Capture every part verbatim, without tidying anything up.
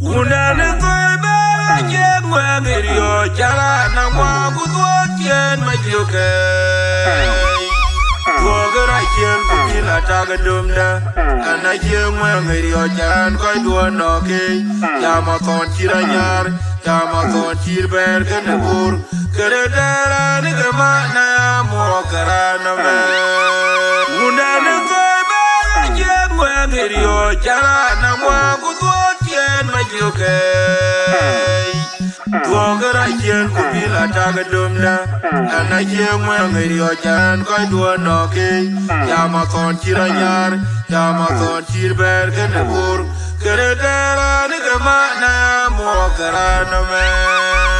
Wundɛn ë thoi bɛ̈ɛ̈r acie ŋuɛ̈ɛ̈ŋ ë riɔ̈ɔ̈c, cä raan aŋuan ku dhuɔ̈k ciëën majiökë. Dhuɔ̈k ë rac ciëën ku bï la tak ë dömdä, an, acie ŋuɛ̈ɛ̈ŋ ë riɔ̈ɔ̈c, cä raan kɔc duɔ̈n nɔ̈k keec, jam athɔn cït anyar, jam athɔn cït bɛ̈ɛ̈r kënë bur. Këde tɛ̈ɛ̈r raan ke man ë amuɔɔk ke raan ëmɛn. Wundɛn ë thoi bɛ̈ɛ̈r acie ŋuɛ̈ɛ̈ŋ ë riɔ̈ɔ̈c, cä raan aŋuan ku dhuɔ̈k ciëën majiökë. Dhuɔ̈k ë rac ciëën ku bï la tak ë dömdä, an, acie ŋuɛ̈ɛ̈ŋ ë riɔ̈ɔ̈c, cä raan kɔc duɔ̈n nɔ̈k keec, jam athɔn cït anyar, jam athɔn cït bɛ̈ɛ̈r kënë bur. Këde tɛ̈ɛ̈r raan ke man ë amuɔɔk ke raan ëmɛn.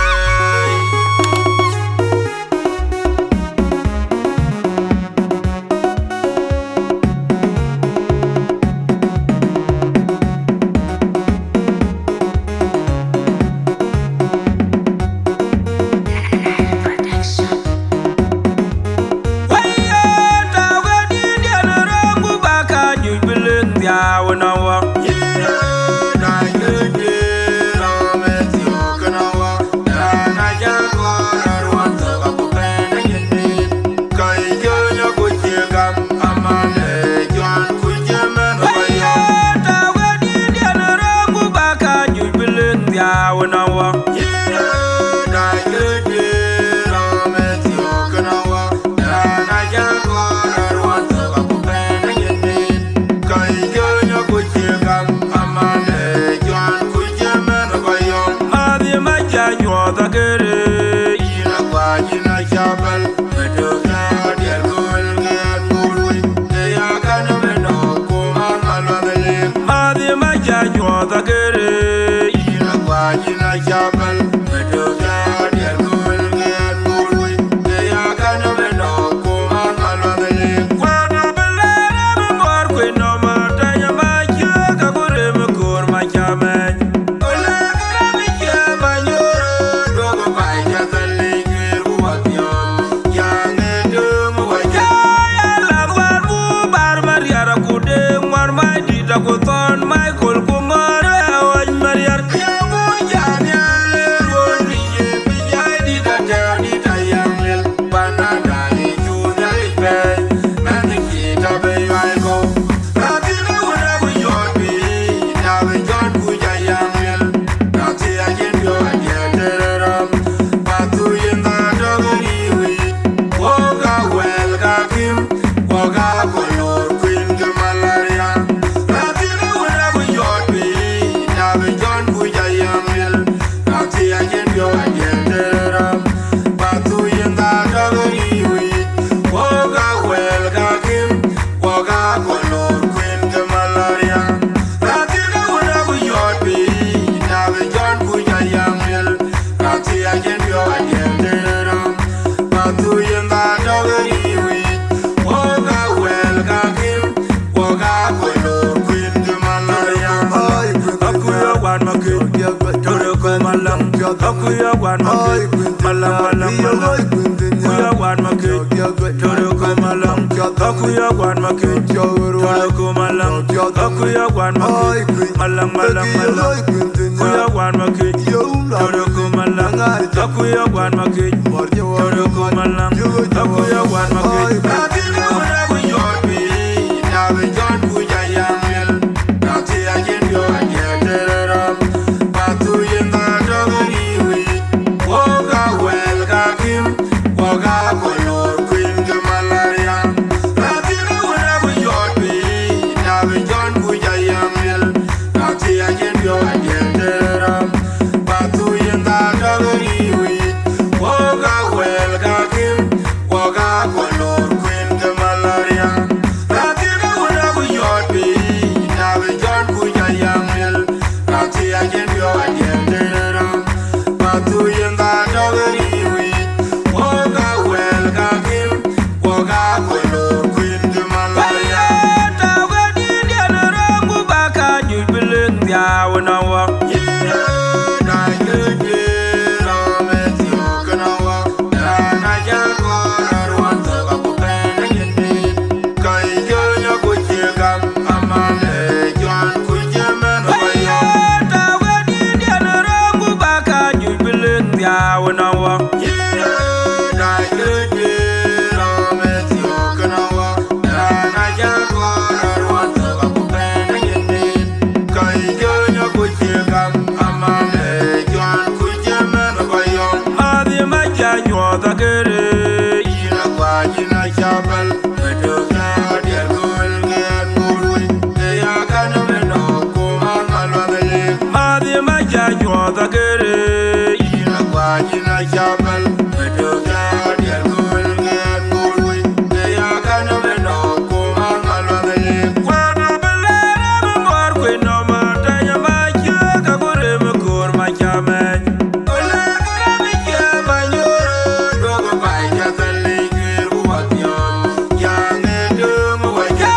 Dhakere, yïn akuany, yïn acabal, medökë adiɛl kööl ŋɛɛn ŋoot wei, ke ya kan ëmënɔ, ku man ŋa luath lik. Kuan abï lɛɛr abï muɔɔr kuc nɔm atany ama ciëk, aku rem ë koor ma cam ɛc. Ku lɛɛr kë rem ë ciëk ma nyuur röt, duɔ̈kë baai cä thɛl ë juëër ku wath yɔ̈ɔ̈k. Jaŋ ë döŋ wä cä.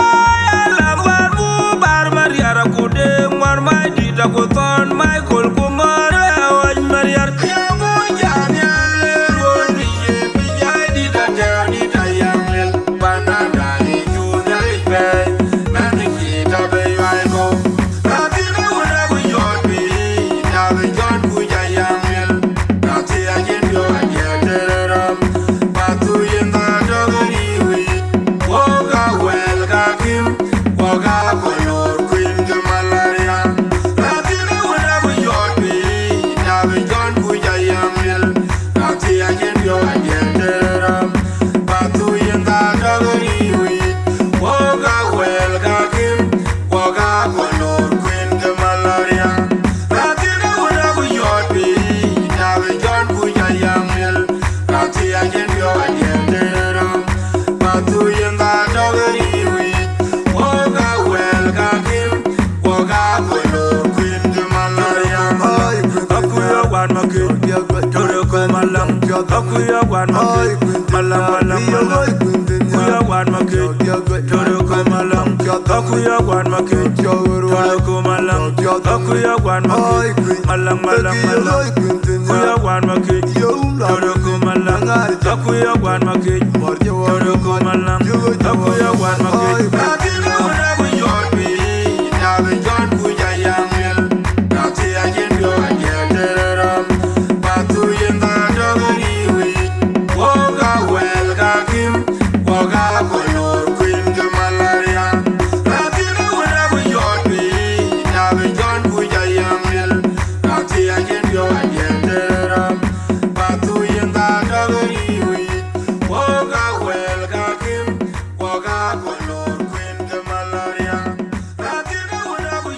Lam wär mu bar Mariar, aku Deŋ ŋuan mac dït, aku Thɔn Michael, ku Ŋɔ̈r ë Awäc Mariar. Yäŋ ŋuɔ̈t jam ya lëër ɣön bï yen bï jai dït atɛ̈ɛ̈u dït ayäŋ lël. Pan Adal ë cu Nhialic bɛ̈ɛ̈i, mɛnh cï tɔ bï yuai kɔ̈u. Raan thïn ë wun abï yɔt piny, abï jɔt kuc ayäŋ lël. Raan thïn acïn piɔ̈u adiɛɛr tëër ë rɔm, ba thu yen dhal tɔ̈ ke riiu yic. Wok aa wɛl ka kim, wok aa kɔc loor kuïn ke malaria. Raan thïn ë wun abï yɔt piny, abï jɔt kuc ayäŋ lël. Raan thïn acïn piɔ̈u adiɛɛr tëër ë rɔm, ba thu yen dhal tɔ̈ ke riiu yic. Wok aa wɛl ka kim, wok aa kɔc loor kuïn ke malaria. Raan thïn ë wun abï yɔt piny, abï jɔt kuc ayäŋ lël. Raan thïn acïn piɔ̈u adiɛɛr tëër ë rɔm, ba thu yen dhal tɔ̈ ke riiu yic. Wok aa wɛl ka kim, wok aa kɔc loor kuïn ke malaria. Akuya wan makec, tore ku malam. Akuya wan makec, malam, malam, malam. Kuya wan makec, tore ku malam. Akuya wan makec, tore ku malam. Akuya wan makec, malam, malam, malam. Kuya wan makec, tore ku malam. Akuya wan makec, tore ku malam. Akuya wan makec. Raan thïn ë wun abï yɔt piny, abï jɔt kuc ayäŋ lël. Raan thïn acïn piɔ̈u adiɛɛr tëër ë rɔm, ba thu yen dhal tɔ̈ ke riiu yic. Wok aa wɛl ka kim, wok aa kɔc loor kuïn ke malaria. Raan thïn ë wun abï yɔt piny, abï jɔt kuc ayäŋ lël. Raan thïn acïn piɔ̈u adiɛɛr tëër ë rɔm, ba thu yen dhal tɔ̈ ke riiu yic. Wok aa wɛl ka kim, wok aa kɔc loor kuïn ke malaria. Raan thïn ë wun abï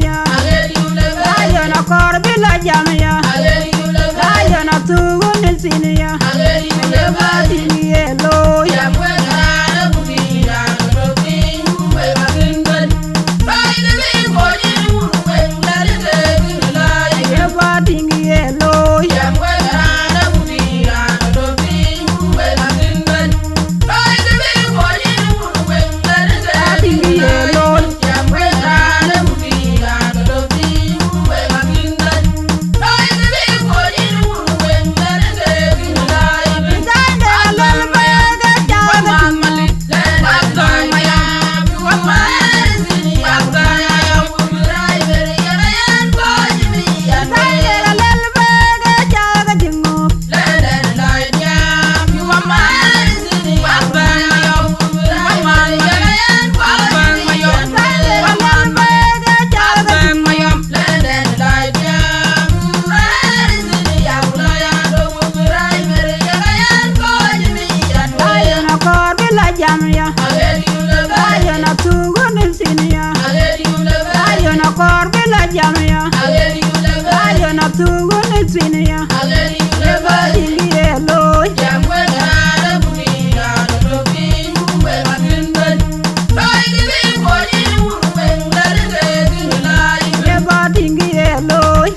Lion akɔɔr bï la jam ya. Lion athuk ɣön ë thïn ya. Ye ba tïŋ ye looi. Ye ba tïŋ ye looi. Ba tïŋ ye looi. Lion akɔɔr bï la jam ya. Lion athuk ɣön ë thïn ya. Lion akɔɔr bï la jam ya. Lion athuk ɣön ë thïn ya. Ye ba tïŋ ye looi. Ye ba tïŋ ye looi. Ba tïŋ ye looi.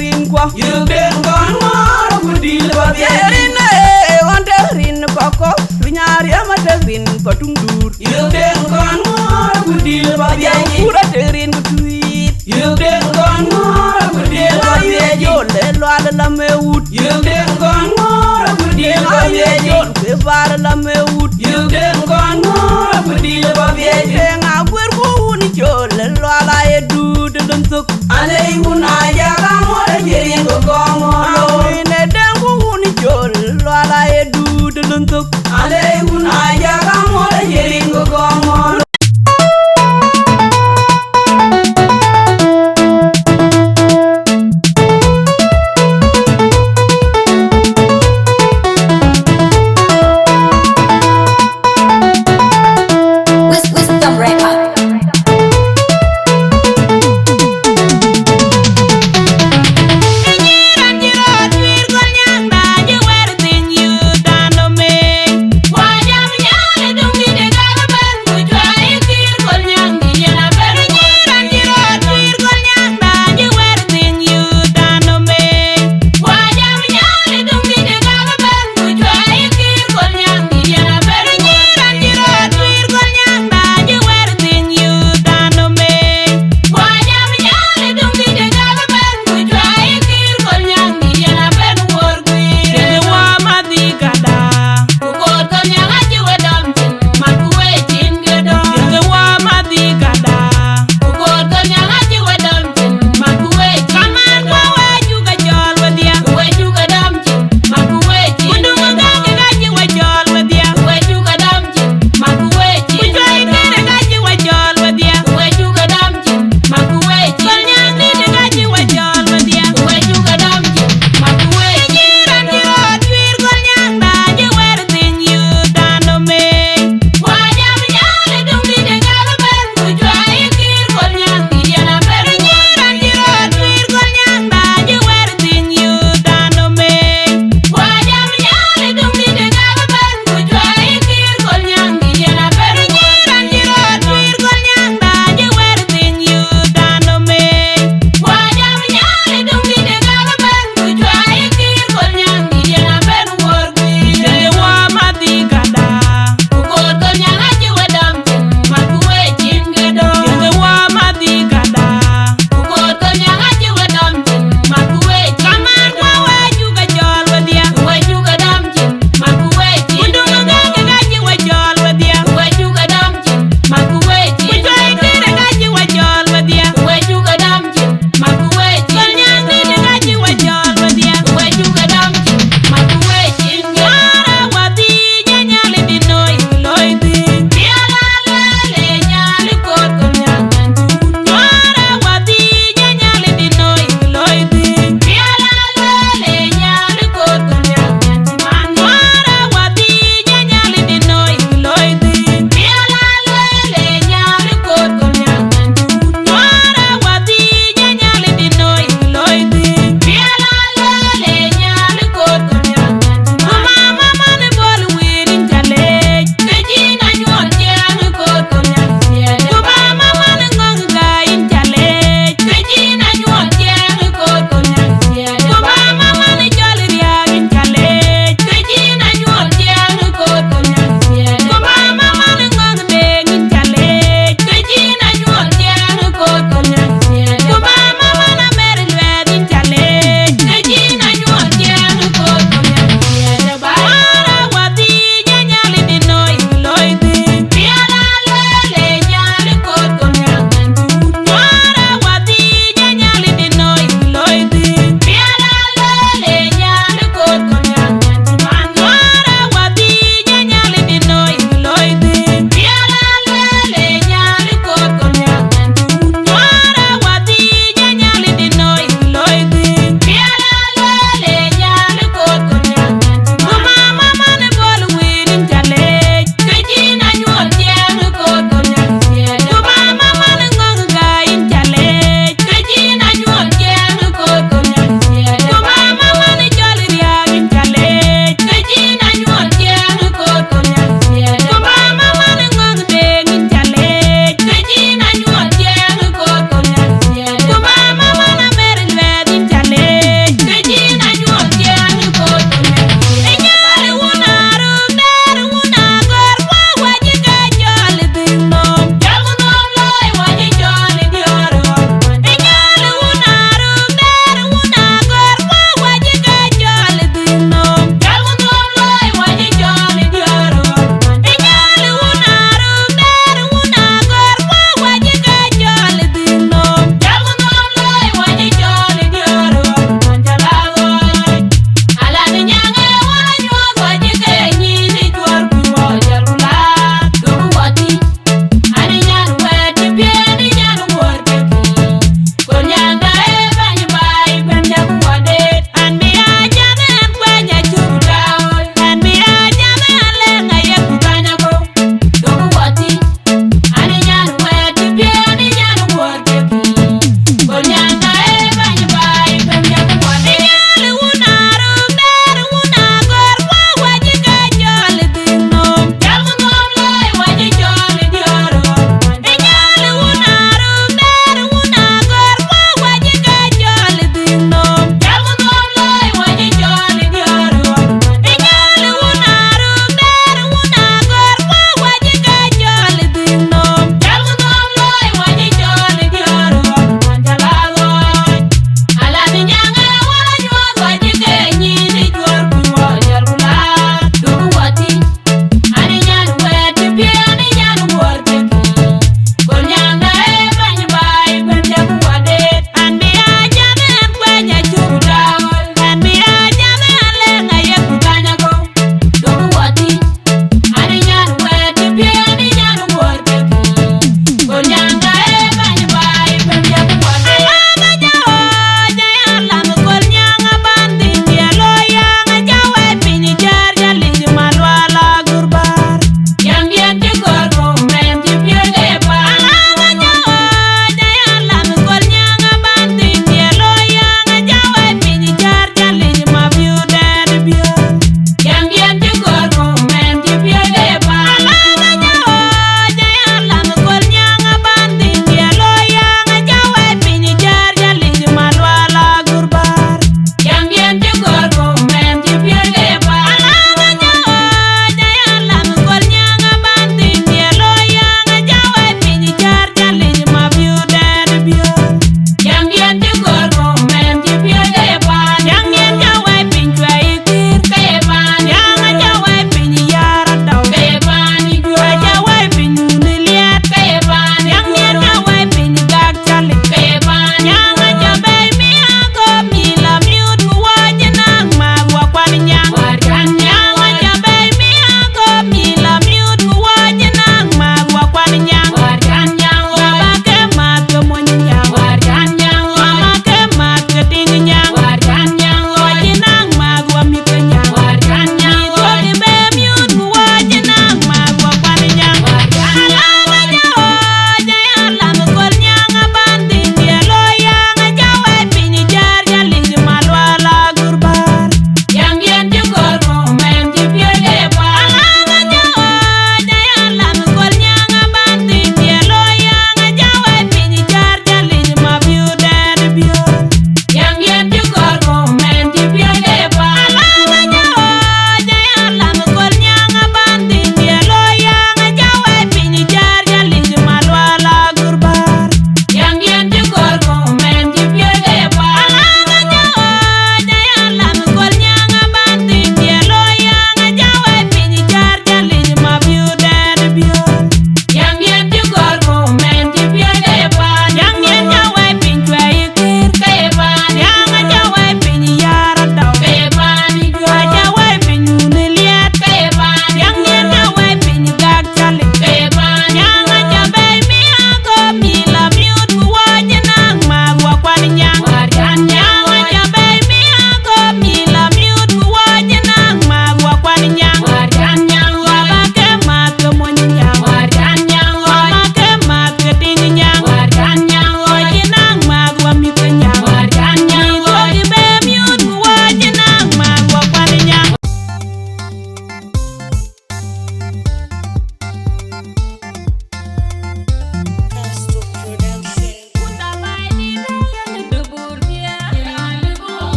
Rin kuɔ. Yïk den kɔn ŋɔɔr ku dil ba biɛc. Rin ee ɣɔn tek rin kɔkɔ. Rin ariɛm atek rin kɔ tuŋ duur. Yïk den kɔn ŋɔɔr ku dil ba biɛc. Kur atek rin ku tuiit. Yïk den kɔn ŋɔɔr ku dil ba biɛc. Jol le lual lam e wut. Yïk den kɔn ŋɔɔr ku dil ba biɛc. Jol ke bar lam e wut. Yïk den kɔn ŋɔɔr ku dil ba biɛc. Deŋ Aguer ku wun Jol le lual aye duut lon thok. Alei wun aja kaŋuɔt aye rin ke kɔŋ ŋɔɔr. Awin e Deŋ ku wun Jol lual aye duut lon thok. Alei wun aja kaŋuɔt aye rin ke kɔŋ ŋɔɔr.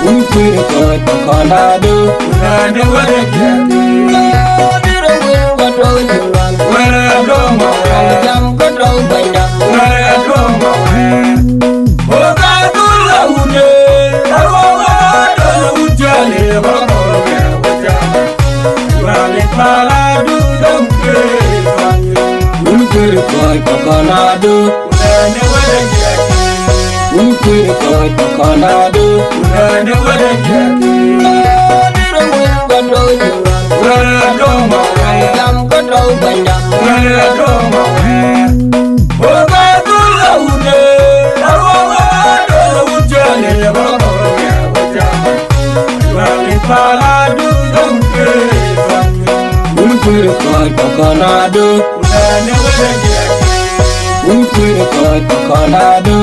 Wun kuir kɔc kɔn adu. Dïr wëu ba tɔ̈u Juba. Jam ke tɔ̈u bɛ̈nyda. Wun kuir kɔc kɔn adu. Wun kuir kɔc kɔn adu. Dïr wëu ba tɔ̈u Juba. Jam ke tɔ̈u bɛ̈nyda. Wun kuir kɔc kɔn adu. Wun kuir kɔc kɔn adu.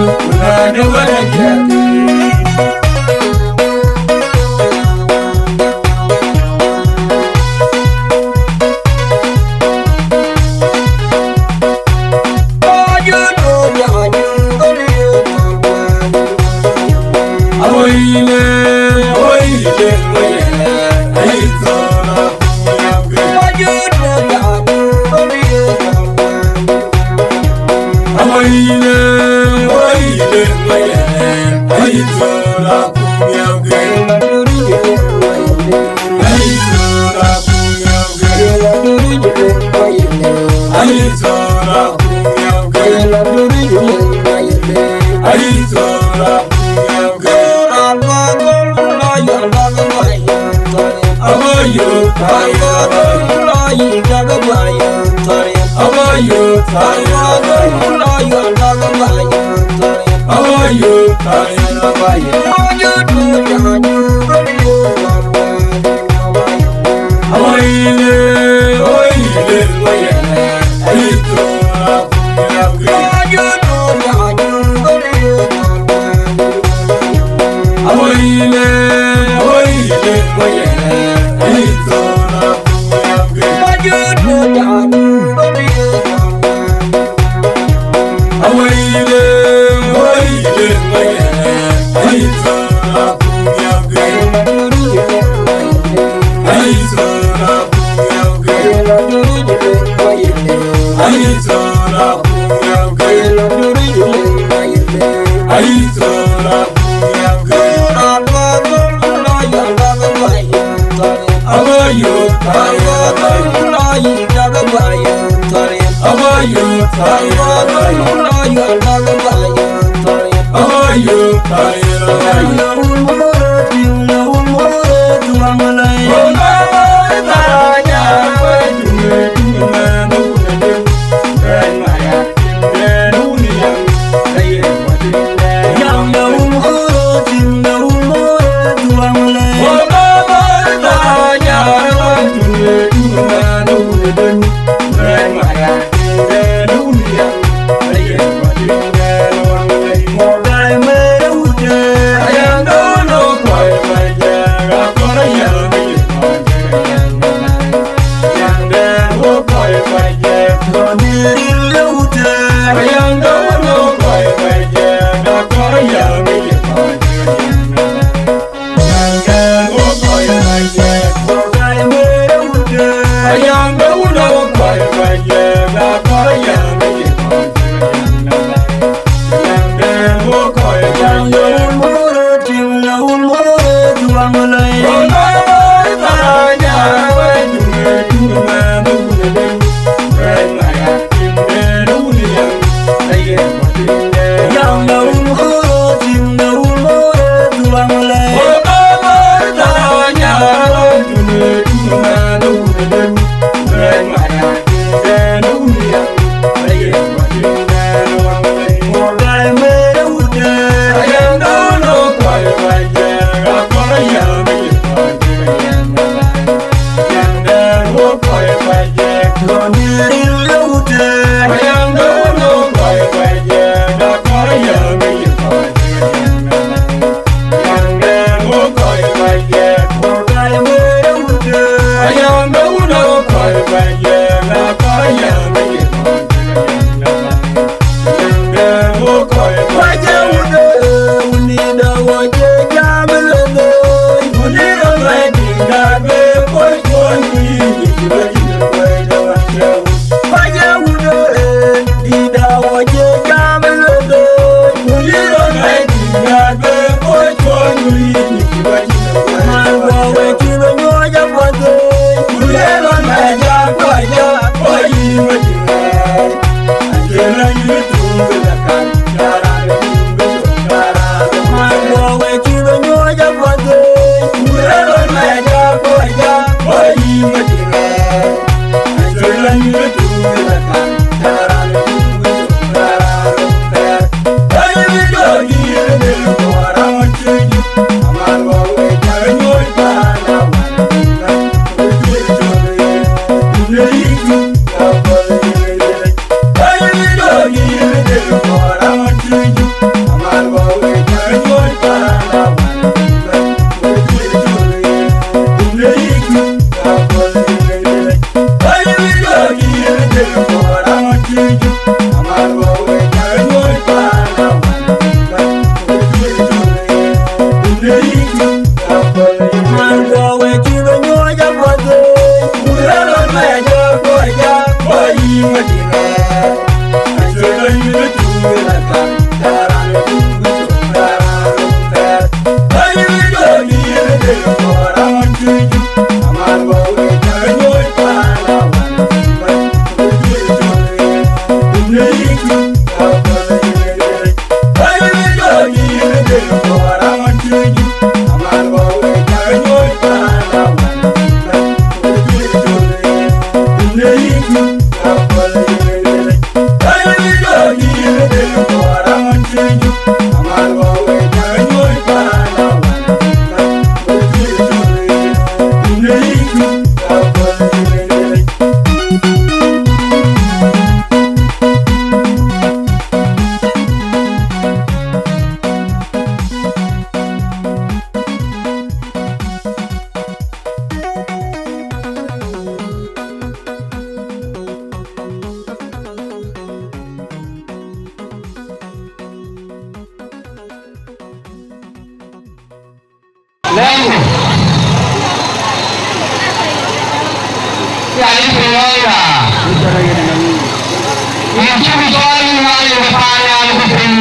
Yïn cï bï cɔɔl yïn Nhialic de paannhial ku piny,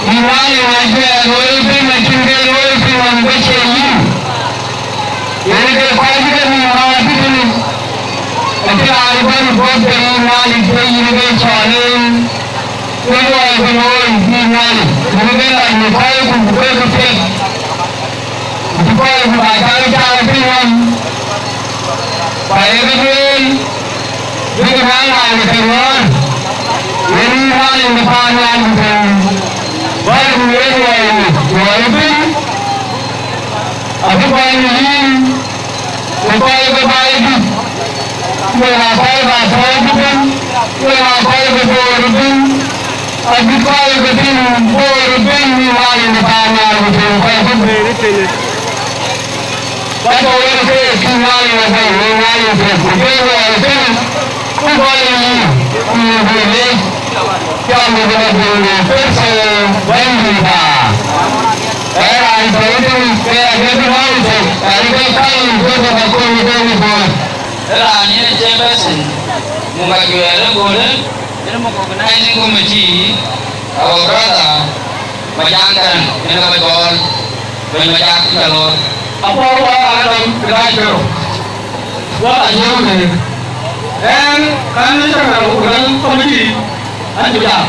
yïn Nhialic ajuɛɛr looi piny acïn ke looi piny ɣɔn bï cie yïn. Yen ke kɔc cï ke nïïm rɔt tëtënë, acï raan bɛ̈n guɔ̈p de yïn Nhialic ke yïn ke cɔɔl en. Ke luɔi bï looi bï Nhialic, bï ke lɔc në kɔc ku bï ke ke piɛth, ku bï kɔc ku ba cak cak piny ɣɔn, ku aye ke lueel, bï ke naŋ raan ke ŋɔ̈ɔ̈r, yen Nhialic de paannhial ku piny, bä ku yen luɔi, luɔi piny. Abï kɔc në yïn, ku kɔc ke baai dït, ku wek aa kɔc ke athɔ̈ɔ̈c ëbën, ku wek aa kɔc ke Bor ëbën, abï kɔc ke tïŋ Bor ëbën në Nhialic de paannhial ku tïŋ kɔc ke Bor ëtënë. Ka tɔ̈ wek ke tïŋ Nhialic ëbën në Nhialic ëbën, ku bï luɔi ëtënë. Ku bɔ̈ yïn, ku yïn bï lec, cɔl yïn bï lec yïn Kërtho Bɛ̈nydïïtda. Ee raan tɔ̈ tënë ke adït rɔ̈ɔ̈r tök, adït ke kɔc yïn Kërtho ka kony ë Bɛ̈nydït Bor. Ee raan yen ë chairperson, muk ajuɛɛr ë Bor, yen muk organizing committee, our brother, Majak Garang, yen ka ba cɔɔl, bɛ̈ny Majak cï ca loor. Apuɔl wä raan dɔm kë dac kërou, wä ka jiëu neek. Ɛn, kan në cä kërou ku rɛl committee, an cï jam.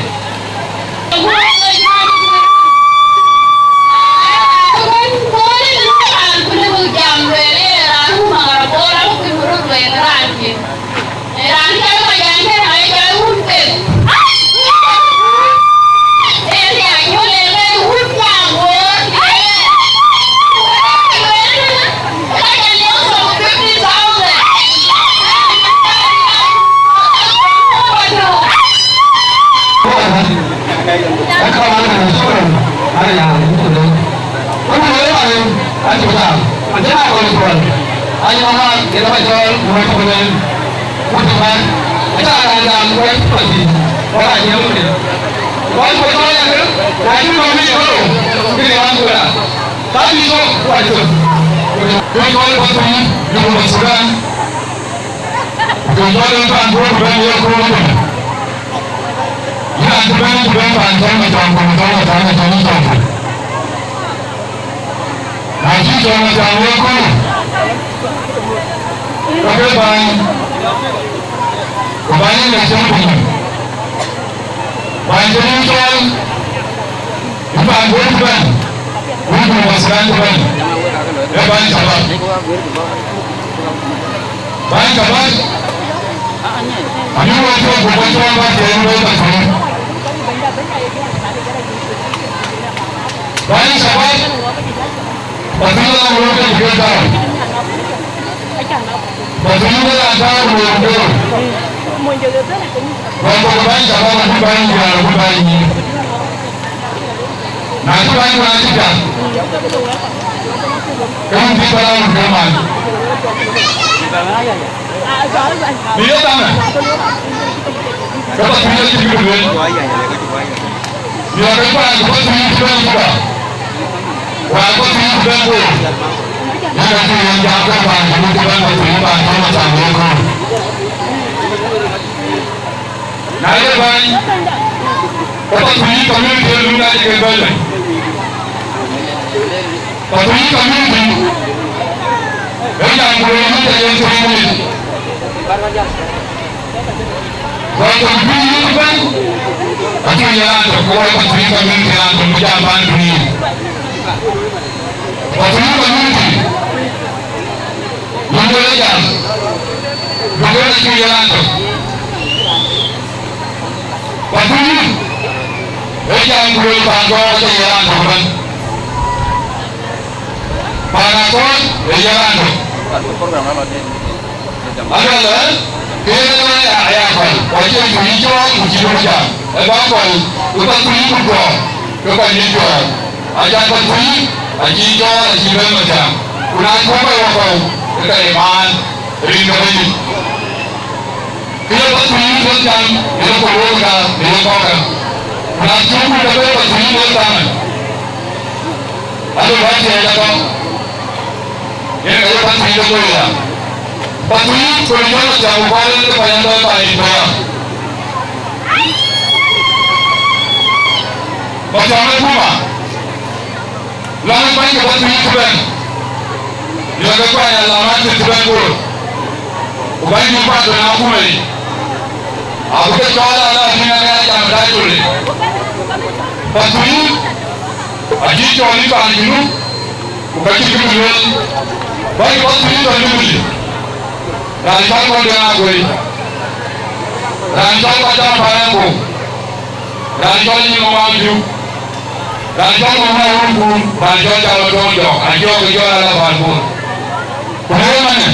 Ku jɔl en paan duɔ̈ɔ̈r ku bɛ̈n ye kuur ëbɛ̈n. Yïn raan cï bɛ̈n ku bɛ̈n paan cɔl Macɔŋ ku Macɔŋ Macɔŋ Macɔŋ Macɔŋ. Na cï cɔl Macɔŋ ye kuur, ke ke bäny, ku bäny en ke cïn piny. Bäny cï rïïu cɔɔl, yïn paan duɔ̈ɔ̈r cï bɛ̈n, wïc Junub Thudan cï bɛ̈n, ee bäny Shabab. Bäny Shabab, abï wek cɔl ku bä cɔɔl bä thiëëc wek bä thïn. Bäny Shabab, bä thïn la wek ke cï ke tääu. Bä thïn ke la tääu wek ke. Bä thok bäny Shabab abï bäny diäär abï bäny nyïïn. Na cï bäny ku na cï piath, ke wun cï bä la wun ke man. Bï ye dhaŋë, ke bä thïn ye cï bï lueel. Miɔɔr ke paan ku bä thïn cï bɛ̈n Juba, ku aa bä thïn cï bɛ̈n Bor. Yen acï yen jam ke paan ku bï cï bɛ̈n bä thïn paan cï Macɔŋ ye köör. Na ye bäny, ke Pathuyith community ë luŋ ŋac ke bɛ̈ny. Pathuyith community ë jam ku lueel mïth aye three minute. Rɔt tök bï yïth bɛ̈ny, acï ye raan tök, ku wɔ Pathuyith community raan tök bï jam paan bï yïth. Pathuyith community, yïn duëër ë jam, duëër acï ye raan tök. Pathuyith ë jam ku lueel paan Gɔ̈ɔ̈r acï ye raan tök ëbɛ̈n. Paan Akɔ̈ɔ̈c ë ye raan tök. Aluɛlë, ke yen ë ya, ya päl, ku acïn kë yï cɔɔl ku cï duökï jam. Ë bä päl, ku Pathuyith ku Gɔ̈ɔ̈r, ke päl yï cɔɔl. Acan Pathuyith acï cɔɔl, acï bɛ̈n Macäŋ. Ku na cuk kɔc wä kɔ̈u, ke ka ye maan, rin ke Bɛ̈nydït. Kë ye Pathuyith wek jam, yen ku looi ka, në ye kɔ̈k kä. Ku na cuk ku ke bɛ̈n Pathuyith wek jam, alo bä tiɛɛc akɔ̈u. Yen ka ye Pathuyith looi ya. Pathuyith, kɔc jɔl Mathiaŋ ku kɔc ë payam dɔc paan yic payam. Mathiaŋ ë Puma. Lɔ̈ŋ bäny ke Pathuyith cï bɛ̈n. Yɔ̈k ke kuany alamat cï bɛ̈n Bor. Ku bäny bï kuat bɛ̈n akuma yic. Abï ke cɔɔl ala bï ŋɛk aa jam daai tole. Pathuyith acï cɔɔl yï paan Junub. Ku ka cï kë bï lueel, bäny Pathuyith tɔ̈ Jubilee, raan cɔl Kɔn Deŋ Aguëi, raan cɔl Kɔc Cam Paan Abou, raan cɔl Nyin Maŋ Wam Juk, raan cɔl Maŋ Wam Kun, raan cɔl Cam Atɔŋ Jɔk, an jɔk ke jɔl ala paan Bor. Ku në ëmënë,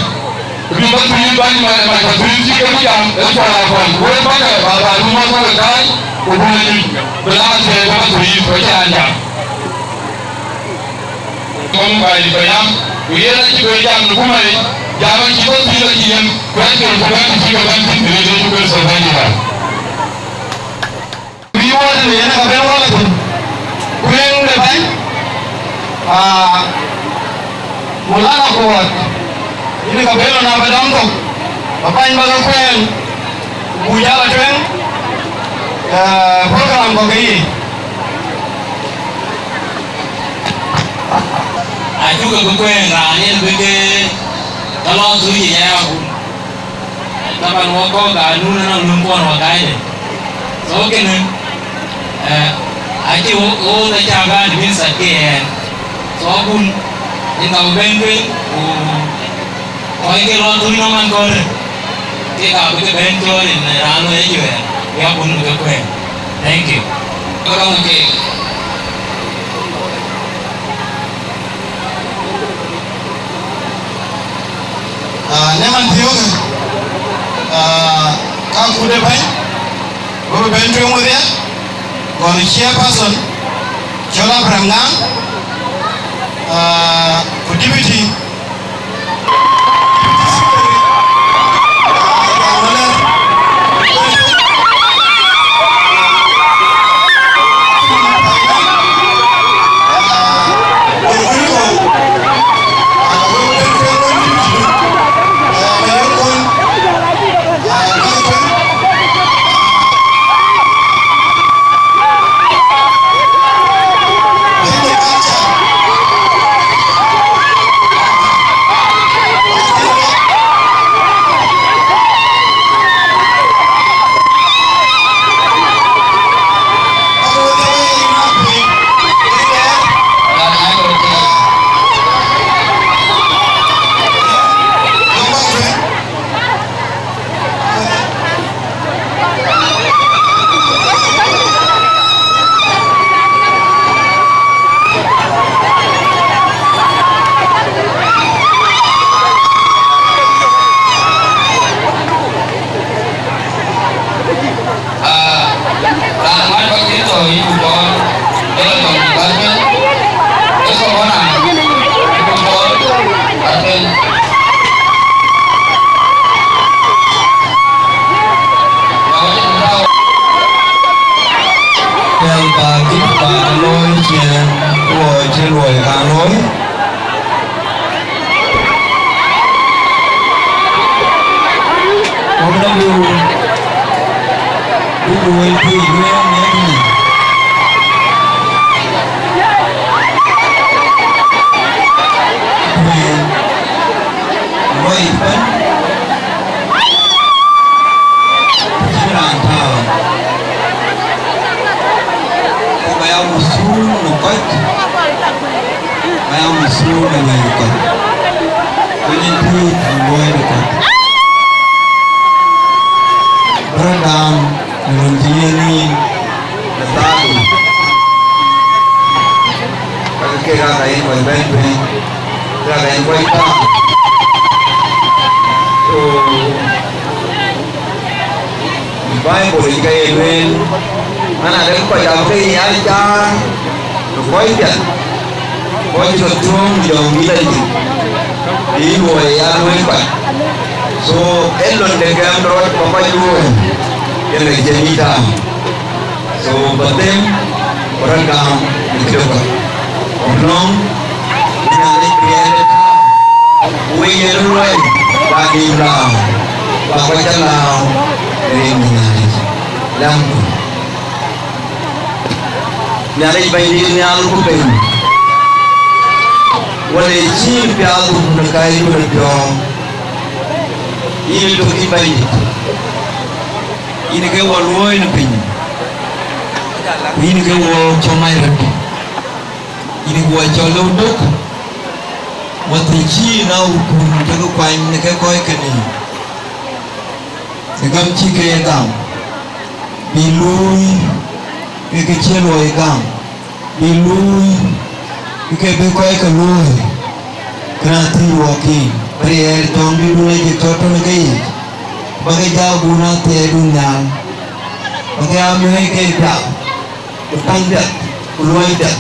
bï Pathuyith bäny mac, mac Pathuyith cï ke bï jam ë cual akɔn, ku wek bäkë, ba ba dum wek bäkë kääc, ku buk ë nyuc, bï la thiëëc ë Pathuyith, ku cï raan jam. Kɔn baai dït payam, ku yen acï bɛ̈n jam në bumai, jam acï bɔ̈ thïn acï yen, kuɛ̈n ke ku bɛ̈n cï ke bɛ̈n thïn, në Yecu Kërtho Bɛ̈nydït. Bï wɔ tëde yen aka bɛ̈n wɔ la thïn, kueŋ de bäny, aa, Mulana Kuɔt, yen aka bɛ̈n lɔ na bä dɔm thok, bä bäny bä ke kuɛɛn, ku jal a tueŋ, ë, program kɔ̈k ke yiic. Acuk ke bï kuɛɛn raan yen bï ke ke lɔ thuc ë ya abun. Taban wɔ kɔ̈k ka nun ënɔŋ nöm kuɔn wɔ gaide. So kënë, eh, acï wo, wo the chagan minister ke ɛn. So abun, in ka bï bɛ̈n tueŋ, ku kɔc ke lɔ thuc nɔm man kɔ̈rë. Kek abï ke bɛ̈n cɔɔl rin raan lɔ ye juɛɛr, ya kun bï ke kuɛɛn. Thank you. Kɔrɔŋ ke. Ah, në man thiɔ̈kë, ah, ka kut ë bɛ̈ny, bï bɛ̈n tueŋ wedhie, gɔl chairperson, cɔl Abraham Ŋaŋ, ah, ku deputy, Ah, raan mat bä kï tɔ̈ yï ku cɔɔl, ë lɔ tɔ̈ yï bä pɛ̈l, ë kɔ̈k ɣɔn raan, yï ku cɔɔl, bä pɛ̈l. Pɛl bä kï bä looi ciëën, wɔ cï luɔi kaŋ looi. Wok na du, du luɔi tui luɛɛl në tui. Kuɛɛn, luɔi pɛ̈n, cïn raan tääu. Ku ba ya musul në kɔc. Ba ya musul në wëi kɔc. Wëi tuut në luɔi kɔc. Bï rɔt dam në lon cï yen yïn në thaadu. Ka ke rak a yen kɔc bɛ̈n tueŋ. Rak a yen kɔc thaak. So, Bible yic ka ye lueel, man adek kɔc abï ke nhial caar në kɔc piɛth, kɔc cï ke thöŋ jɔŋdït adï, bï luɔi ya luɔi kɔc. So, ee lon de gɛm rɔt bä kɔc luɔi, yen ke cïn yic tääu. So, bä them, ku rɔt gam në këde kɔc. Ku lɔ̈ŋ, ku Nhialic bï yen de tääu, ku wek yen luɔi. Bäk lim lääu, bäk kɔc cä lääu, rin Nhialic. Läŋku. Nhialic Bɛ̈nydït nhial ku piny. Wël ë cïï piathdu në kääcdu në piɔ̈u. Yïn ë tök yïn Bɛ̈nydït. Yïn ke wɔ luɔ̈ɔ̈i në piny. Ku yïn ke wɔ cɔl mac röt. Yïn ke wɔ cɔl lëu dök. Wɔ thïn cïï na wukun ke ke kuany në ke kɔc kënë. Ë gam cï ke ye gam, bï luui ke ke cï luɔi gam, bï luui ke ke bï kɔc ke luɔ̈ɔ̈i. Kënë athïn wɔk yïn, bï riɛɛr jɔŋdït wun acï tɔ̈ tɔ̈ në keyiic, bä ke jɔ guun athɛɛrdun nhial, bä ke aa mɛ̈ɛ̈i ke piath. Ku taŋ piɛth, ku luɔi piɛth,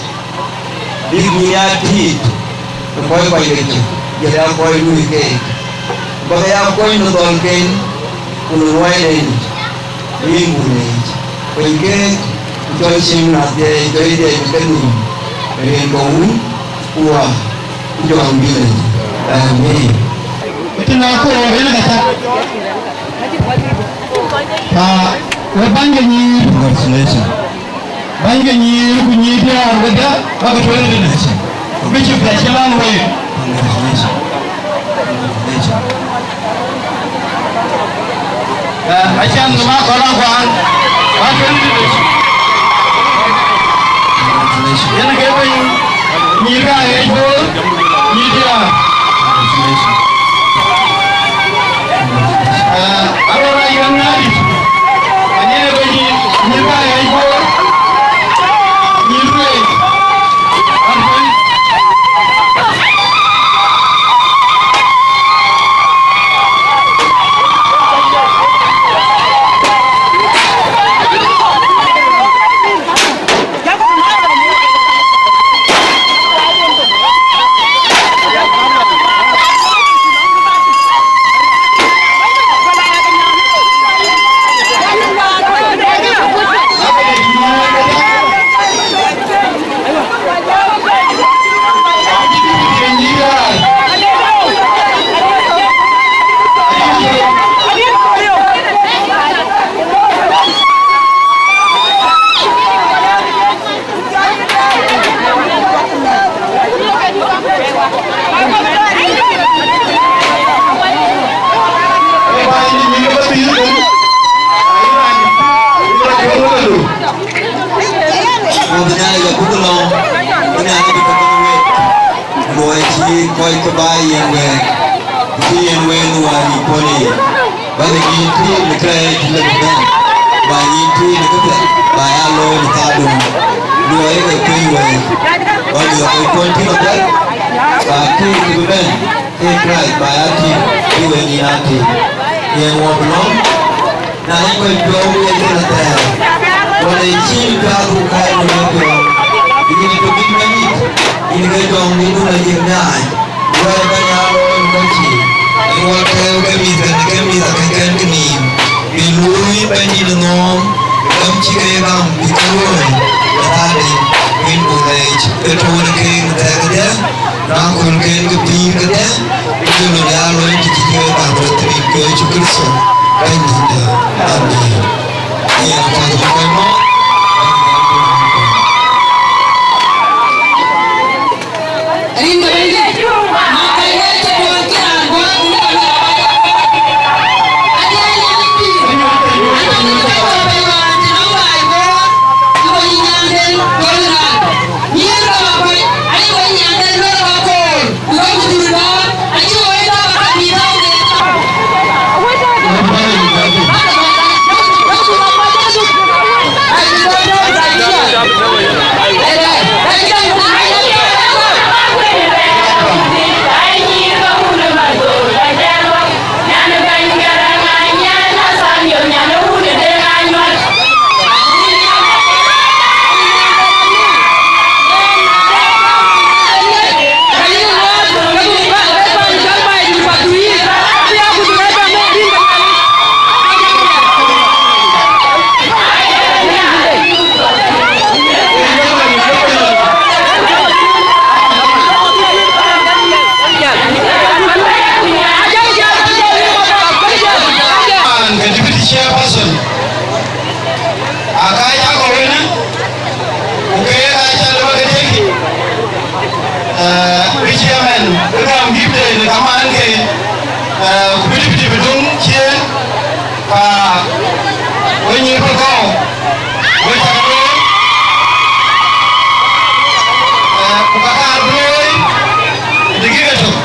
bïk nyin aa tiit në kɔc kɔc ke cï, jɔt aa kɔc luui keek, bäk ya kony në dhɔ̈lken, ku në luɔiden, yïn buk leec. Kony keek, ku cɔl cieŋ na dhiɛɛi, jɔi dhiɛɛi bï kenhïïm, rin ke Wun, ku Wä, ku Jɔŋdït Lëc. Amen. Ku tïn akor ënë ka cak. Ka we bäny ke nyïïr. Congratulations. Bäny ke nyïïr ku nyïïr diäär wedhie bäk ke tueŋ tënë. Bishop da cï lɔ̈ŋ wei. Congratulations. Congratulations. Eh, acan nhom akɔn akuan, ba tueŋ tënë. Congratulations. Yen ke piny, nyïïr ka ɣɛc Bor, nyïïr diäär. Congratulations. Eh, arɔ̈ɔ̈r ayuɛn nadït, anyin ë bɛ̈ny, nyïïr ka ɣɛc Bor, nyïïr ruëëc. Ku bï Nhialic abuk lɔ̈ŋ, bï Nhialic bï tɔ̈ kenë wek. Luɔi cï kɔc ke baai yen wɛɛk, ku cï yen wɛɛk në wäär yic puɔ̈n ë yic. Bä ke nyïïn tïït në kërɛɛc lëk bɛ̈n, ba nyïïn tïït në këpiɛth, ba ya looi në thaardun. Luɔi ke kuëny wɛɛk, ba miɔ̈ɔ̈k kɔc puɔ̈n tït apiɛth, ba këëc kë bï bɛ̈n, ke Kërɛɛc ba ya tïŋ, bï wek nyïïn aa tïŋ. Yen wɔ bï lɔ̈ŋ, na yen kɔc piɔ̈u ke cïn athɛɛr, wala cïn piathdu kääc në wek piɔ̈u, bï nyïïn tök bï bɛ̈n yic, yïn ke jɔŋdïtdun aye nyaai. Wɛ̈ɛ̈r bɛ̈ny aa looi në kɔc cï, yen wɔ tɛ̈ɛ̈u ke mïth kën, ke mïth akëc kɛ̈n kenïïm, bï luui Bɛ̈nydït ë nhɔ̈ɔ̈m, gam cï ke ye gam bï ke luɔ̈ɔ̈i, ë thaarden, wën buk leec, ë tɔ̈u në keek në thɛɛr kedhie, na aköölken ke pïïr kedhie, bï ke lony aa looi të cï ke ye gam röt rin ke Yecu Kërtho, Bɛ̈nydïtda. Amen. Yen apath bï kɔc mɔ̈ɔ̈th. Rin ke Bɛ̈nydït, na ka ye cï duɔ̈ɔ̈r cï raan guɔ̈ɔ̈r, ku lëk anɔŋ baai, anɔŋ baai guɔ̈ɔ̈r, cï wɔ yï nyanden gɔl raan. Nyïïr ke Makuac, aye wɔ yï nyanden luel ke koor, ku ke ku dhur dɔ̈ɔ̈r, acï wɔ yï dɔ̈ɔ̈r ka mïth tɔ̈u de. Ke gam gift de, de kaman ke, eh, ku bï deputy bï döŋ ciëën, ka we nyïïr Pälkɔ̈u, we cak looi, eh, ku ka kaar bï looi, dagika tök.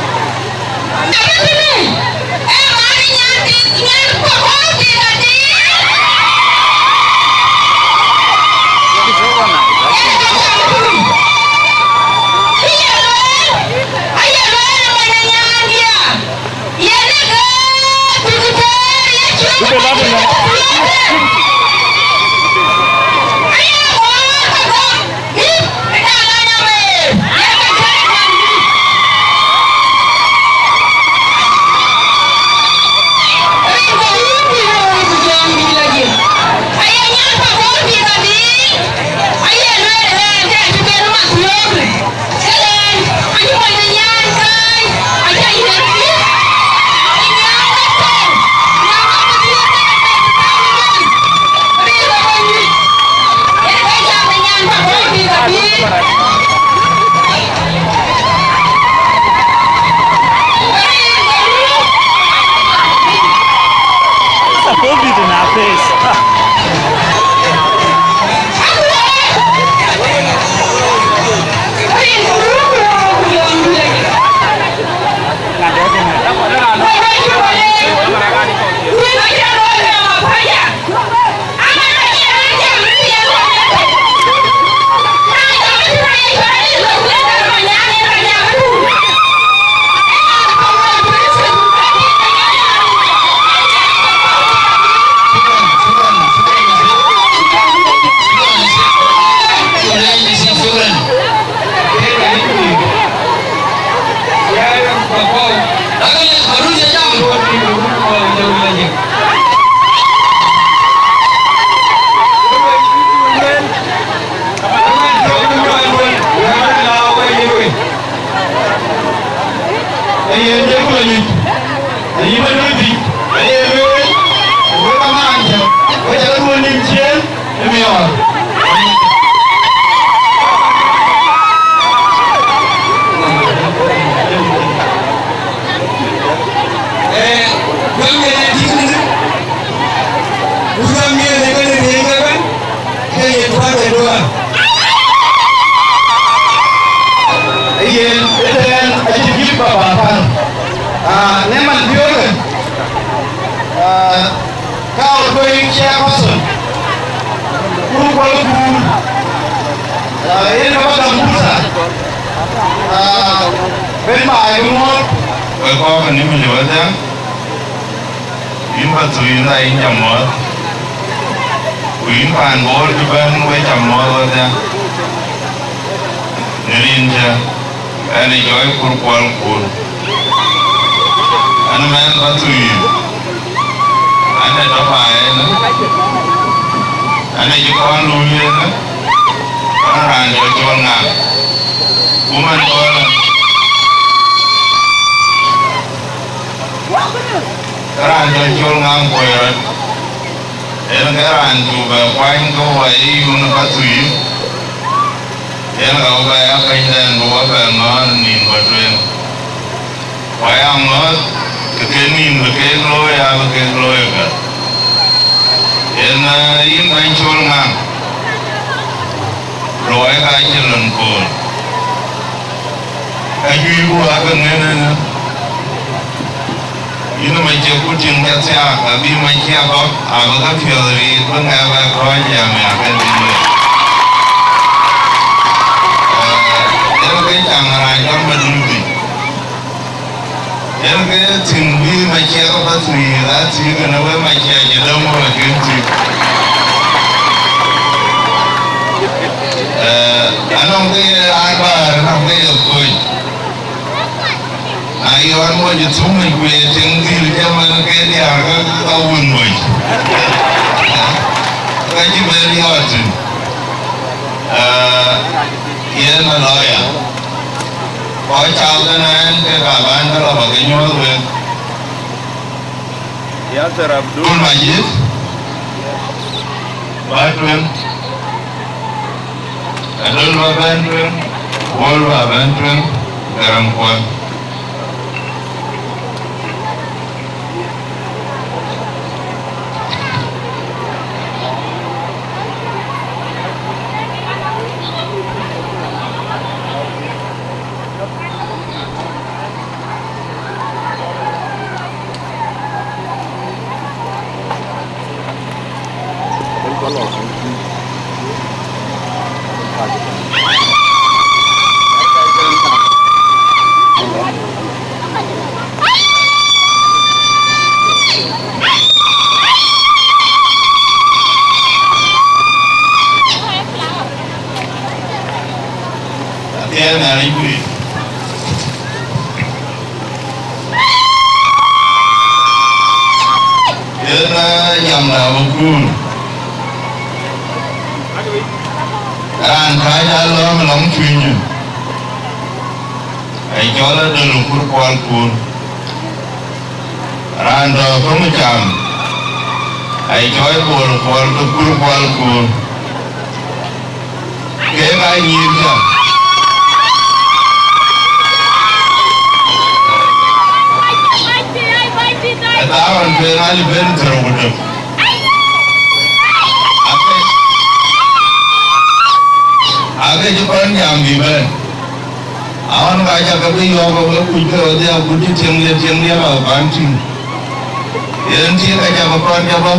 Supposed to be in our face. Yen ëtɛ̈ɛ̈n acï jït baba pan. Ah, në man piöörkë, ah, ka ɣöt kɔc chairperson, Kur Kuɔl Kuur, ah, yen ka ba gam pursa, ah, ben baai bï muɔ̈ɔ̈th. Wek kɔ̈k ë Nimule wadhiɛ, yïn Pathuyith, yïn ca muɔ̈ɔ̈th, ku yïn paan Bor cï bɛ̈n, wek ca muɔ̈ɔ̈th wadhiɛ. Në rin cä, ɣɛn ë jɔɔc Kur Kuɔl Kuur. Ɣɛn ë mɛnh Pathuyith. Ɣɛn ë tɔ̈ baai ënë. Ɣɛn ë cï kɔn luui ënë. Ɣɛn raan jɔ cɔl Ŋaŋ. Ku man kɔn ë, raan jɔ cɔl Ŋaŋ kuɔc rɔt. Yen ke raan cuk bɛ kuany ke wɔ ye yun Pathuyith. Yen ka wɔ bɛ ya pɛ̈nydɛn bï wɔ bɛ ŋɔ̈ɔ̈r nïn bä tueŋ. Ku aya ŋɔ̈ɔ̈th, ke ke nïn bï kek looi, abï kek looi ëbɛ̈n. Yen, eh, yïn bɛ̈ny Col Ŋaŋ, luɔi ka cï lon koor. Ka juëc ku akë ŋën ënë. Yïn ë Maciëk ku tiŋ ca thiaak, abï Maciëk gɔ̈k, abï ke piɔ̈ɔ̈th riit bï ŋɛk bɛ kɔ̈ɔ̈c jam ya ke bï lueel. Eh, yen ke caŋ raan cɔl Madun Bï. Yen ke thïn bï Maciëk Pathuyith a thïn kënë wek Maciëk cï döŋ wek kën thïn. Eh, anɔŋ ke ye raan bäär, anɔŋ ke ye kuc. Na yɔɔt moc ë thum yic, ku ye tiŋ dhil cï man ke diäär, ke ka wun moc. Ka cï ben yɔɔt thïn. Aa, yen ë lawyer. Kɔc cath ënë ɛn, ke ka bän ke lɔ bä ke nyuɔ̈th wek. Yasir Abdul Majid, bä tueŋ. Adol bä bɛ̈n tueŋ. Wol bä bɛ̈n tueŋ. Garaŋ Kuɔl. Yen Nhialic kuc. Yen, eh, jamda abï kuur. Raan kääc alɔ̈ɔ̈m lɔŋ cuënyë, ë cɔl Adöl Kur Kuɔl Kur. Raan tɔ̈ köŋ cam, ë cɔl Bol Kuɔl ke Kur Kuɔl Kur. Kek aa nyïïr cam. Ë thaawën tueŋ alip ben thiërrou ku tök. Ake, ake cï kɔn jam bï bɛ̈n. Aɣɔn ka cä ke bï yɔ̈ɔ̈k ke kuc ke ɣodhia, agut cï tiëŋdiɛ̈, tiëŋdiɛ̈ la bän tïŋ. Yen tik ka cä ke kɔn cä bɔ̈.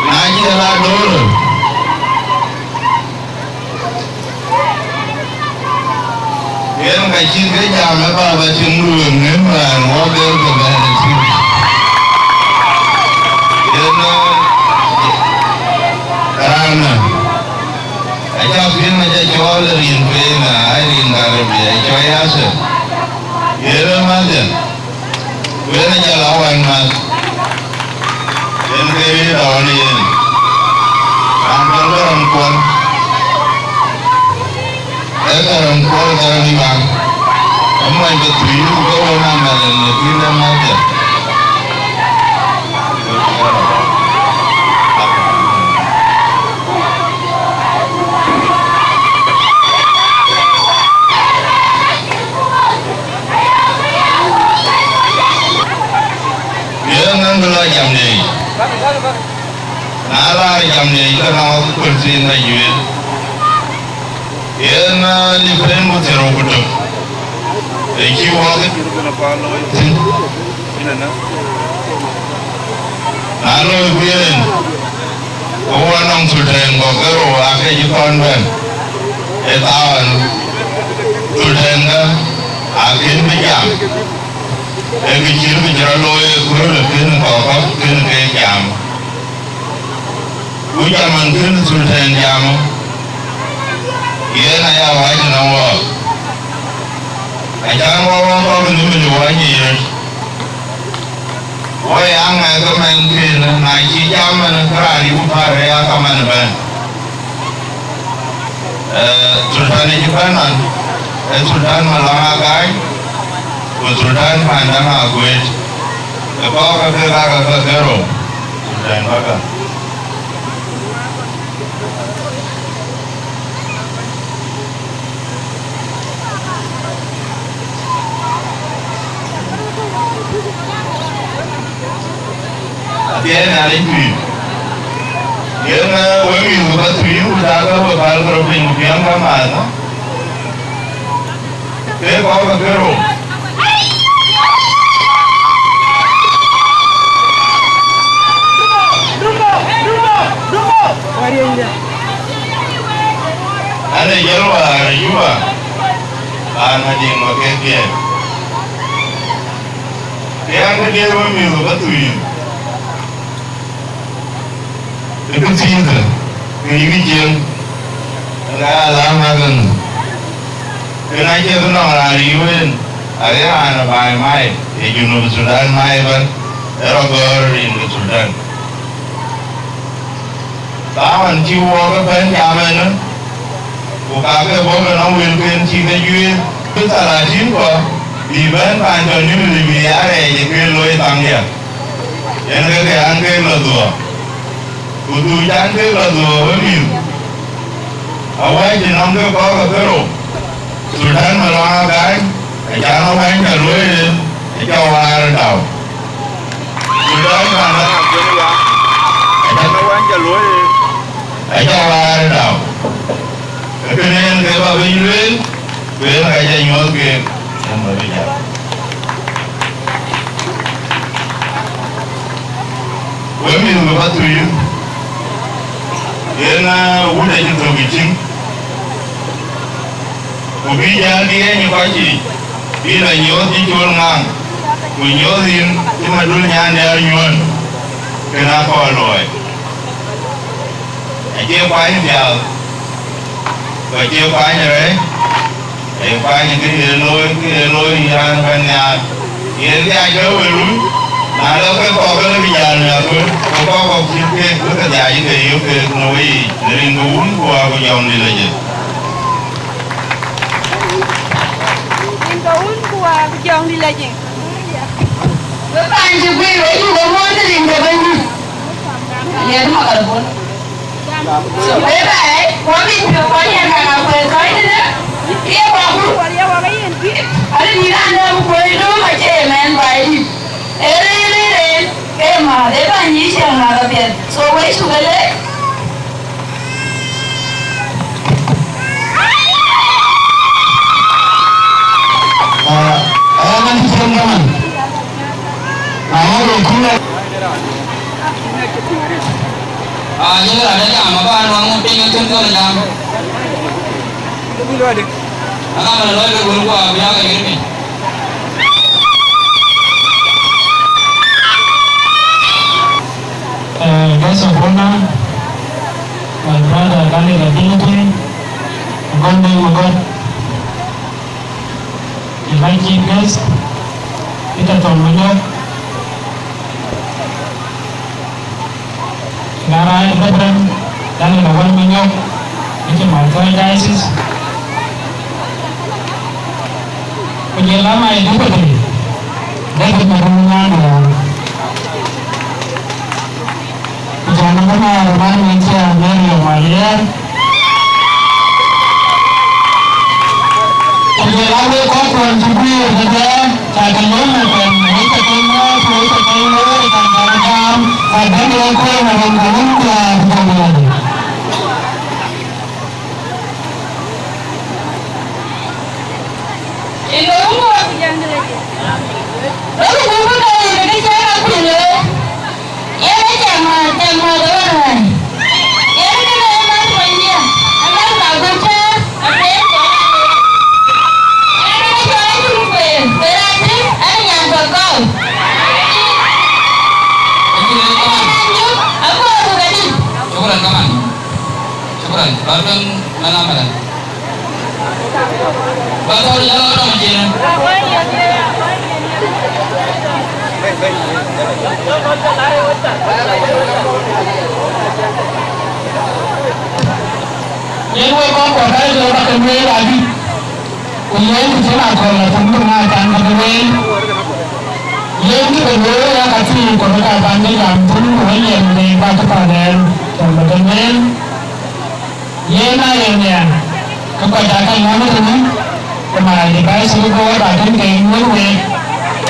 Na cï la döör. Yen ka cït ke jam ë baba tïŋ du ë ŋën raan wɔ ber ke bɛ̈n ë tïŋ. Yen, eh, raan ë, acä piŋ, acä cɔɔl ë rin peen, aa rin Karibia, ë cɔl Yasir. Yen ë mäthë. Ku yen ajɔl a wɛ̈ny mäth, yen ke rïïr dɔ̈ɔ̈r yen. Raan cɔl Garaŋ Kuɔl, ee Garaŋ Kuɔl, Garaŋ Ibaŋ, ee mony ke Thuëëc, ku ke wën amɛl yen ë kuïn de mäthdiɛ̈. Yen nɔn bï lɔ jamde yic. Na laar jamde yic, ke nɔŋ wɔ ke kuël thiin ka juëër. Yen, ah, lip en ku thiërrou ku tök. Ee cï wɔ ke thïn. Na loi ku yen, ku wɔ nɔŋ thultɛɛn kɔ̈k ke rou aake cï kɔn bɛ̈n. Ee thaawën thultɛɛn kä akën bï jam. Ee kë cït kë cï rɔt looi ë kööl ë kën kɔ̈k kɔ̈k kën ke jam. Ku jam an kën thultɛɛn jam, yen aya wäc nɔm wɔɔk. Acan wɔ wɔ kɔ̈k në min wɔ nyic röt. Wɔ ya ŋɛk ëmɛn kën, na cï jam ɛn, ke raan yï ku päl ë ya kaman ëbɛ̈n. Eh, Sultan ë cï bɛ̈n nɔn, ee Sultan Malɔŋ Agany, ku Sultan Pandäŋ Aguëët. Ë kɔɔr ke kek aa ke ke rou, Sultan bäkä. Athiɛɛi Nhialic pïïr. Yen, eh, wek mïth ku bä thuiir, ku cä ke we päl ke röt piny, ku piɛŋ ke maath, ke kɔ̈k ke ke rou. An, ee jɔl wäär ë Juba, an, Madiŋ Makek Diɛɛr. Ke an, ke diɛɛr wek mïth ku bä thuiir. Ë kë thiinkë, kë yïkï cieŋ, ë ka ya läŋ ŋäk ëŋö? Kën acie kë nɔŋ raan riëëu en, arëë raan ë baai mai, ë Junub Thudan mai ëbɛ̈n, ë rɔt gɔ̈ɔ̈r rin ke Thudan. Thaman cï wok ëbɛ̈n jam ënë, ku kakë bɔ̈ ke nɔm wëlken cï ke juëër, bï thalatin kɔ̈k bï bɛ̈n paan tɔ̈ Nimule bï ya rɛɛc ë kën looi thaŋdiɛ̈. Yen ke ke an, kek lɔ dhuɔɔk, ku dhuuc an, kek lɔ dhuɔɔk wemïth. Awäc cï nɔm ke kɔ̈k ke kerou, Sultan Malɔŋ Agany, acan awäny tɔ luɔi en, acä waar dau. Sultan Malɔŋ Agany, acan awäny tɔ luɔi en, acä waar dau. Ee kënë en ke bä bï lueel, ku en ka jɔ nyuɔɔth keek, en bä bï jam. Wek mïth ke Pathuyith, yen, aa, wut acï thök ë cïŋ, ku bï jäl bï ɣɛny ë kɔc yiic, bï lɔ nyuɔɔth cï col ŋaŋ, ku nyuɔɔth yïn cï Madul nyan dɛ̈ɛ̈r nyuɔ̈ɔ̈n, kën akɔɔr luɔi. Acie kuany pial, Ku acie kuany rɛɛc, ee kuany kë ye looi, kë ye looi yïn raan bɛ̈n nhiaar. Yen dhiac ke we luny, na lɔ ke kɔ̈k ke bï jäl miäk wën, ku kɔ̈k kɔ̈k cït keek bï ke dhiac ke yök keek në weyiic, në rin ke Wun ku Wä ku Jɔŋdït Lajik. Rin ke Wun ku Wä ku Jɔŋdït Lajik. Wek paan cï guiir, wek cuk ke muɔ̈ɔ̈th rin ke Bɛ̈nydït. Liɛɛt makarapon. So, wek bɛ̈ɛ̈i, kuɔ̈k yic piɔ̈u, kuɔ̈k yɛn ka ka kuɛth kɔc tëde, ke ye kuɔ̈k ku. Arï dït raan dɛ̈ ku kuɔ̈c döŋ acie ye mɛn baai dït. Ee rëër, rëër, rëër, ke ye määth, ee bäny yic cieŋ määth apiɛth. So, wek cuk ke leec. Ah, aya man cï cïn kaman. Aya de cïn. Ah, yïn raan de jam, aba nuaŋ piny thïn thon jam. Ana man looi ke gun ku abï ya ke yïn piny. Uh, guest of honor, my brother Daniel Adinti, Gonde Magot, the chief guest, Peter Tong Manyok, Garai Reverend Daniel Awal Manyok, which is my third diocese. Ku jɔl a my deputy, David Maduong Nyandong. Ku jɔl a man man min cie Mary Malier. Ku jɔl a wek kɔc kuɔn cï guiir tëde, ca ke lom ëtɛ̈ɛ̈n, wek ca ke mɔ̈ɔ̈th, wek ca ke looi, ca ke jam, ca bɛ̈n ë kɔc në rin ke Wun ku Wä ku Jɔŋdït. Ënɔɔnë, rɔt buk bï ke yï bï cäk akuc looi. Yen ë cäk määth, cäk määth ë wën wɛ̈ɛ̈r. Yen kënë ë määth kuany diɛ̈, ë määth ka buk cäär, ë määth kɔc aa looi. Yen ë cɔl acïn kueer, kueer aa tïŋ, ë nyan kɔ̈k kɔ̈u. Ë nyan nyuc, aguɔ buk adït. Shukran kaman. Shukran. Bä tueŋ mɛn amɛlɛ. Bä thɔ̈r jɔl rɔm cin. Yen wek kɔc kuɔ bä jɔ bä ke lueel adï. Ku yen kë cïn akɔ̈l la thum bï ŋa can bï ke lueel. Yen kë ke lueel ya ka thïn ku bï ka pan bï jam thïn ku wël yen bï bä ke pan ɛn cɔl bï ke lueel. Yen a yen nhiaar, ke kɔc aa ka ŋɔ̈ɔ̈ŋ tënë, ku na ye bɛ̈ɛ̈i cï ke gɔ̈ɔ̈r ba tën ke nyuöth week,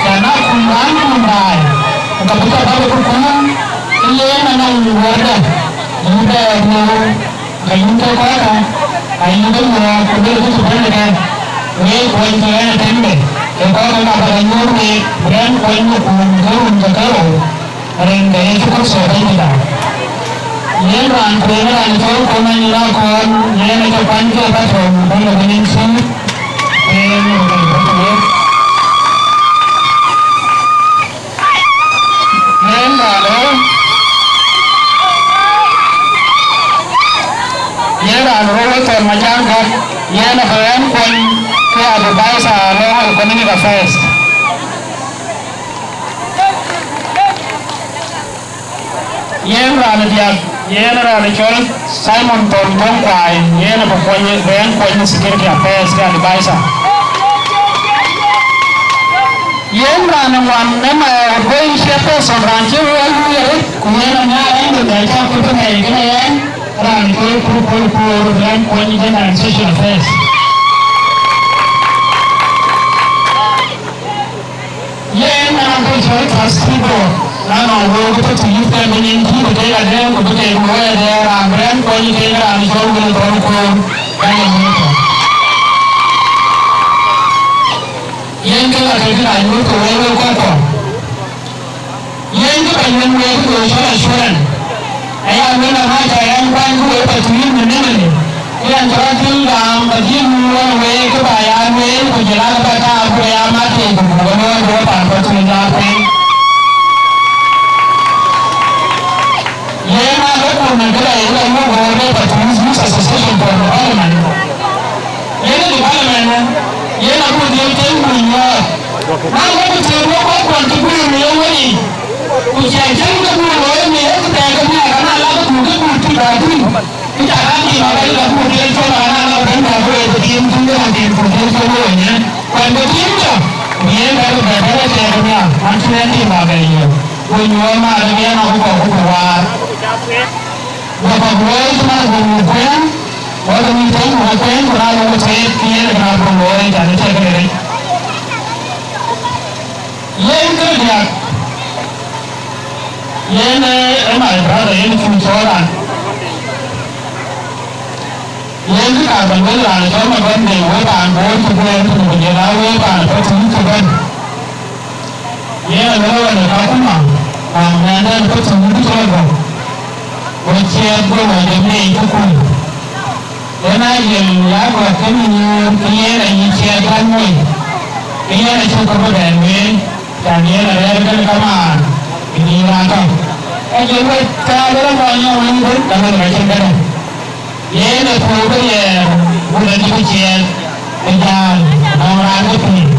cän a kum raan kum baai, ku ka bï tɔ bä bï ke kum, ke yen anɔŋ wärda, yïn bɛ röör, ka yïn ke kɔ̈ɔ̈kä, ka yïn ke nyuɔɔth, ku bï ke cï bɛ̈n ëkë, week kuɔny ke ɣɛn ë tënde, ke kɔ̈ɔ̈kä ka bä ke nyuöth week, bï rɛ̈n kuɔny në kuum ke run ke kerou. Rin ke Yecu Kërtho Bɛ̈nydït. Yen raan kueŋ raan cɔl Komany Lakɔn, yen acï kuany ke patron bï lɔ bï nyin cï, yen rin ke Yecu. Yen raan ë, yen raan ë rɔt thɔn Majaŋ Gɔ̈k, yen abï ɣɛn kuɔny ke advisor alɔŋ economic affairs. Yen raan diäk, yen raan cɔl Simon Thon Thoŋ Kuai, yen bï kuɔny, bï ɣɛn kuɔny në security affairs ke advisor. Yen raan ŋuan në my outgoing chairperson, raan cï wël lueel arëët, ku yen ë ŋa ɣɛn bï bɛ cä kut ë mɛi kënë ɣɛn, raan cɔl Kur Pol Kuur, bï ɣɛn kuɔny në social affairs. Yen na ke cɔl trustee board, na nɔŋ wëu ke tɔ̈ të yïth ke bï nyin cï bï kek adɛ̈ɛ̈m ku bï kek wëëdë raan bï rɛ̈n kuɔny kek raan cɔl Wël Thɔn Kuöör, bɛ̈ny ë Wël Thɔn. Yen ke la ke kën anyuöth ke wël wek kɔc kɔ̈k. Yen kë bɛ̈ny wën wek ke cɔl assurance. Aya luel aŋa ca yɛn kuany ku wek Pathuyith në Nimili, ke yɛn cï rɔt dhil gam bä dhil nu ɣɔn wek kë bä ya lueel, ku jël akë bä taap ku bä ya mat tei ku buk ënɔɔnë bï wek paan Pathuyith laar piny. Yen aa lɔ kun në këda ye lɔ yök ɣööt ë Pathuyith Youth Association for Development. Cïn kuc nyuɔɔth. Na wek cï wek kɔc kuɔn cï guiir në ye wei, ku cï cïn ke guur looi në ye këtɛɛk ke nhiaar, ana la ke guur ke guur cï bɛ tïŋ. Kë cä raan tim abɛ̈ny la guur tiɛɛl cɔl, ana la bɛ̈ny bɛ ke wei ke tim cïn ke raan tim ku tiɛɛl cɔl wei nyɛ. Kuɛn ke tim tɔ, ku yen bɛ ke bɛ bɛ tɛɛk ke nhiaar, man cïn ɛn tim abɛ̈ny yök. Ku nyuɔɔth maar ë biɛn akukɔk ku waar. Wek kɔc luɔi cï man guur kuɛn, wek kɔc mïth tɔ̈u ku kuɛn, ku na lɔ wek tëët, ke yen ë kë na guur luɔi, cä në tëëk këde rec. Yen kë diäk, yen, eh, ë my brother, yen cï cɔɔl raan. Yen kë kaar bä lueel raan cɔl Magonde, wek paan Bor cï guëër tënë, ku jël aa wek paan Pathuyith cï bɛ̈n. Yen aluel wën ë Kakuma, nɔm nɛn dɛn Pathuyith cï lɔ gɔ̈k, go ciɛɛth go lɔ jɔ mei ke kuc. Yen a jël ya gɔ̈k ke mïnyuur, ke yen ayï ciɛɛth bän moi, ke yen acï kɔ̈k bï bɛ̈n wëëny, can yen arɛ̈ɛ̈r kën kamaan, bï nyïïr raan tɔ̈. Ka jël wek tääu ëlë mɔny ë wëny bën, ka lëk ka cïn këdë. Yen ë puɔ̈u bï riɛɛr, wun adï bï ciɛɛth, bï jääl, nɔm raan ke pïïr.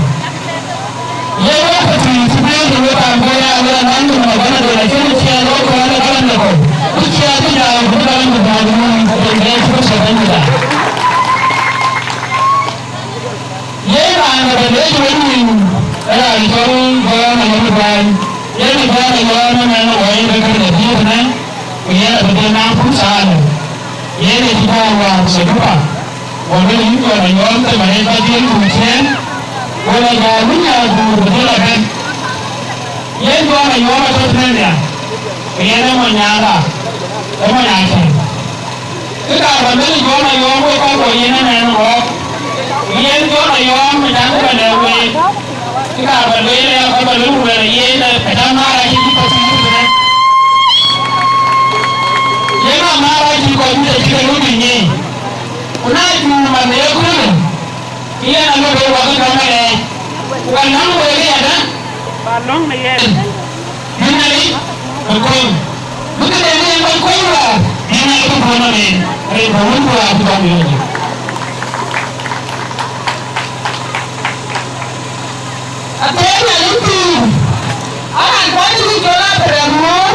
Yen wek Pathuyith cï bɛ̈n, ke wek paan Bor aa wek anɔŋ ke nɔm bɛ̈n adöl acïn ciɛɛth wok kɔn ë kalan de kɔ̈u. Bï ciɛɛth bï jääl, bï kalan de bäny mɔ̈ny, bï bɛ̈n cï bï cï bɛ̈n bï jääl. Yen raan ë bɛ̈n ë cï wek nïïm, ë raan cɔl Jɔn Ayɔm Duany. Yen ë Jɔn Ayɔm ëmɛn ë wɔ yen ke kën ë dhiëëth ënë, ku yen abï bɛ̈n naŋ pun thaar. Yen ë cï jɔ wäär ku lɔ Juba, go lueel yïn Jɔn Ayɔm, them arëët bä dhiël ku ciëën, go lɔ jɔ wïc nya dhuur bï dhil abɛ̈n. Yen Jɔn Ayɔm atɔ̈ tënë nhial, ku yen ee mony nyaŋda, ee mony Acäŋ. Kë kaar bä lueel Jɔn Ayɔm wek kɔc kuɔ yen ënɛn ɣɔɔk. Yen Jɔn Ayɔm ë cäŋ bä lɛ̈k week. Kë kaar bä lueel ë kɔc bä lueel ku luɛɛl yen ë cäŋ määr acï cï kɔc cï yïk ënë. Yen a määr acï kɔc cï cï ke luöny bï nyic. Ku na cuk man ë ye köölë, ke yen alɔ bë wak ë tɔŋ ë lɛɛc. Ku ka läŋ wek ë yadä. Bä lɔ̈ŋ në yen. Bï Nhialic bï kony. Bï këde bï yen bä kony wäär, bï Nhialic bï kony ëmën, rin bä wun ku wäär bï jam yööc. Atëë Nhialic pïïr, aran kuany cï cɔl Abraham ŋuɔ̈ɔ̈r,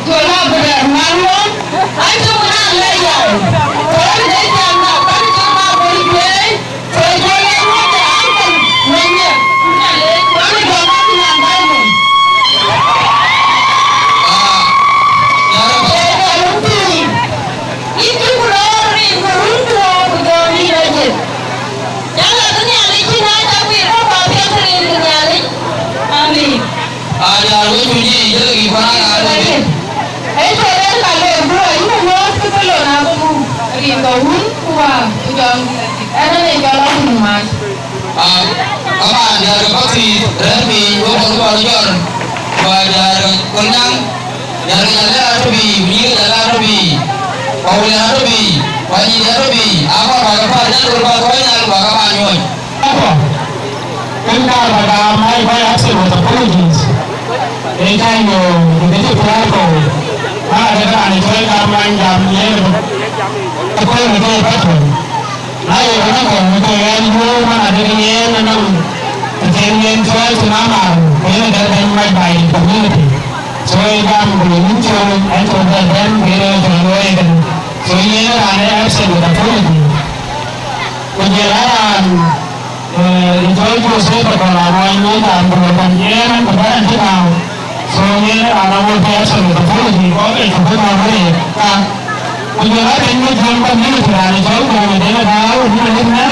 cɔl Abraham ŋuɔ̈ɔ̈r, acï ku na lɛc yai. Tɔ̈ de jam na kuany cï ma bol juëc. Amen. Aa, diäär wec tuuc yiic, jëlkï kuan aa, aa, aa, aa. Ee cɔl en ka lek bï ayï ku ŋɔ̈ɔ̈th ke ke lon abï rin ke wun ku wäär ku jɔŋdït acït. Ɛn ënë cɔl Awun Mac. Aa, kamaan diäär ke Pathuyith rɛ̈ɛ̈r piny, wek kɔn kɔn jɔr, ku aa diäär ke Kolnyaŋ, diäär ke Jalë atɔ̈ bï, ku nyïïr ke Jalë atɔ̈ bï, ku Awulian atɔ̈ bï, ku Anyidi atɔ̈ bï, aa kɔn bä ke päl, jal kɔn bä kɔc nhial, ku bä ke bä nyuɔɔc. Apuɔ, kën kaar bä gam, ai, kɔc absent with apologies. Ee cä yöö, ku bï cï piäär kɔ̈u. Ka de raan ë cɔl gam man jam yen, ë kööl ë ke patron. Na ye kɔn kɔ̈u, ke ɣɛn yöö man adï yen ënɔm, të cïn yen cɔɔl cïn amar, ku yen adɛ̈t bɛ̈ny mac by the community. So ee jam ku ye yïn cöl, ɛn cöl dɛ̈t bɛ̈n, ku yen ë cöl looi ëkënë. So yen raan ë absent with apology. Ku jël a raan, eh, ë cɔl Joseph Akɔl Aŋuɔny, yen raan bï lɔ bɛ̈n, yen raan bï bɛ̈n cï nääu. So yen raan a wok ke Arsenal apology, kɔc ke cuk ke nɔ̈k rëër ka. Ku jɔl a piny ke Jiëŋ community raan ë cɔl Gɔ̈ŋ ë Deŋ Adau, ë Deŋ Adau,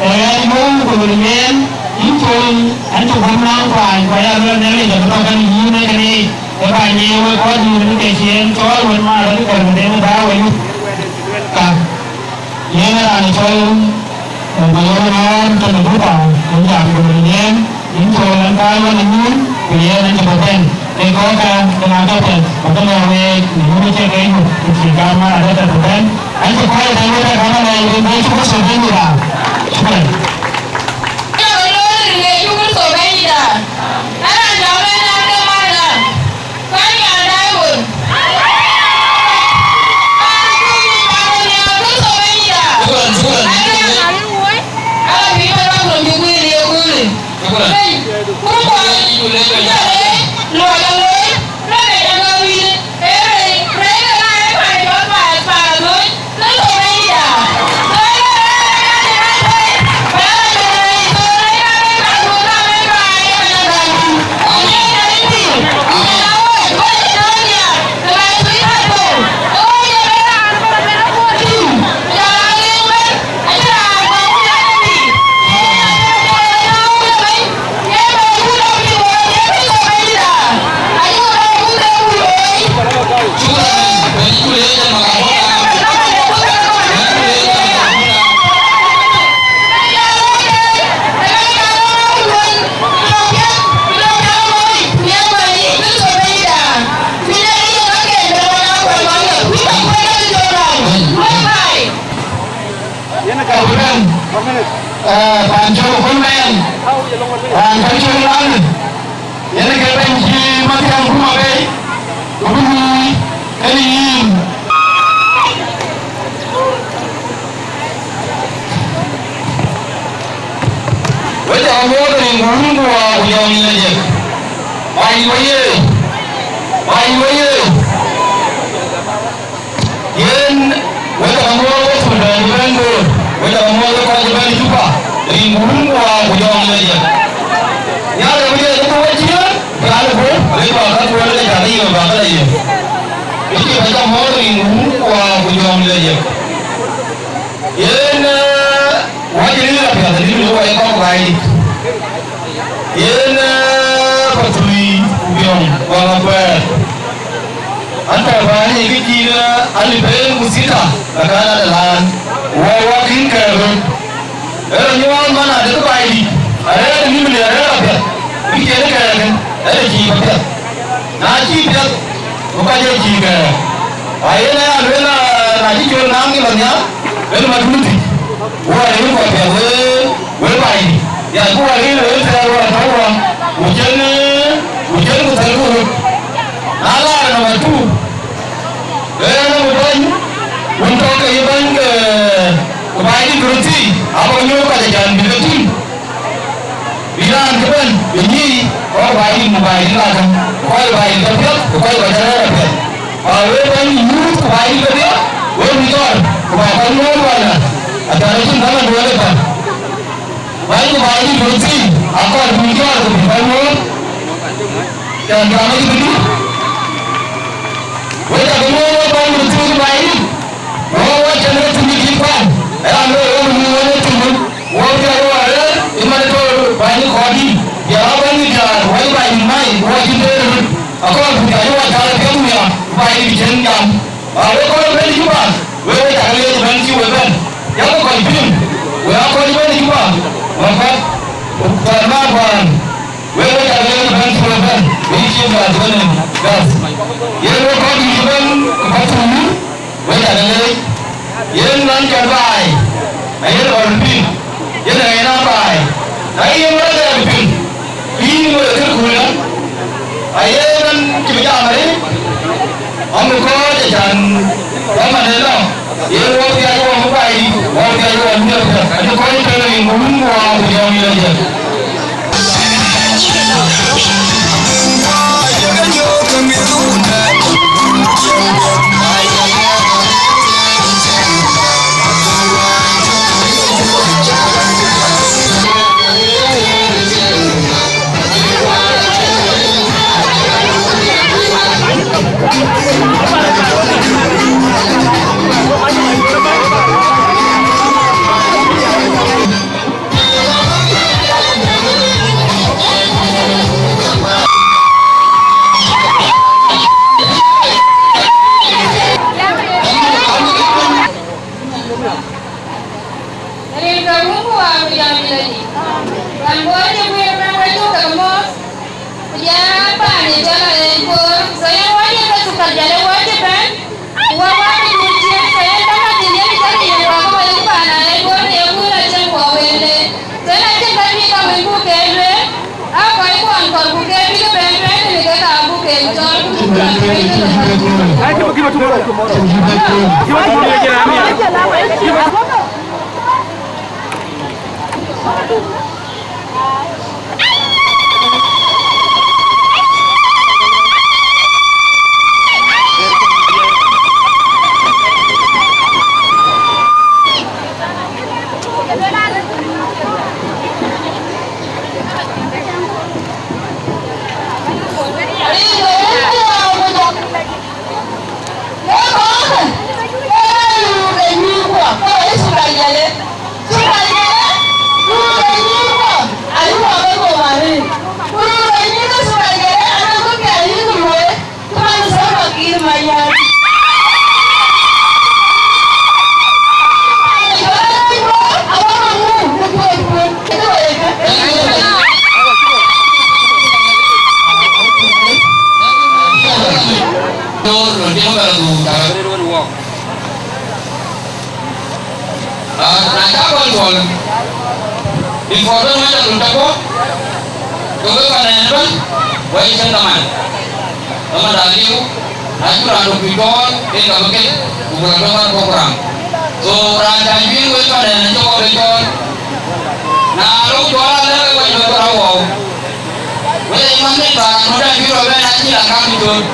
ë ɣɛn yööŋ ku luel yen, yïn col, an cï guöm naŋ kuany, ku aya luel Nhialic abï tɔ̈ kenë yïn ë kënë yic, ë ba nyiëë wek kɔc dïït ke cï en cɔɔl wën maar ë Gɔ̈ŋ ë Deŋ Adau ayup ka. Yen ë raan ë cɔl, eh, Mayɔm Ŋɔɔr tënë Juba, yen jam ku luel yen, yïn col an, ka ɣɔn ë nyuun, ku yen an, cï bï bɛ̈n. Ke kɔ̈ɔ̈kä, ke na ka piɛth, bä ke lɔ week, në nyuun ë cï ke yök, ku cï gam man adɛ̈t bï bɛ̈n. An, cï kɔc ë tɛ̈n wek ë gam alɛɛc, rin ke Yecu Kërtho Bɛ̈nydït aa. Shukran. Shukran, shukran. Yen ka bï bɛ̈n, eh, pan cɔl Kolmɛɛn, pan ka cɔl Lal, yen ke bɛ̈ny cï Mathiaŋ Kum Abei, ku bï luui ënë yïn. Wek ca muɔ̈ɔ̈th rin ku wun ku wäär ku jɔŋ yen ajek. Baai wä ye, baai wä ye. Yen wek ca muɔ̈ɔ̈th wek sultan cï bɛ̈n Bor, wek ca muɔ̈ɔ̈th wek kɔc cï bɛ̈n Juba, rin ku wun ku wäär ku jɔŋ yen ajek. Nhial abï jɛ ku wek cï yen, nhial ku, arëk bä ka tuɔl ke ca ke yök bä ke la yök. Wek cï bä ca muɔ̈ɔ̈th rin ku wun ku wäär ku jɔŋ yen ajek. Yen, eh, wacï rïïr apiɛth, rïïr wek kɔc baai dït. Yen, eh, Pathuc ku Biɔŋ, Waŋ Akuɛɛr. An, tɔ̈ bäny ë kë cït, eh, alipeen ku thita, lakana de laan, wɔ wakïn kɛɛr röt. Ë rɔt nyuɔɔth man adï kë baai dït, arɛɛr ë nimli arɛɛr apiɛth, bï ciɛɛn ë kɛɛr kën, ë rɔt cïï bä piɛth. Na cïï piɛth, ku ka jɔ cïï kɛɛr. Ayen aya lueel, na cï col naŋ ke lɔ nhial, ëlë ma dun thïc. Wɔ rëër kɔc piɛth wee, wee baai dït. Ya ku wɔ rëër wee thɛɛr wɔ tɔ̈u wɔ, ku cen, ku cen ku thɛɛr ku röt. Na laar nɔm atu, ee nɔm bäny, wun tɔ̈ ke ye bäny ke, ke baai dït röt thii, abä nyuɔ̈th kɔc acan bï ke tïŋ. Bï raan cï bɛ̈n, bï nyïï, kɔc baai dït, ku baai dït lakä, ku kɔc baai dït apiɛth, ku kɔc kɔc arɛɛr apiɛth. Ba wek bɛ̈ny yuuth, ku baai dït kedhie, wek bï jɔt, ku ba kɔc ŋoot wala, acan acïn dhaman duɔ̈ɔ̈r ëbɛ̈n. Bɛ̈ny ku baai dït röt thii, akɔɔr bï jɔt, ku bï kɔc ŋoot, cän jam acï bï dït. Wek ca ke ŋoot wek bɛ̈ny röt thii, ku baai dït, wek wek cän ke thïn cï dït kuan, ë raan wek wek bï ŋoot wek thïn wek. Wɔ piac wɔ rëër ë man tɔ̈ bäny kɔɔr dït, bï aa bäny diäär, wɔ cï bäny mai, wɔ cï tëër röt, akɔɔr ku piac wɔ cä piɛth nhial, bäny bï cïn jam. Ba wek kɔc bɛ̈n Juba, wek we cak leec bɛ̈n cï we bɛ̈n. Yak kɔc piŋ, wek aa kɔc bɛ̈n Juba, wɔ kɔc, ku thɔn ma kuan, wek we cak leec bɛ̈n cï we bɛ̈n, wek cï gas bɛ̈n gas. Yen wek kɔc dït bɛ̈n, ku bä thum. Wek ca ke leec, yen nɔn cɔl baai, ayen ɣɔn piŋ, yen ɣɛn a baai, na yen ɣɔn ɣɛn piŋ, yïn ŋö ye kërkun ë, ayen nɔn cï bï jam arëët, ɣɔn bï kɔc acan, ɣɔn man ë lɔ, yen wɔ piac wɔ bï baai dït, wɔ piac wɔ bï jɔt piɛth, acï kɔc tënë rin ku wun ku wäär ku jɔŋ yen ajël. Rin ke wun ku wäär ku jam ë lɛ̈i. Raan bɔ̈ ëcï guiir ëbɛ̈n wecök ke mɔ̈ɔ̈th, ku jɔ paan ë cɔl Arɛɛc Koor, so yen wɔ ye ke thukal jäl ë wɔ cï bɛ̈n, ku wɔ wä ke dun ciëën, so yen bäny adhil yen cä ke yen wä ke wɔ ye paan Arɛɛc Koor, ye guiir acïn wɔ wël le. Tën acïn ka bï ka wën buk ke lueel, aa kɔc kuɔn kɔ̈k buk ke bïk bɛ̈n bɛ̈n tënë kek aa buk ke cɔɔl ku buk cɔɔl. Before bɛ̈n wɛ̈t athun tɔ̈ kɔ̈u, ke wek pan ɛn ëbɛ̈n, wɛ̈t cïn kaman. Kaman da liu, na cï raan röt kuc dɔ̈ɔ̈r, ke ka bï ket, ku bï rɔt bɛ̈n wɛ̈t program. So, raan ca juëc wek pan ɛn acï kɔ̈u ke cɔɔl. Na röt cɔɔl alɛ̈k ke wɛ̈t wek rɔt wɔ. Wek ë man mec ba raan röt a juëc rɔt bɛ̈n acï raan kam cööt.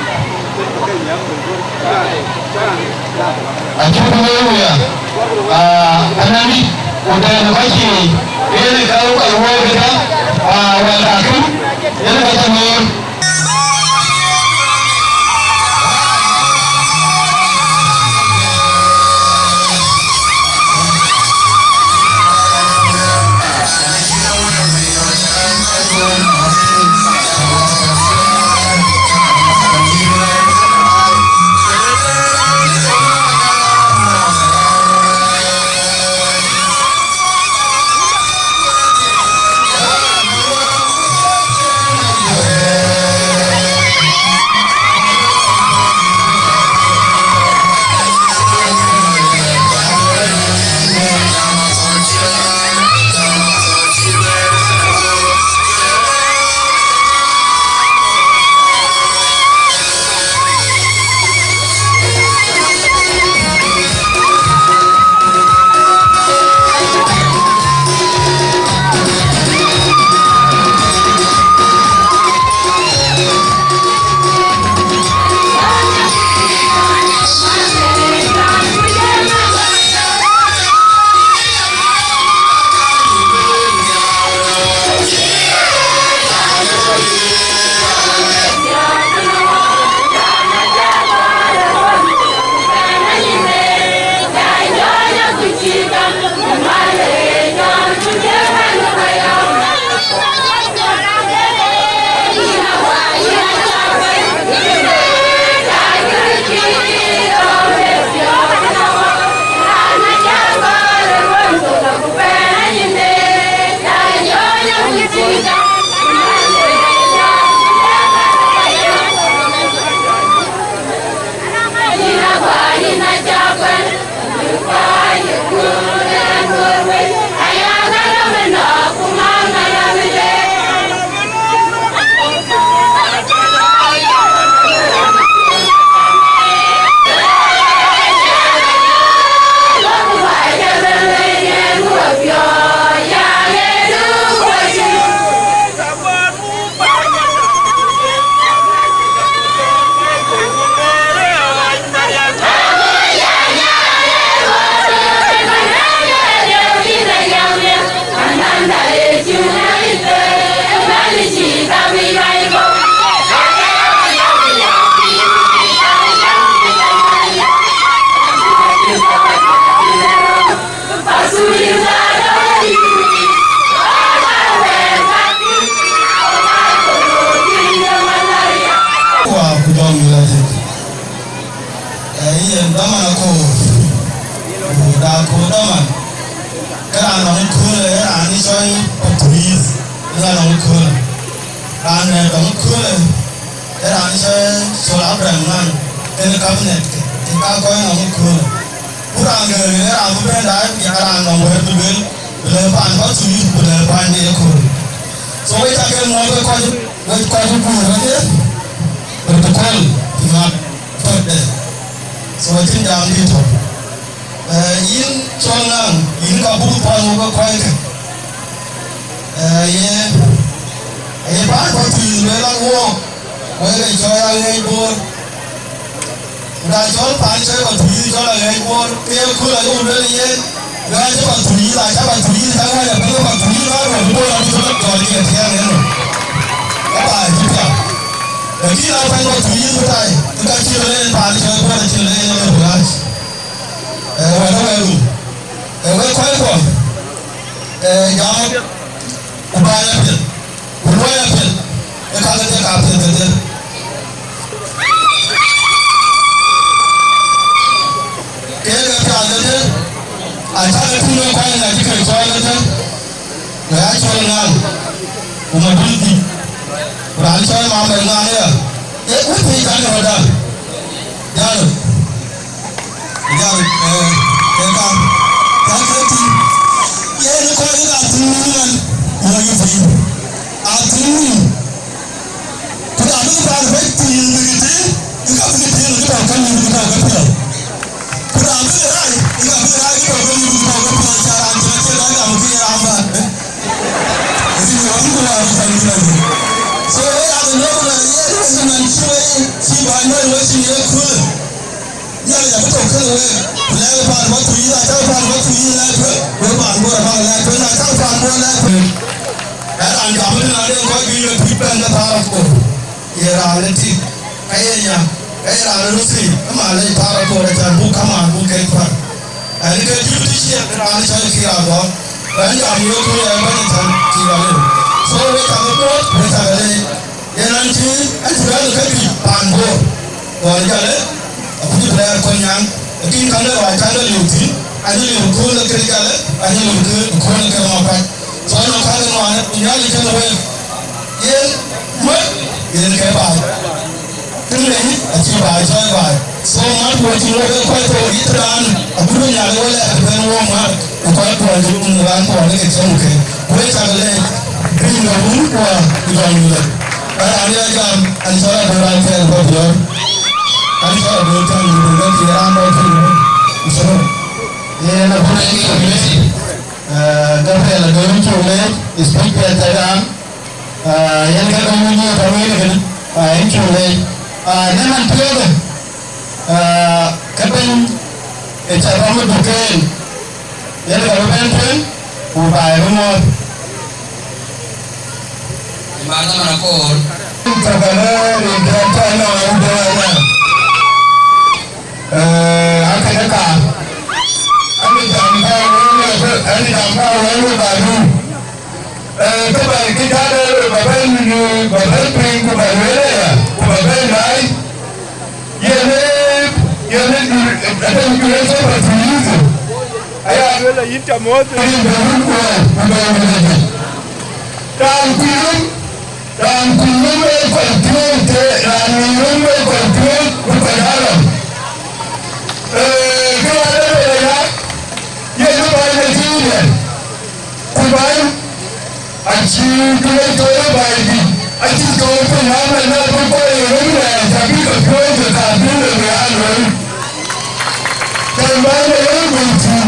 Acuk lueel wëya, aa, anäŋ dït, ku tɛ̈ɛ̈n ë kɔc cï yen ë käu kɔc wëëu këdä, aa, wɛl kakï, yen ë kɔc ca ŋoor. Ku jɔŋ yï la thïn. Ee, yen dhaman akoor, ku da akoor dhaman, ke raan nɔŋ köölë, ee raan ë cɔl Patrice, ee raan nɔŋ köölë. Raan ë nɔŋ köölë, ee raan ë cɔl, cɔl Abraham Ŋan, kenë cabinet ke, ke ka kɔc nɔŋ köölë. Ku raan gɛ̈ɛ̈r, ee raan bï bɛ̈n daai, ku jɔl raan nɔŋ wɛ̈t bï lueel, bï lɛ̈k paan Patrice, bï lɛ̈k paan de ëkööl. So, wek cä ke muɔ̈ɔ̈th wek kɔc, wek kɔc ë Guur ëdhie, protocol, mat. Tɔ̈de. So, acïn jam dït tɔ̈. Eh, yïn cɔl Ŋaŋ, yïn ka buk thɔn wek kɔckë. Eh, ye, ye paan Patrice lueel an, wok, wek ë cɔl Aŋeec Bor. Ku da cɔl paan cɔl Patrice cɔl Aŋeec Bor, ke ye kööl ayok lueel yen, Ɣɛn cï Patrice, acä Patrice, cä ɣɛn abï Patrice, ɣɛn röt bï Bor abï cï lɔ jɔl cï ë tiɛɛŋ en nɔm. Ë baai cï piath. Lakin na pɛ̈n Patrice bï tai, ke ka cï röt en paan cï Bor acï röt en ë bï ɣääc. Ee, wɛ̈t ë wɛ̈t rum. Ee, wek kɔc kuɔ, ee, jam apiɛth, ku baai apiɛth. Ku luɔi apiɛth, ee ka ke thiek apiɛth kedhie. Keek ee piath kedhie, acä ke tïŋ wek kuany ŋa cï ke cɔɔl kedhie, wek aa cɔl Ŋaŋ, ku Madut dhïc, ku raan cɔl Mamer Ŋaŋ aya, ee wek thiëc kan rɔt dan, jal. Jal, eh, ke kam, jal ke tïŋ. Yen ë Kɔc aa thïn nïn man, wɔ ye thïn. Aa thïn nïn. Ku na bï paan bɛ̈c thïn bï ke tëë, ke ka bï ke tëë, ke tɔ̈ ke nïn, ke tɔ̈ ke piɔ̈u. Ku na bï rac, ke ka bï rac, ke tɔ̈ ke nïn, ke tɔ̈ ke piɔ̈u, ca raan cï raan cï raan gam ke ye raan bä. Ëtï wɔ bï ku raan cä nïn nïn. So, we are the local, yeah, this is an achievement, see, by no way, see, yeah, cool. Nhialic abï tɔ̈ kënë week, ku lɛ̈k paan bä thuk yïn, acä paan bä thuk yïn lɛ̈k tueŋ, wek paan Bor abäk lɛ̈k tueŋ, acä paan Bor lɛ̈k tueŋ. Ë raan jam ëtënë ade kɔc juëc ë tuc bɛ̈n ke thaar akoor, ye raan ë tik, ka ye nya, ka ye raan ë röt thiic, ë malec thaar akoor acan buk kamaan buk kek päl. Ɛn ke jur të ciɛɛŋ raan cɔl Kiir Agɔk, bɛ̈n jam yök ku ye bɛ̈ny acan Kiir Agɔk. So, wek cä ke buɔɔth, wek cä ke leec. Yen an cï, an cï rɛ̈ɛ̈r ë käjuëc paan Bor, ɣɔn jalë, akuc bï rɛ̈ɛ̈r kɔc nyaŋ, lakin ka lë ruac ka lë liu thïn, anyë liu kööl ë kën jalë, anyë liu kööl ë kën ŋɔk kuac. So, nɔm ka lë ŋuan, ku Nhialic kën wek, yen mät, yen ke baai. Tënë yï, acï baai cɔɔi baai. So, mät ku acï wek kɔc thou yïth raan, agut bï Nhialic wek lɛɛr të bɛ̈n wok mät. Ku kɔc kuɔn cï rum ran kuɔn ke cïn ke. Ku wek cak leec, bï nɔm wun kuɔn ku jɔl nyuɔɔth. Ba raan ya jam, an cɔl Adoor Akel Papiɔ̈r. An cɔl Adoor Akel Papiɔ̈r, ke raan bɔ̈ tïŋ. Ku cï rɔt. Yen abun ë community. Eh, Gabriel Adoor, cuk leec, speech piɛth cak gam. Eh, yen ke dɔm wun yï tɔ̈ wël kënë. Ah, yïn cuk leec. Ah, në man piɔ̈ɔ̈th. Ah, ke bɛ̈ny ë cä rɔm ë duken, yen ka bï bɛ̈n tueŋ, ku baai bï muɔɔth. Ë man dhaman akoor. Thɔ̈k alë rin piɔ̈ɔ̈th tɔ̈ nɔm ë duken aya. Eh, akënë ka. Ani jam ka wël, ani jam ka wël ba du. Eh, kë ba, kë jadë ba bɛ̈n, ba bɛ̈n piny, ku ba lueel aya, ku ba bɛ̈n daai. Yen ë, yen ë, ë, ë, ë, ë, ë, aya lueel ayïn ca muɔ̈th. Rin bɛ run kuɔɔr, ku bɛ run bɛ run. Raan kuc rum, raan kuc rum ë kɔc tueŋ, të raan ŋic rum ë kɔc tueŋ, bï kɔc aa rɔm. Eh, kë wä de bɛ ya, yen ë bä de tïŋ yɛn. Ku bäny, acï kë le tɔ̈ ë baai dït, acï tɔ̈ ë piny, ama na bï kɔc ë röt rɛɛc, abï ke piɔ̈ɔ̈c ke ka bï le bï aa luɔi. Tɛ̈n bäny ë yen guöl thïn,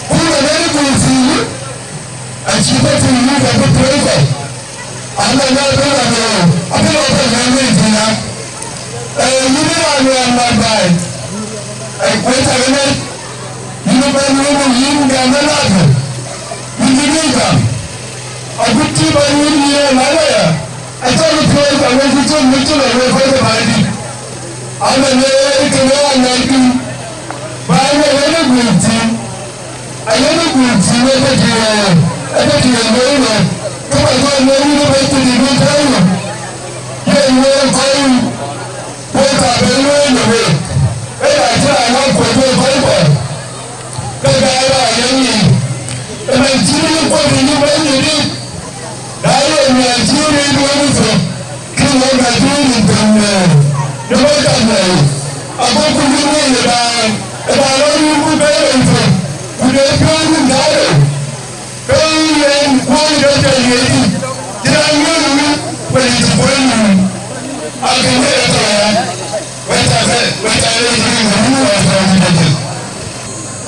ku na yen guöl thïn, acï bä thïn yïk abï tueŋ kɔc. Ama na bï ɣɔn ë, abï lɔ bä ŋɛ̈n wëi thïn a. Ee, yïn ë raan ë mat baai. Ee, wek cä ke nɛ̈t. Yïn ëbɛ̈n wëu yïn gam ënɔɔnë, yïn cï bï gam. Agut cï bɛ̈n wëu yïn ë mat aya, acä bï piɔ̈ɔ̈c ka wek cï cök wec cï lɔ wek kɔc ke bäny dït. Ama në kënë anɛ̈kdu, bäny ë yen ë guëër thïn, ayen ë guëër thïn ë tëtï, ë tëtï ë looi wek, ke ba jɔ looi yïn ë bɛ̈ny tëtï bï tɛ̈ɛ̈u. Yen wëu kɔc, wek ka bɛ̈n wëu në wek, ë ka cï raan ŋɔ̈k kuöc wek kɔc kɔ̈k. Ke gäi raan ë ŋic, ëmɛn cï rïïu kuöc ë yï Bɛ̈nydït, na ye miɛt cï rïïu duëër ë thok, kï ŋɔ̈k ka cï rïïu thok në, në wek ka mɛi, agoku bï ŋic ë baan, ë baan rɔt rïïu ku bɛ̈ɛ̈i rɔt thok, ku de piɔ̈u run kaarou, ke yen kuöc ë ke piɛth ŋiɛc thïn, cï raan ŋiɛc wïc, wek cï kuöc run, akënë ë tɔ̈ ya.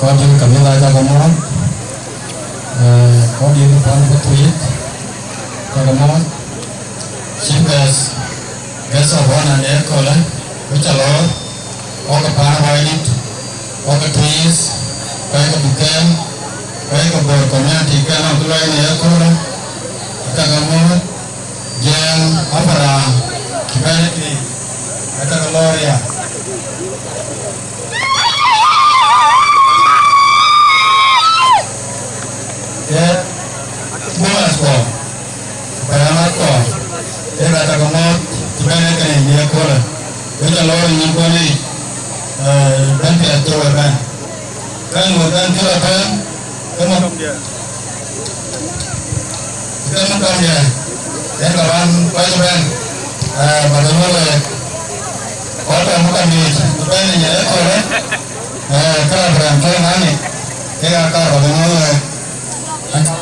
Kɔc juëc kabila cä ke muɔ̈ɔ̈th, eh, kɔc juëc ke pɔ̈n ke Tuïc cä ke muɔ̈ɔ̈th, chief guest, guest of honor në ëköölë, ku cä lɔɔr, kɔc ke paan Ruaidït, kɔc ke Tuïc, kɔc ke Duken, kɔc ke Bor community ke nɔŋ kë luɔi në ëköölë, cä ke muɔ̈ɔ̈th. Jiɛɛm Abraham cï bɛ̈n ë tïŋ, ë tɛ̈ ke lɔɔr ya. Ee, Boaz Kɔɔr, Abraham Kɔɔr, ee ka tɛ̈ ke mɔ̈ɔ̈th cï bɛ̈n ë kënë ë köölë, wek cä lɔɔr ë nyïnkɔn yic, ee, bɛ̈n piɛth cï wek bɛ̈n. Kɛn wek bɛ̈n cï lɔ tɛ̈ɛ̈n, ke mɔ̈k. Ke mukam diɛ̈, yen ka ban kɔc bɛ̈n, eh, ba ke nyuɔ̈th wek. Kɔc tɔ̈ mukam yiic, ku bɛ̈n ë nyin ëköölë, eh, ka raan bɛ̈n ke nani, ke ka ka ba ke nyuɔ̈th wek. Anca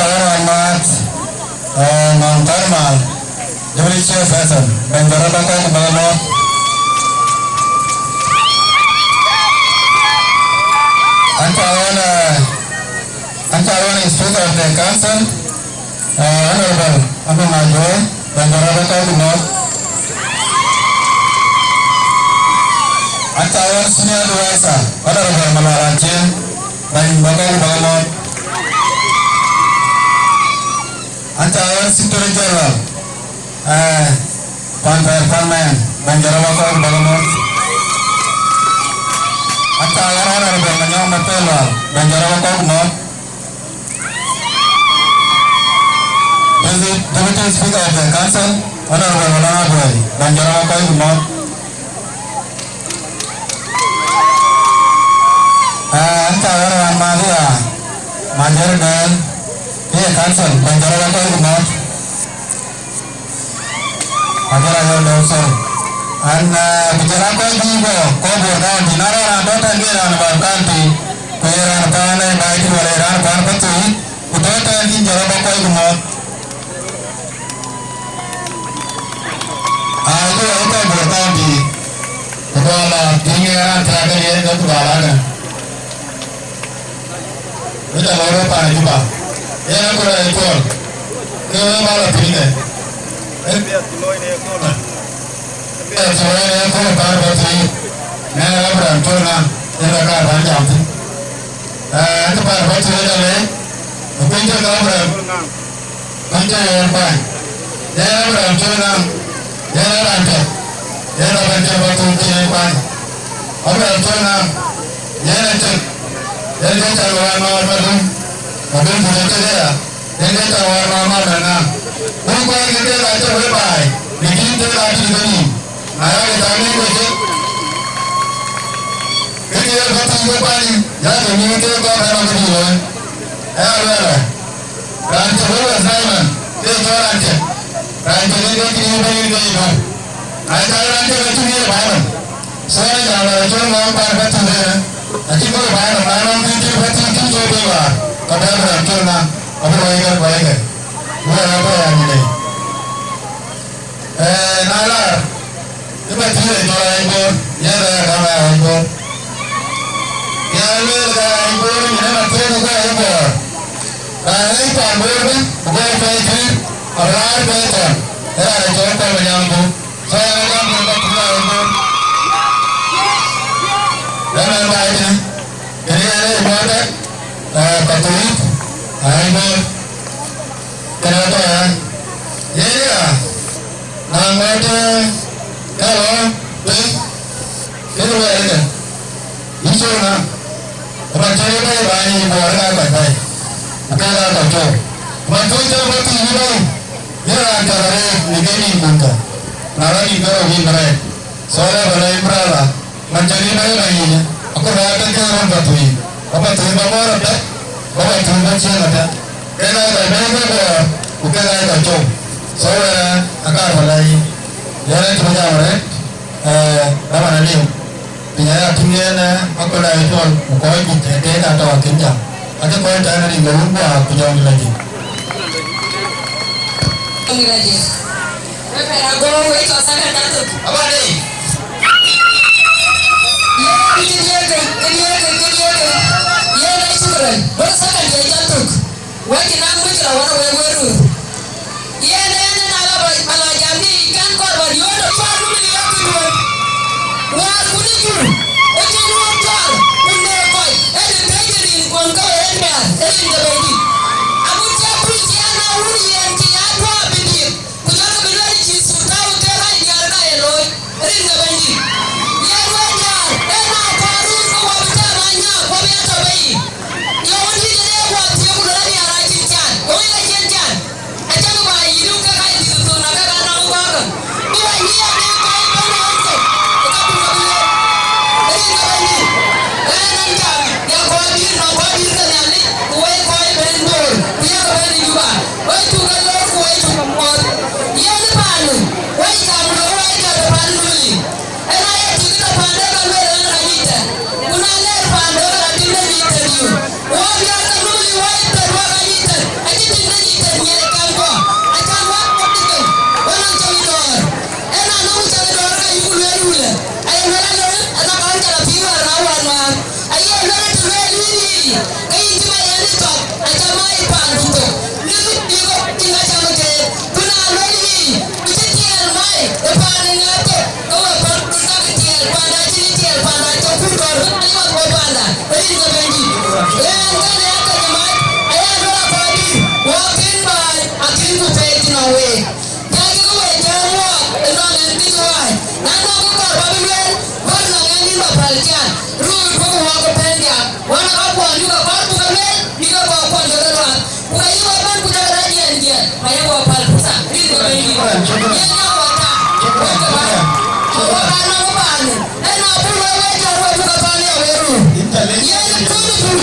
wën wan maath, eh, Nɔŋ Thärmal, Deputy Chairperson, bɛ̈ny Jɔt Rɔt Akɔc ku bäk lɔ̈ɔ̈k. Anca wën, eh, anca wën Speaker of the Council, eh, Honorable Amin Ajuɔ̈ɔ̈r, bɛ̈ny Jɔt Rɔt Akɔc ku mɔ̈ɔ̈th. Anca wën Senior Advisor, Honorable Malual Aciëŋ, bɛ̈ny Jɔt Rɔt Akɔc ku bäk lɔ̈ɔ̈k. Anca wën Secretary General, eh, Pan Thɛɛr Pan Mɛɛn, bɛ̈ny Jɔt Rɔt Akɔc ku bäk lɔ̈ɔ̈k. Anca wën Honorable Manyɔk Mathel Lual, bɛ̈ny Jɔt Rɔt Akɔc ku mɔ̈ɔ̈th. Deputy, Deputy Speaker of the Council, Honorable Olɔŋ Abuɔi, bɛ̈ny Jɔt Rɔt Akɔc ku mɔ̈ɔ̈th. Eh, anca wën wan maath ya, Major Dɛl, ke ye Council, bɛ̈ny Jɔt Rɔt Akɔc ku mɔ̈ɔ̈th. Major Ayɔl Dɛl, sorry. An, eh, ku jɔl a kɔc bï bɔ̈, kɔc Bor County, na raan tɔ̈ tɛ̈n ke raan Bor County, ku ye raan paan ë Baitic wala ye raan paan Pathuyith, ku tɔ̈ tɛ̈n ke Jɔt Rɔt Akɔc ku mɔ̈ɔ̈th. Aa, ku ë kɔc Bor County, ku gɔl a piŋ ë raan thiaak ë yen, ku gɔl a kë. Wek ca lɔ rɔt paan Juba. Yen a ku rɛɛc Cuɔl. Ke wek bä lɔ piŋ ë. Ë piɛth ku looi në ye köölë. Ë piɛth ku looi në ye köölë paan Pathuyith. Në Abraham Cuɔl Ŋaŋ, yen ka kaar bän jam thïn. Ee, ë kë paan Pathuyith ë ca leec. Ë piny cï ke Abraham Cuɔl Ŋaŋ. Kɔc cä ɣɛɛr kuany, yen Abraham Cuɔl Ŋaŋ, yen a raan piɛth, yen a bɛ̈n cï bä thuk cï yen kuany. Abraham Cuɔl Ŋaŋ, yen a cök, yen ke cäŋ wään nɔɔr madun, madun ku cï cök aya, yen ke cäŋ wään nɔɔr madun ŋaŋ. Wun kuany ke kek acï wëë baai, në kïn kek acï ke nïïm, na yak cäŋ nïïm ke cök. Kë kë ye bä thuk ke kuany, yak ke nïïm ke kɔn rɛ̈m abï dïït looi. Aya luɛɛlë. Raan cï wël assignment, ke cɔl raan cï. Raan cï ke cï yï bɛ̈n yï ke yï bɛ̈n. Na cak raan cï ke cï yï bɛ̈n. So, ë jam la cɔl ŋɔɔŋ kuan bä tïŋ de. Acï kɔc bɛ̈n na nɔŋ kï cï bä tïŋ cï cɔl bï waar. Ka bɛ̈n raan cɔl ŋa, abï ruɔi ke ruɔi ke. Wël abï raan yï de. Ee, na lar, ë Mathiu ë jɔl aa Bor, yen rɛɛr ka aa Bor. Ya lueel ka aa Bor, nyin ë Mathiu ku ka aa Bor. Raan ë pan Bor bï, ku bɛ̈ɛ̈i pɛɛi juëc, araar pɛɛi thɔn, ë raan ë cɔl Kuɔl Manyaŋ Bor. So, yen ë jam Bor ka Mathiu aa Bor. Yen ë baai tënë, kënë yen ë Bor bɛ̈, ee, Pathuyith, aa Bor. Kënë atɔ̈ ɣɛn. Yen ya, na ŋɔ̈t, ee, ka lɔ piny, kek wɛɛr ëkë. Yïn col ŋa? Ëmën cïn ë bɛ̈ɛ̈i bäny yï Bor ë ka kɔc bɛ̈ɛ̈i. Ku kek aa kɔc col. Ëmën col cïn bä thïn yï bɛ̈ɛ̈i. Yïn raan cɔl arëët në ke nïn kun kä. Na rɔt nïn ke rou yïn bï rɛɛc. So, lɛ bä lɔ yïn brother. Man cä rïïu ë rɛ̈c yic, akɔ̈l raan tëk ke röt bä thuëëc, bä bä thuëëc bä bɔ̈ɔ̈r ëtɛ̈k, bä bä thuëëc bä ciëën ëtɛ̈k. Kek aa kɔc bɛ̈ɛ̈i ke Bor, ku kek aa kɔc com. So wɛ̈ɛ̈r ë akaar bä lɛ̈k yïn. Yɛn ë cï bï jam arëët, ee, dhamana liu. Piny aya tïŋ yen, ee, akɔ̈l aa cuɔl, ku kɔc juëc ë keek aa tɔ̈ akïn jam. Acï kɔc tɛ̈n rin ke wun guɔ ku jɔŋdï lɔ jik. Jɔŋdï lɔ jik. Wek pɛn agɔ̈ɔ̈r wek cɔl second Catholic. Abade. Ye, kï diëëkë, kï diëëkë, kï diëëkë. Ye, na shukran. Wek second ye Catholic. Wek cï naŋ muckila wën wek wek röör. Ye, na, na, na, la ba, ba la jam ni, kan kɔɔr ba diöör tɔ cuar nu ni yok kï duöör. Wäär ku ni jur, ë cïn wok cuar, ku ne kɔc, ë de pec rin kuɔn ke ë miaar, ë rin ke Bɛ̈nydït. Agut cï Apuc cï an, na wun yen cï ya tuɔɔk bï diëk. Ku jɔlkï bï lueel cï thuk tääu ke rac diäär ka ye looi, rin ke Bɛ̈nydït. Yen wek diäär, ë na kɔɔr run ke wɔ bï tɛ̈m anyaak, wɔ bï ya tɔ bei yic. Ye wun cï jël ye guɔ thiëëk ku lueel adiäär acïn can, ye wun la cïn can. Wɔ biäk ke Nimule wɔ ye tɛ̈t, wɔ ka nyic tɛ̈t, acï tïŋ ke nyic tɛ̈t nyiɛɛi kamkua, acan wɔ kɔc dït piny, wɔ nɔŋ cäŋ ë dɔ̈ɔ̈r. Ëna nɔŋ cäŋ ë dɔ̈ɔ̈r ka yïku lueel wulë. Aye lueel aloi, ëna kɔn cä lɔ pïïr wäär na wään wäär. Aye lueel të lueel yïn yiic, ke yïn cï ma yɛn ë tɔ̈k, aca ma yï paandu thok. Në bï bï kɔc tïŋ acam keek, ku na lueel yiic, ku cï tiɛɛl mai ë paan ë ŋɛ̈ɛ̈th thok, ke we päl ku ka bï tiɛɛl, panda cïn tiɛɛl, panda cɔk ku dɔ̈ɔ̈r, bï paan ë ŋɔ̈th bɔ̈ panda, rin ke Bɛ̈nydït. Yen kënë ya ke jamaat, aya lueel akɔɔr dït, wɔ kën baai, akën ku peec nɔm week. Jal ke we jam wɔ, ë nɔm en bï wai. Na nɔm ku kɔɔr ba bï lueel, bä nɔm en yïn ba päl cian. Röör duökï wɔ ke pɛ̈n diaal. Wän ë kakuɔn bï ke kɔɔr buk ke lueel, bï ke kɔɔr kuɔn ke ke luaak. Ku ka yï wɔ bɛ̈n ku jɔkï rɛ̈c jiɛɛn jiɛɛn, ma yï wɔ päl pursa, rin ke Bɛ̈nydït. Yen ya wɔ tak, wɔ ke bä, ku wɔ bä nɔm ë paan. Ëna bï wek wek jɔt wek buk ke päl ya wek röör. Yen kööl ë pur,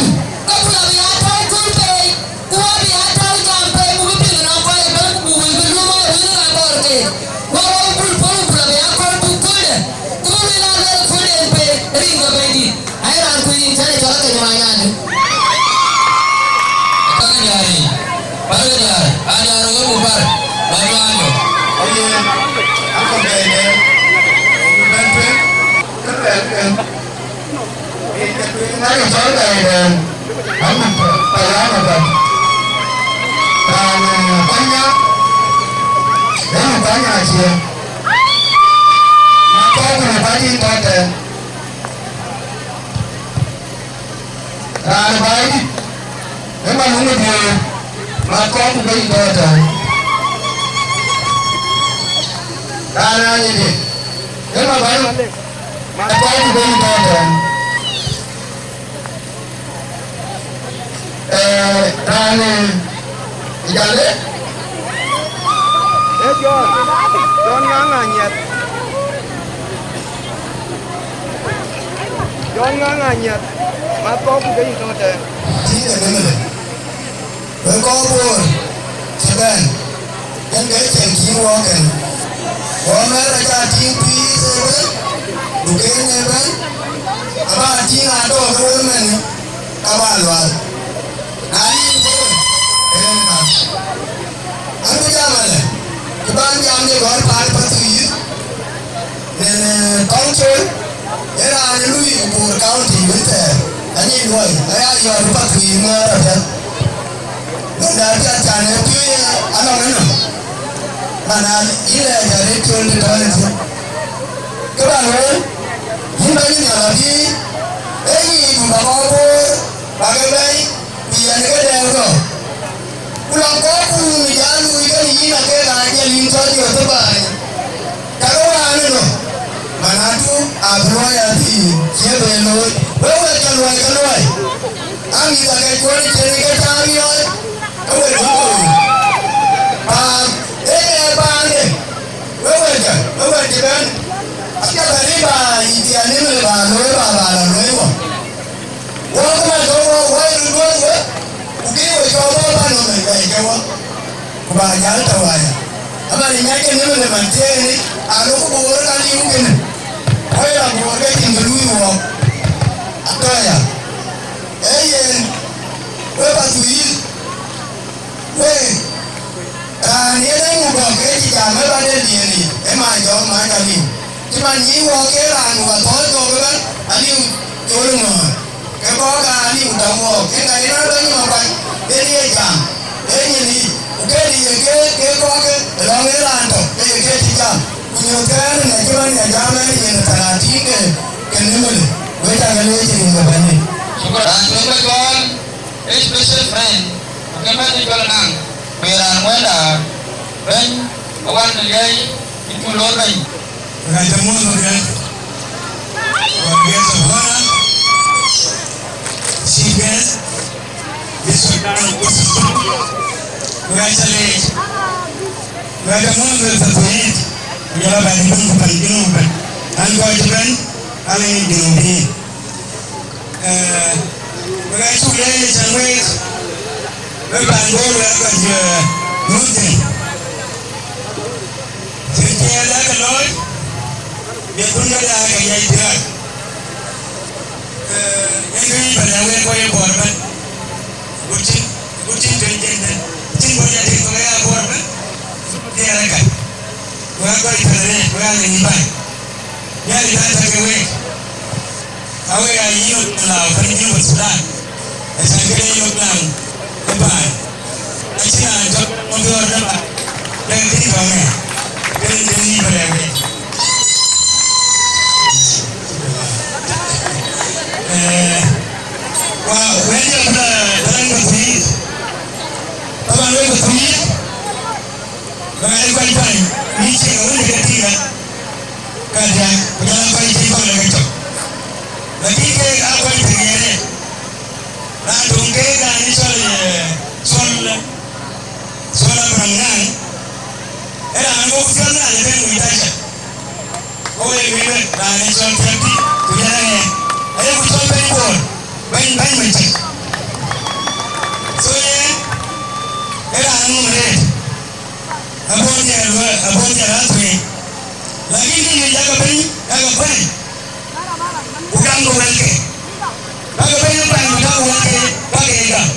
ke pur abï ya tɔ̈u kööl pei, ku abï ya tɔ̈u jam pei, ku bï piŋ nɔm kɔc ëbɛ̈n, ku bï wël bï lum ë wël ë ka kɔɔr keek. Wɔ wɔ bï pur, pur abï ya kɔɔr buk kööldë, ku bï wël aa lueel kööldë en pei, rin ke Bɛ̈nydït. Ai raan kuc yïn cän ë cɔl akeny ma nyanë. Ka ke diäär yic, pälkï diäär, aa diäär wek ku pär, lɔ juaanydu. Aye, akɔ̈k bɛ̈ɛ̈i dɛ̈ɛ̈n, ku bɛ̈n tueŋ, ke luɛɛl kën. Rin ke tueŋ na ke cɔl bɛ̈ɛ̈i dɛ̈ɛ̈n, amu pälë amu bɛ̈n. Raan, eh, kuany nya, ënë kuany nya ciëën. Na kɔ̈k ku na kuany yïn tɔ̈ tɛ̈ɛ̈n. Raan ë baai dït, ë man wun ë diëër, mat kɔ̈k ku ke yï tɔ̈ tɛ̈ɛ̈n. Raan ë anyïdï, ë man baai, mat kɔ̈k ku ke yï tɔ̈ tɛ̈ɛ̈n. Eh, raan ë Jale. Ee Jɔn, Jɔn Ŋaŋ Anyiɛth. Jɔn Ŋaŋ Anyiɛth, mat kɔ̈k ku ke yï tɔ̈ tɛ̈ɛ̈n. Tïŋ de Nimule, wek kɔc Bor cï bɛ̈n, yen ke cieŋ cï wɔ kën. Wɔ mɛ̈r aca tïŋ pïïr ëbɛ̈n, duken ëbɛ̈n, aba tïŋ atɔ̈ ke wek mɛnë, ka ba lual. Na yïn Bor, ee yen ka. An bï jam alë, kë ban jam de gɔl paan Pathuyith, nën, eh, council, ee raan ë lui Bor County wën thɛɛr, anyic luɔi, aya yɔt Pathuyith ŋɔ̈ɔ̈r apiɛth. Nɔn dɛ̈t piɛth can ë piööc, eh, anɔŋ enɔm. Mana yïn lɛɛc arëët col të tɔ̈ ëthië. Kë ba lueel, yïn Bɛ̈ny Nhialic abï, ee yic ku ba kɔc Bor, ba ke bɛ̈i, ku yɛn ke dɛɛu kɔ̈u. Ku lɔŋ kɔ̈k ku run ë jal luui kën yïn akek aa jël yïn cɔl Jothep baai. Cakë wään ënɔ, man adu abï luɔi adhil cie ben looi. Wek wek cä luɔi ke luɔi. Amïth akɛckuɔn ë cïn ke cä riɔ̈ɔ̈c, ke we duk looi. Paan, ee kë paande, wek wek cä, wek wek cï bɛ̈n. Apiɛth arëët ba yï thiaan ëmënë ba looi ba ba lɔ looi wɔ. Wɔ kënë tɔ̈ wɔ, wɔ ye röt duɔ̈ɔ̈r wek, ku bï we cɔɔl wɔ ba nɔm ë bɛ̈ɛ̈i ke wɔ, ku ba jäl tɔ̈u aya. Aman ë nyac ke nïm ë man thiëëni, aa lok Bor ka liu kënë. Wɔ ye la Bor ke cïn kë luui wɔ. Atɔ̈ aya. Ee yen, we Pathuyith, we Raan yen ee ŋu gɔ̈k ke cï jam ë bä de diëëni, ë ma jɔk ma ca liu. Cï man nyïïn wɔɔk ke raan ŋu ka thɔ̈ɔ̈c gɔ̈k ëbɛ̈n, aliu col ŋɔ̈ɔ̈r. Ke kɔ̈k aa liu dɔm wɔɔk, yen ka yen aa bä nyïm akuany, yen ye jam, ee nyin yic. Ku këdï ye ke, ke kɔ̈k ke, ë lɔ̈ŋ ë raan tɔ̈, ke ye ke cï jam. Ku nyuöth ke ɣɛn ë ŋɛc cï man ŋɛc jam ɣɛn yen ë thɛɛr aa tïŋ ke, ke Nimule. Wek ca ke leec rin ke Bɛ̈nydït. Shukran. Raan cuëëc bä cɔɔl, ee special friend, ku ke mɛ̈th ë cɔl anaŋ, ku ye raan wɛ̈ɛ̈rda, bɛ̈ny, awan ë liɛi, yïn cu loor bɛ̈ny. Ka jam mɔ̈th wek, our guest of honor, chief guest, District Council, wek ca leec, wek ca mɔ̈th wek Pathuyith, ku jɔl a bɛ̈ny dun ku pan Junub ëbɛ̈n. An kɔc cï bɛ̈n, an ë Junub yïn. Eh, wek acuk leec ë cäŋ wek, wek paan Bor wek kɔc, eh, Muslim. Cïn ciɛɛl ake looi, bï kun ke daai ke yai piɔ̈ɔ̈c. Eh, yen kë wïc bä lɛ̈k wek kɔc ë Bor ëbɛ̈n. Kɔc tɛ̈n arëët, wek aa lëŋ baai. Nhialic aa tɔ̈ ke wek. Awek aa yï yök la pan Junub Thudan. Acän këde yök naŋ ë baai. Acïn raan tɔ̈ ŋö biɔɔr në baai. Dɛ̈ŋ kï tɔ̈ ŋɛ. Kënë kënë yï bï lɛ̈k wek. Eh, wa, wek jɔ bï la, bï la ŋö thiëëc. Taban wek bï thiëëc. Ba ŋaai kɔc bäny, bï cieŋ awën ke tïŋ ë kadiäk, ku jɔl aa kɔc cï kɔ̈k lɔ ke cök. Lakin keek aa kɔc piŋ yen ë. Raan töŋ keek raan ë cɔl, eh, cɔl, cɔl Abraham Ŋaŋ, ë raan ë ŋö piɔl raan ë ben wïc dac. Ku wek wïc wek, raan ë cɔl Tiɛ̈m Tït, ku jɔl aa ŋɛk. Ayeku cɔl bɛ̈ny Bor, bɛ̈ny, bɛ̈ny Macek. So yen, ë raan ë ŋö arëët. Abɔ̈ nhial wä, abɔ̈ nhial athueŋ. Lakin kë ŋic aka bɛ̈ny, aka kuany. Ku gam ke wëlke. Bäk bɛ̈ny ë kuany ku tak wëlke, bäk ye gam.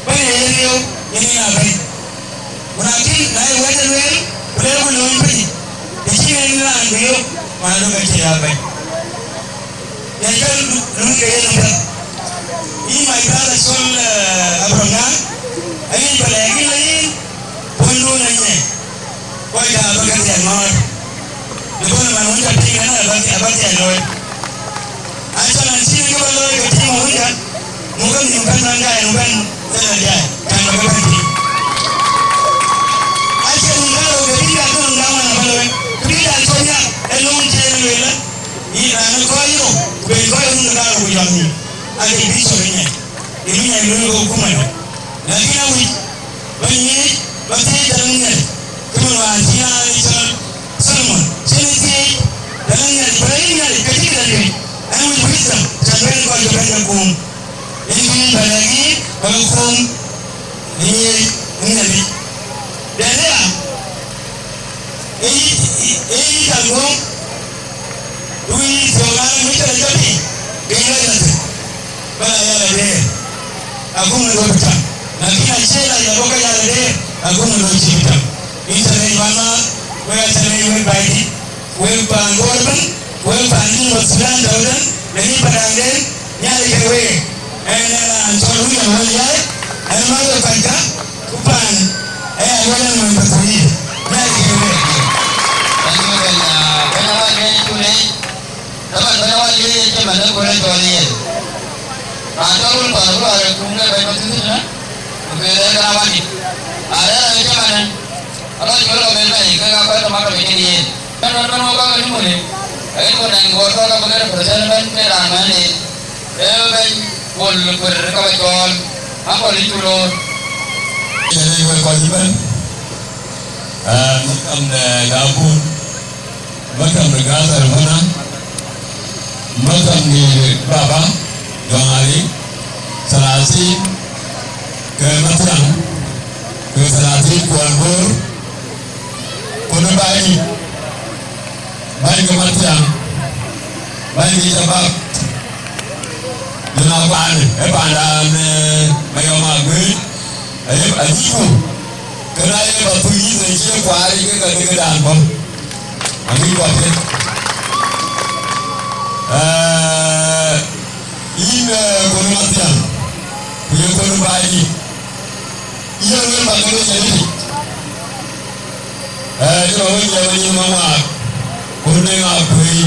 Bɛ̈ny ë ye riëëu, yen ë ya bɛ̈ny. Ku na kï, na ye wɛ̈t ë lueel, ku lëu ku lööny piny, të cïn en raan bï yök, ma lok acï ya bɛ̈ny. Yɛn jɔl luui ke yen ëbɛ̈n. Yïn my brother cɔl, eh, Abraham Ŋaŋ, ayic bä lɛ̈k yïn lɔ yïn, puɔ̈nydun ë nyiɛc. Kɔc dä abä ke thiɛl ŋɔ̈ɔ̈r. Në bɔ̈ në man wën ca piŋ ënë abä, abä thiɛl looi. Acä na cïn kë bä looi ke tïŋ wun dä, muk ke nhïïm bɛ̈n nɔn daai nu bɛ̈n thël ë diaai, can bä ke bɛ̈n tïŋ. Acïn ŋun dä rou ke bï dä dhöl ŋa wan abä looi, ke bï dä cɔl nhial, ë löŋ cï en lueel ë. Yïn raan ë kɔc rou, ku ben kɔc run ë kaarou ku jɔl nhïïm, ake bï cök ë nyiɛc, ë bï nyiɛc luöi ke kumënë. Lakin awïc bä nyiëëc, bä thiëëc Däläŋ Nhialic, cïmën wään cï raan ë cɔl Solomon cïn ë thiëëc Däläŋ Nhialic, bä yïn Nhialic ke cï kë dä juëc, ɛn wïc wisdom, cän ben kɔc ke ben ke kuum. Yen kë yïn bä lɛ̈k yïn, bä ke kuum ë nyiëëc ë Nhialic. Dɛ̈t aya, Ë yï, ë yï, ë yï cam guɔ̈p, ku yï thiɔ̈k raan ë mïth tëde jɔ piŋ, ke yïn rɛc la thïn, bä la yal adeer, akum ë röt cam. Lakin acie la yal bɔ̈ ke yal adeer, akum ë röt cï bï cam. Yïn cä lɛc wänmääth, wek acä lɛc wek Baaidït, wek paan Bor ëbɛ̈n, wek paan Junub Thudan tɔ̈ ëbɛ̈n, në yï Padaŋden, Nhialic ke week, ɛn ee raan cɔl William Wël Yai, ɛn mäth ë kɔckä, ku paan aya wël ɛn wën bä thuk yï, Nhialic ke week. Thank you, bɛ̈ny, ah, bɛ̈ny Awal Lueel, cuk leec. Taban bɛ̈ny Awal Lueel, cï man ë köölë cɔl yen. Raan cɔl Wël Kuɔth abï lɔ rɛ̈ɛ̈r kum ke bɛ̈ny bä thuk thïn, ku lueel ë kën Awal dït. Arɛ̈ɛ̈r aye cï man ë, alɔ cï wël kɔ̈k meth bɛ̈ny, kek aa kɔc tɔ̈ maktab ë cïn yen. Bɛ̈n, bɛ̈n, bɛ̈n, wok kɔc ke Nimule, ayï ku nɛn Bor kɔ̈k abï ke represent ëbɛ̈n ke raan mɛ̈nde. Ee bɛ̈ny Bol Kuer ka ba cɔɔl, aŋkɔl yï cu loor. Cïn ë wek kɔc ëbɛ̈n, aa, maktam de Gabun, maktam de Gathar Bana, maktam de Baba Jɔŋ Ali, Salatin, ke Mathiaŋ, ke Salatin kuɔl Bor, ku në Baaidït, bäny ke Mathiaŋ, bäny ke Shabab, jɔn a paan, ë paandan, eh, Mayɔm Aguëëc, aye, ayïku, kënë aye bä thuk yïn në cie kuaar yic ke ka dëkëdan bɔ̈. Aŋic kuɔth ke. Eh, yïn, eh, kɔn Mathiaŋ, ku ye kɔn Baaidït, yïn wël bä ke dec ayï. Ee, cï lɔ wek jam ë nyin maŋuaak, ku ne ŋa kuëëi,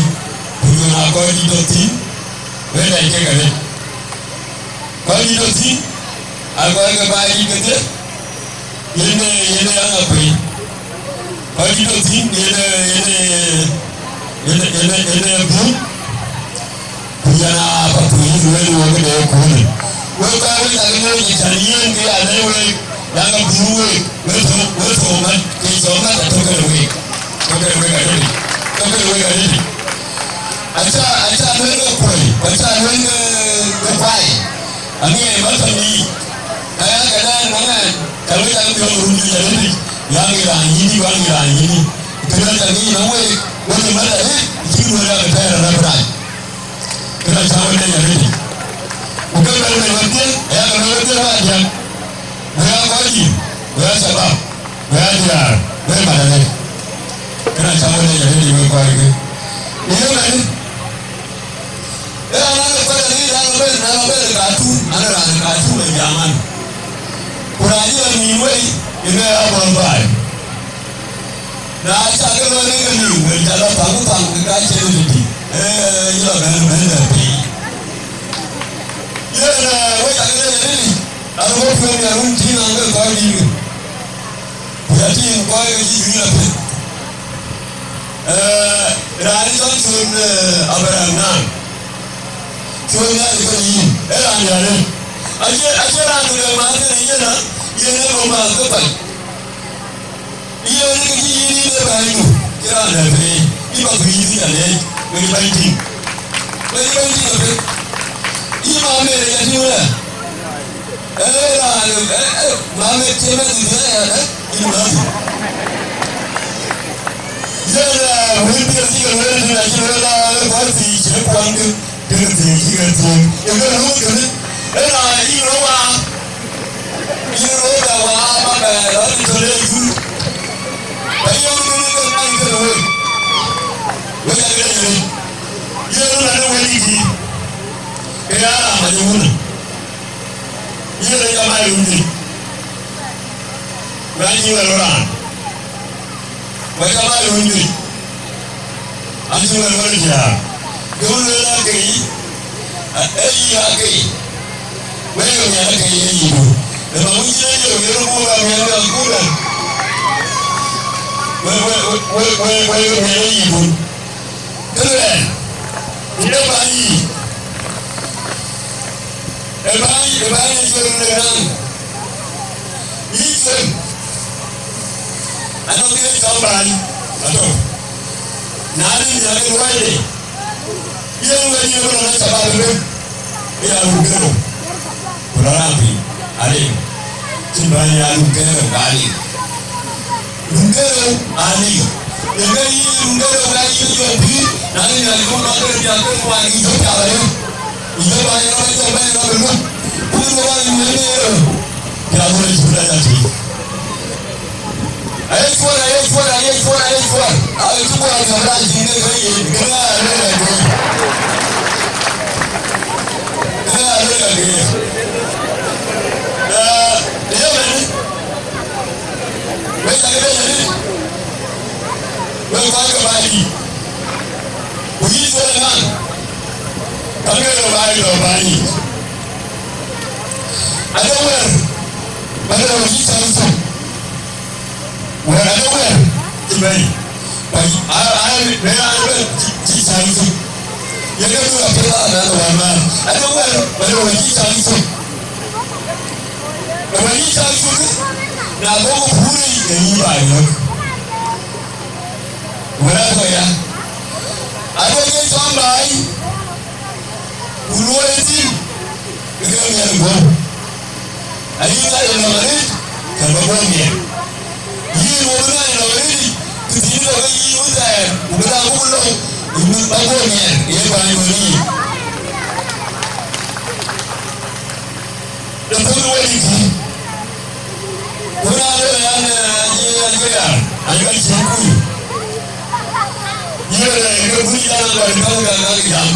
ku jɔn aa kɔc dït tɔ̈ thïn, wek dɛc kek arëët. Kɔc dït tɔ̈ thïn, aa kɔc ke Baaidït kedhie, yen ee, yen ee aŋa kuëëi. Kɔc dït tɔ̈ thïn, yen ee, yen ee, yen ee, yen ee, yen ee buŋ. Ku yɛn aa Pathuyith wël wok de ëköölë. Wek kɔc wek cak Nhialic cän yen kë ya lɛ̈k wek, yak abï wek, wek thou, wek thou mat, ke cɔk mat atök këde wek. Tök këde wek arëëtic. Tök këde wek arëëtic. Aca, aca luel ke kuɔi, ku aca luel ke, ke kuai. Aŋiɛc mat tɔ̈ yiic. Ka ya këdë ënɔɔnë, ka wek cak biɔ̈ɔ̈k run juëc arëëtic. Yak ŋic raan yïn, yak ŋic raan yïn. Këdë cak ŋic nɔm wek, wek mat arëët, cï duɔ̈ɔ̈r yak tɛɛr arëët rac. Kënë acä wek lɛc arëëtic. Ku ke luel wek wedhie, aya ke luel wedhie wadiäk, wek aa kɔc dït, wek aa shabab, wek aa diäär, wek mat arëët. Kënë acä Ëmën, ee raan ë kɔc adï, raan ëbɛ̈n, raan ëbɛ̈n ë Khartoum, an, raan ë Khartoum ë jam an. Ku raan cï lɔ nïïm wei, yen ee abɔ̈ baai. Na cä ke lɔ rëër ke nïïm, wël cä lɔ paŋ, paŋ, ke ka cïn ë tëtï, ee, yï lɔ bɛ̈n, bɛ̈n, bɛ̈n piny. Yen, ee, wek cä ke lɔ rëër, an, wok piɔ̈u nhial wun tïŋ an, ke kɔc dït. Ku ya tïŋ kɔc ke cï juëc lɔ piny. Ee, raan ë cɔl Cuɔl, ee, Abraham Naaŋ. Cuɔl Nhialic ke yïn, ee raan diäärë. Acie, acie raan tök ë mäth yen, yen a, yen ee bɔ̈ mäth ke pany. Yen ë kë cï yïn yïn ee bänydu, cï raan dɛ̈ piny. Yï bä kuïn yïn ya lec, wek bäny tïŋ. Wek bäny tïŋ apeth. Yï Mamet ya tïŋ wëë. Ee, raan, ee, ee, Mamet cie mɛnh dhil ya, ee, yïn Mamet. Yen, ee, wël piɛth cï ke lueel tënë acï lueel, ee, kɔc thiic cie kuɔnkë, ke ke thiëëc cï ke thiëëc. Ye ke röör kënë, ee, raan yïn röör waa, yïn röör bɛ waa, ma bɛ rɔt tï tɔ̈ le yï. Ba ye wël kënë ke bäny kënë wël. Wël ya ke le yïn. Yen röör anë wël yï tï. Ke ya raan ma ye wun. Yen ë jam aa luny juëc, ku acï wɛl raan, ku jam aa luny juëc, acï wɛl wɛl diäär. Ke wën lueel ake yic, ee yic ake yic, wek ë miɛt ake yic ee yicdu. Ë ba wïc yen ye wël buk ba miɛt ke akut ë, wek, wek, wek, wek, wek ë miɛt ee yicdu. Kënë ɣɛn, ë bäny yic, ë bäny, ë bäny ë cuël në raan. Yï cuël, anɔŋ kë cɔl bäny, atɔ̈. Na rin ya ke luɔide, yen wël yïn ëbɛ̈n ë shabab ëbɛ̈n, ë ya run kërou. Ku rɔt raan piny, aliu. Cïn bäny ya run kërou, aliu. Run kërou, aliu. Yen ke yï run kërou, ka yï jɔ pïïr, na rin ya run ma kërou, ya kërou, wa yï jɔ piath aliu. Yï jɔ bäny rɔt, jɔ bäny rɔt, luk. Ku jɔ bäny rɔt, piath wala cï bï la ya tïŋ. Aye cuɔl, aye cuɔl, aye cuɔl, aye cuɔl. Aye cuɔl, aye cuɔl, aye cuɔl, aye cuɔl. Kënë aa lëk agee. Kënë aa lëk agee. Ee, ee, mɛn. Wek cak bɛ̈n adï. Wek kɔc ke bäny dït. Ku yï cuɔl ënɔɔnë. Ka ŋiɛc rɔt bäny dït. Ade wɛ̈ɛ̈r, bä de wɛ̈ɛ̈r cï cäŋ thök. Wɛ̈ɛ̈r ade wɛ̈ɛ̈r cï bɛ̈i. Ku a, a, bɛ raan ëbɛ̈n cï, cï cäŋ thök. Ye ke bï rɔt piɛth aa na wään man. Ade wɛ̈ɛ̈r, bä de wɛ̈ɛ̈r cï cäŋ thök. Ku wɛ̈ɛ̈r cï cäŋ thök, na bɔ̈ ke puur yic, ke yï bä yök. Wɛ̈ɛ̈r atɔ̈ ya. Ade ke cɔl bäny, ku luɔi thïn, ke ke miɛt guɔ̈p. Ayï ŋa ye lɔ̈ŋ arëët, ke bä guɔ̈p miɛt. Yïn wok ŋa ye lɔ̈ŋ arëët, ku thïn ke ke yï wun thɛɛr, ku bï raan buk lɔ̈ŋ, ku bä guɔ̈p miɛt, ye bäny wël yïn. Ë puɔ̈th wël yï thïn. Ku raan ë an, ee, acie, acie ya, aye ka cïn kuc. Yen, ee, ke kuc jam, ka, ka, ka, ka jam.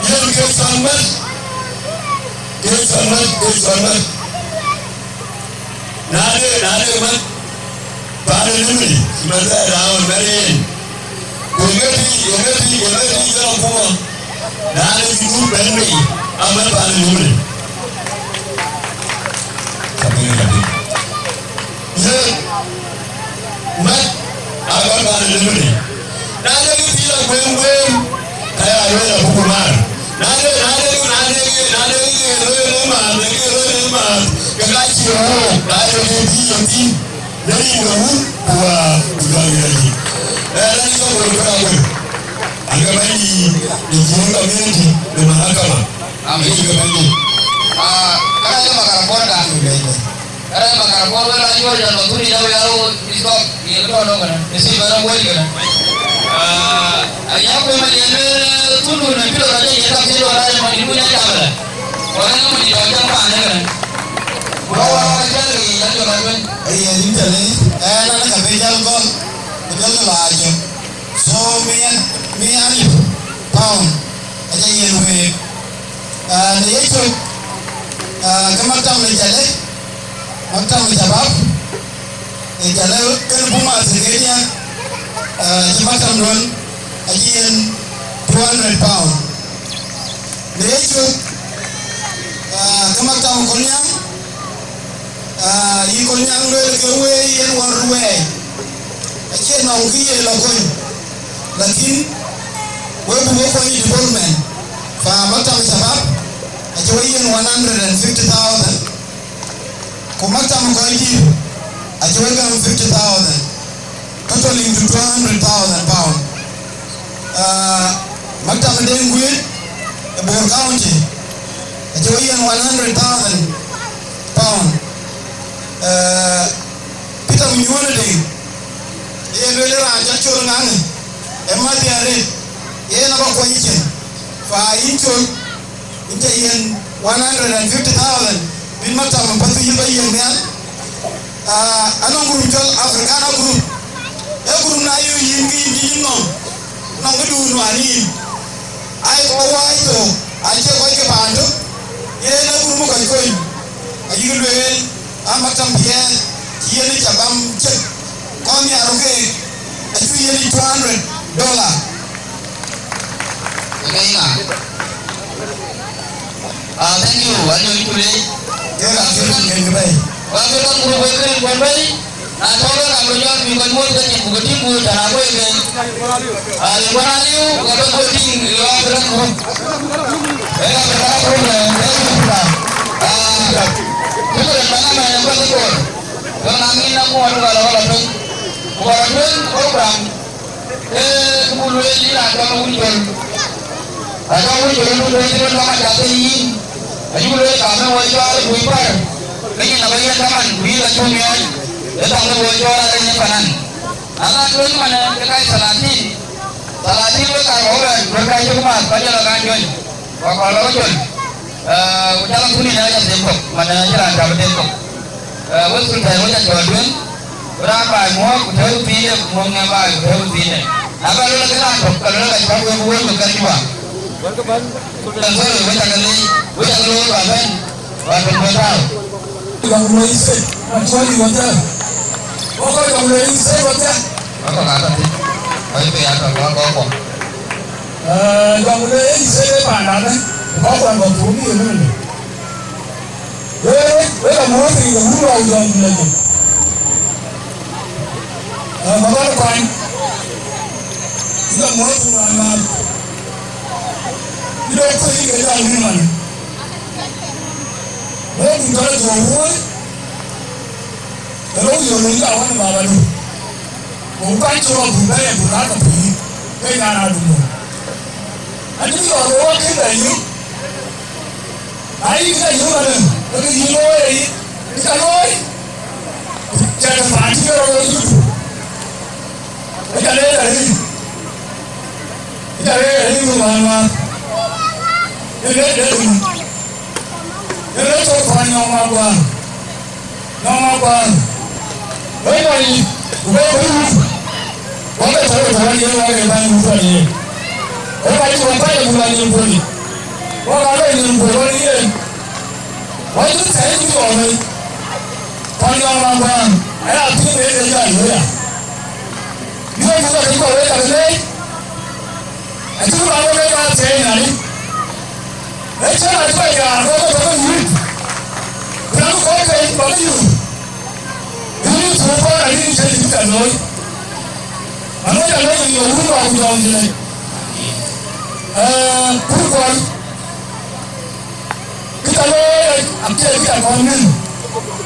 Yen ke cɔl mät, ke cɔl mät, ke cɔl mät. Na de, na de mät, paan ë Nimule, cï mät thɛɛr raan ɣɔn mät yen. Ku ë ŋäth tïŋ, ë ŋäth tïŋ, ë ŋäth tïŋ ke akuma, raan ë Junub bɛ̈n bei, a mät paan ë Nimule. Yen, mät, a mät paan ë Nimule. Na de kë pïïr akueŋ kueŋ, ka ya lueel abuk maar. Na de, na de, na de, na de kë looi në maath, na kë looi në maath, ke ka cï rɔ̈ɔ̈k, na de kë pïïr ye thïn. Në rin ke Wun ku Wät ku Luaŋ Nhialic. Ee, raan cɔl Bol Kɔn Akuër. An ke bɛ̈ny de Jiëëŋ community në mahakama. Amen. An ke bɛ̈ny de. Ah, kara ye makara bɔr da. Kara ye makara bɔr wala jor ya lo tuni da ya ro is dog. Ye to no kana. Isi bara wali kana. Ah, ya ko ma ye ne tunu na pilo ra ye ta se wala ya ma ni mu ya ta bala. Wala na mu ni ta ta pa ne kana. Wa wa wa ya ni ya to na. Aye, yïn tënë, ɣɛn an, ka bï jäl gɔl, ku Jɔl ke la jɔl. So, mia, mia alip pound aca yen week. Ah, në ye cök, ah, ke maktam në Jalë, maktam në Shabab, në Jalë kën Buma Secretariat, ah, cï maktam duɔ̈n acï yen two hundred pound. Në ye cök, ah, ke maktam Kolnyaŋ, ah, yï Kolnyaŋ lueel ke wëi yen wär wëi. Acie nɔŋ kë ye lɔ kony, lakin we buk we kony development. Fa maktam Shabab acï we yen one hundred and fifty thousand, ku maktam kɔc dït acï we gam fifty thousand, totaling to two hundred thousand pound. Ah, maktam Deŋ Guiir ë Bor County acï we yen one hundred thousand pound. Ah, Peter Munyuɔn Deŋ, ye lueel raan cɔl Col Ŋaŋ, ë madhiar arëët, yen aba kuɔny cin. Fa yïn Col, yïn ca yen one hundred and fifty thousand, bïn maktam Pathuyith ba yen nhial. Ah, anɔŋ group cɔl Africana group. Ee group na yök yïn, ke yïn cï yïn nɔm, nɔŋ këdun nuan yïn. Ai kɔc wääc thok, acie kɔc ke paan tök, yen ee group kɔc kony. Ayï lueel, a maktam piɛth, cï yen ca bam cek, kɔn nhiar keek, acï yen two hundred dollar. Ëke ŋa? Ah, thank you. Anyuɔ̈ɔ̈ny ku leec. Kek African kën kë bɛ̈ɛ̈i. Ku African group wek kën kuɔn bɛ̈ɛ̈i. Na tɔ̈ ke kam röt jɔt bï kɔc muɔ̈th ke cin ku ke tïŋ ku tën akuɔ̈c ke. Ah, rin kuɔn aliu, ku ke bɛ̈n kuɔ̈c tïŋ ë African group. Ë African group, eh, ë Africa. Ah, shukran bana ma ya kuɔ̈th kuɔ̈th. Jɔn aŋin na muɔ̈th ku ka lɔ ka lɔ tueŋ. Ku ka lɔ tueŋ program. Ee, ku lueel yïn a tɔŋ wun col. A tɔŋ wun col, ku lueel yïn tɔŋ a cath ke yïn. Ayï ku lueel kamë wɔ cɔɔl bui pär. Ke nyin abä yen kaman, ku yïn acuk miɔɔc. Ee tɔŋ de wɔ cɔɔl arëny ë panan. Na la tueŋ manë ke kac thalathin. Thalathin wek ka wɔ wɛ̈ɛ̈t, wek ka cïk math, ka jɔl a kan juëc. Ku akɔɔr bä ke col. Eh, ku jal akuni në aca them kɔ̈k, man acï raan cä bï them kɔ̈k. Eh, wek sultan wek acɔl tueŋ, ku raan baai muɔ̈ɔ̈k, ku tɛ̈ɛ̈u thiinë, ku muɔ̈ɔ̈k ŋɛ̈m baai, ku tɛ̈ɛ̈u thiinë. Na bä lɔ ke raan tök, ka lɔ ka cä wek wek wek kɛ̈n juak. Sultan, sorry, wek acä ke leec, wek acä ke loor bä bɛ̈n, bä tök bä tääu. Jɔŋ Loi State, Macholi wadia. Woko Jɔŋ Loi State wadia. Woko ka tɔ̈ thïn. Wai pe ya tɔ̈, woko kɔ̈k. Eh, Jɔŋ Loi State panda ne. Woko kɔn kɔ̈k thuk ni yenu. Wek, wek amuɔ̈ɔ̈th rin ke wun wa Jɔŋ Loi. Eh, Makɔn Kuany. Ila muɔ̈ɔ̈th rin wa ma. Ila kuc ke Jɔŋ ni man. Wek dun tɔ̈ jɔ wuɔ̈c. Ëlë wïc ɣöt lööny ka wën ë baba du, ku kuany cï rɔt buk bɛ̈ɛ̈i buk raan ke pïïr, ke nyan aa dum ɣöt. Adï yɔɔk ë wok kën bɛ yök, na yï kë ca yök adë, ke kë yï looi ë yï, yï ca looi, cɛ ke paan cï ke rɔt ɣöt yï du, ke ca leec arëëc, ke ca leec arëëc wek wään wään, ke leec de dum, ke leec cɔk paan nyɔk mak wään. Nɔŋ akuan. Wek kɔc yic, ku wek kɔc wut. Wek kɔc tɔ̈u tɔ̈u yen wek ë bäny wut kɔc yen. Wek kɔc tɔ̈u kɔc ë buk la nyin puɔ̈l yic. Wek ka lɔ nyin puɔ̈l wek yen. Wek cï thɛɛr cï yɔɔk wei. Kɔc nɔŋ akuan. Aya piŋ wek ë jɔl wei ya. Yöök cï lɔ kë kɔ̈u wek ka ke leec. Acï raan wek aa thiëëc nani. Ee cïn raan cï kɔc yaar kɔ̈k ke tɔ̈ ke nyuc. Raan kɔ̈k ke tɔ̈ ke nyuc. Yïn cï kɔc raan yïn cï cï ka looi. Anɔŋ ca looi yïn wun wa ku jɔŋ jël. Ee, kur kɔc. Kë ca looi acie kë ca kɔn nïn.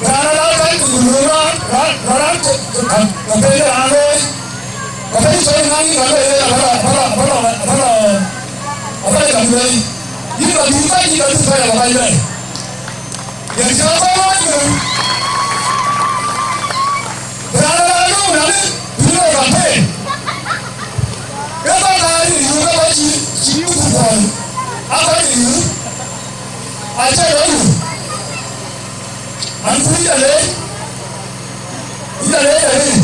Raan ala kan ku raan, raan, raan, raan, ke, ke, ke, ke pɛ̈i raan looi. Ka pɛ̈i cɔl ŋaŋ yïn ka looi, abä lɔ, abä lɔ, abä lɔ, abä lɔ, abä lɔ jam looi. Yïn ka bï ka, yïn ka bï ka, abä ka looi. Yen cä kɔn looi yïn. Raan ala looi raan, yïn looi ka pɛ̈i. Ke kɔc ka yïn yïn ka bä cï, cï yïn ku kɔn. A kɔc yïn. Acie lɔ nu. An, ku yïn ca leec, yïn ca leec arëët,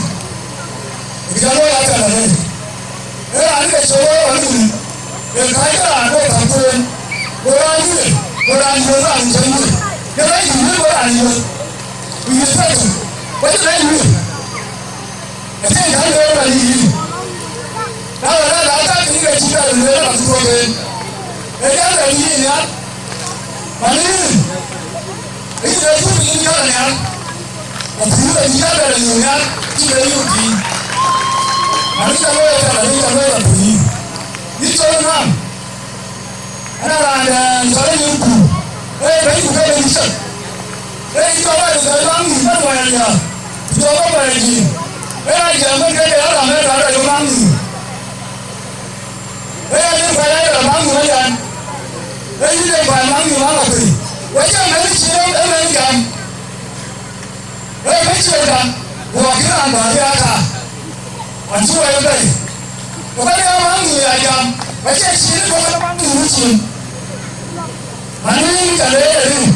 Jalo ya tɛ̈n arëët. Ee raan ke cï wëu ë Nhialic, ee kääc ke raan bï thäm kueen, go raan yï, go raan yï raan cï yï. Ke raan yï, go raan yï. Ku yï thɛ̈t, ku cï raan yï. Acïn jäl lueel raan yï. Na wën, raan aa tak yï ke cï bɛ lueel raan cï tuɔɔk en. Ee jäl raan yï nhial. Mani, ee yïn ee thuk yïn jɔl nhial. Ku pïïr ee yïn jɔl bɛ nyuc nhial, cï bɛ nyuc pïïr. Mani, cä luɔi ëtɛ̈ɛ̈n, mani, cä luɔi rɔt pïïr. Yïn cɔl ënɔɔnë, ënɔɔnë raan, ee, cɔl ë yïn kuur. Ee, bɛ̈ny ku ke bɛ̈ny cök. Ee, yïn cɔl ë yïn cɔl maŋ nïïm bɛ̈n wɛɛr ya. Cɔl ë wɛɛr yïn. Ee, raan jiɛɛm bɛ̈n ke de raan ë raan rɔt yök maŋ nïïm. Ee, yïn kuɛɛr ë rɔt maŋ nïïm ë yɛn. Ee, yïn ee kuɛɛr maŋ nïïm maŋ akuëëny. Wek cï mɛ̈n cï ë mɛ̈n jam. Ee, kë cï rɔt dam, ku akï raan bä bï aa taar. Ɣɔn cï wɛl bɛ̈i, ku ka ya maŋ nïïm ya jam, ka cie cïï rɔt dam maŋ nïïm cin. Mani yïn ca leec arëët,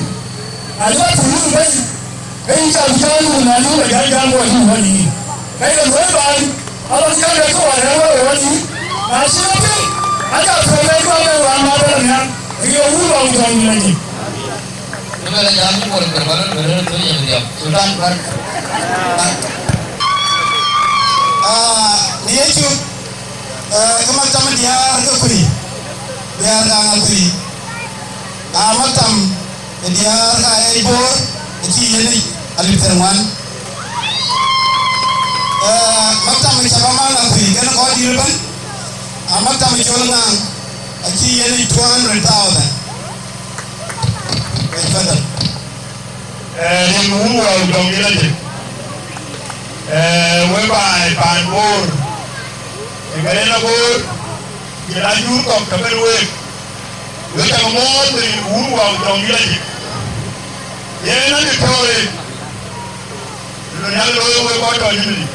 na cï bä thuk yïn bɛ̈i, ke yïn ca bï jam, ku na yïn bä jal jam, ku acïn wɛ̈l yïn. Ka ye luɔi baai, aba cï jam de kë wär ë wär ë wär yïn. Na cï rɔt piŋ, aca piɔ̈u bɛ̈i bä bɛ̈n wään ma bɛ̈n nhial, ke ye wun wä ku jɔŋ yïn acï. Ëmɛn ë jam cï Bol Kuer Malol bï rëër thöc ye dhiɔp. Sultan Kuer. Ah, në Yecu, eh, ke maktam ë diäär ke kuëri, diäär ka ŋa kuëri. Ah, maktam ë diäär ka ɣɛɛc Bor, acï yen yic alip thiërŋuan. Eh, maktam ë cä bä maŋ akuëri, kën kɔc dït ëbɛ̈n. Ah, maktam ë col ŋaŋ, acï yen yic two hundred thousand. Tafadhal. Eh, rin wun wä jɔŋ yïn acï. Eh, we baai paan Bor. Ë kërɛɛc Bor, jël a jur kɔ̈k të bɛ̈n week. We cä ke muɔɔth rin wun wä jɔŋ yïn acï. Yen a Victoria. Lon yak looi wek kɔc tɔ Nimili.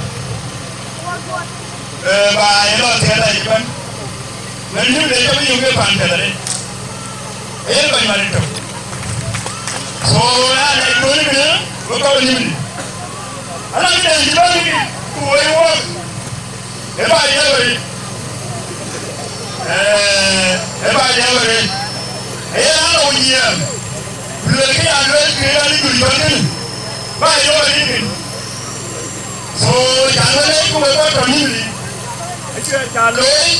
Eh, ba ye lɔ thiëëth ayï bɛ̈n. Mɛn Nimili acä bï yök ke pan piɛth arëët. Ayen kɔc mat ëtök. So, ya lɛc duööny kënë, wek kɔc Nimili. Ala këdɛn cï bɛ̈n ku woi wuɔk. Ë ba ye woi. Eh, ë ba ye woi. Ayen a lɔ jiɛɛm. Ku luelkï ya lueel kë raan ë jur cɔl kënë. Ba ye woi kënë. So, can wek leec ku wek kɔc tɔ Nimili, acie ca looi,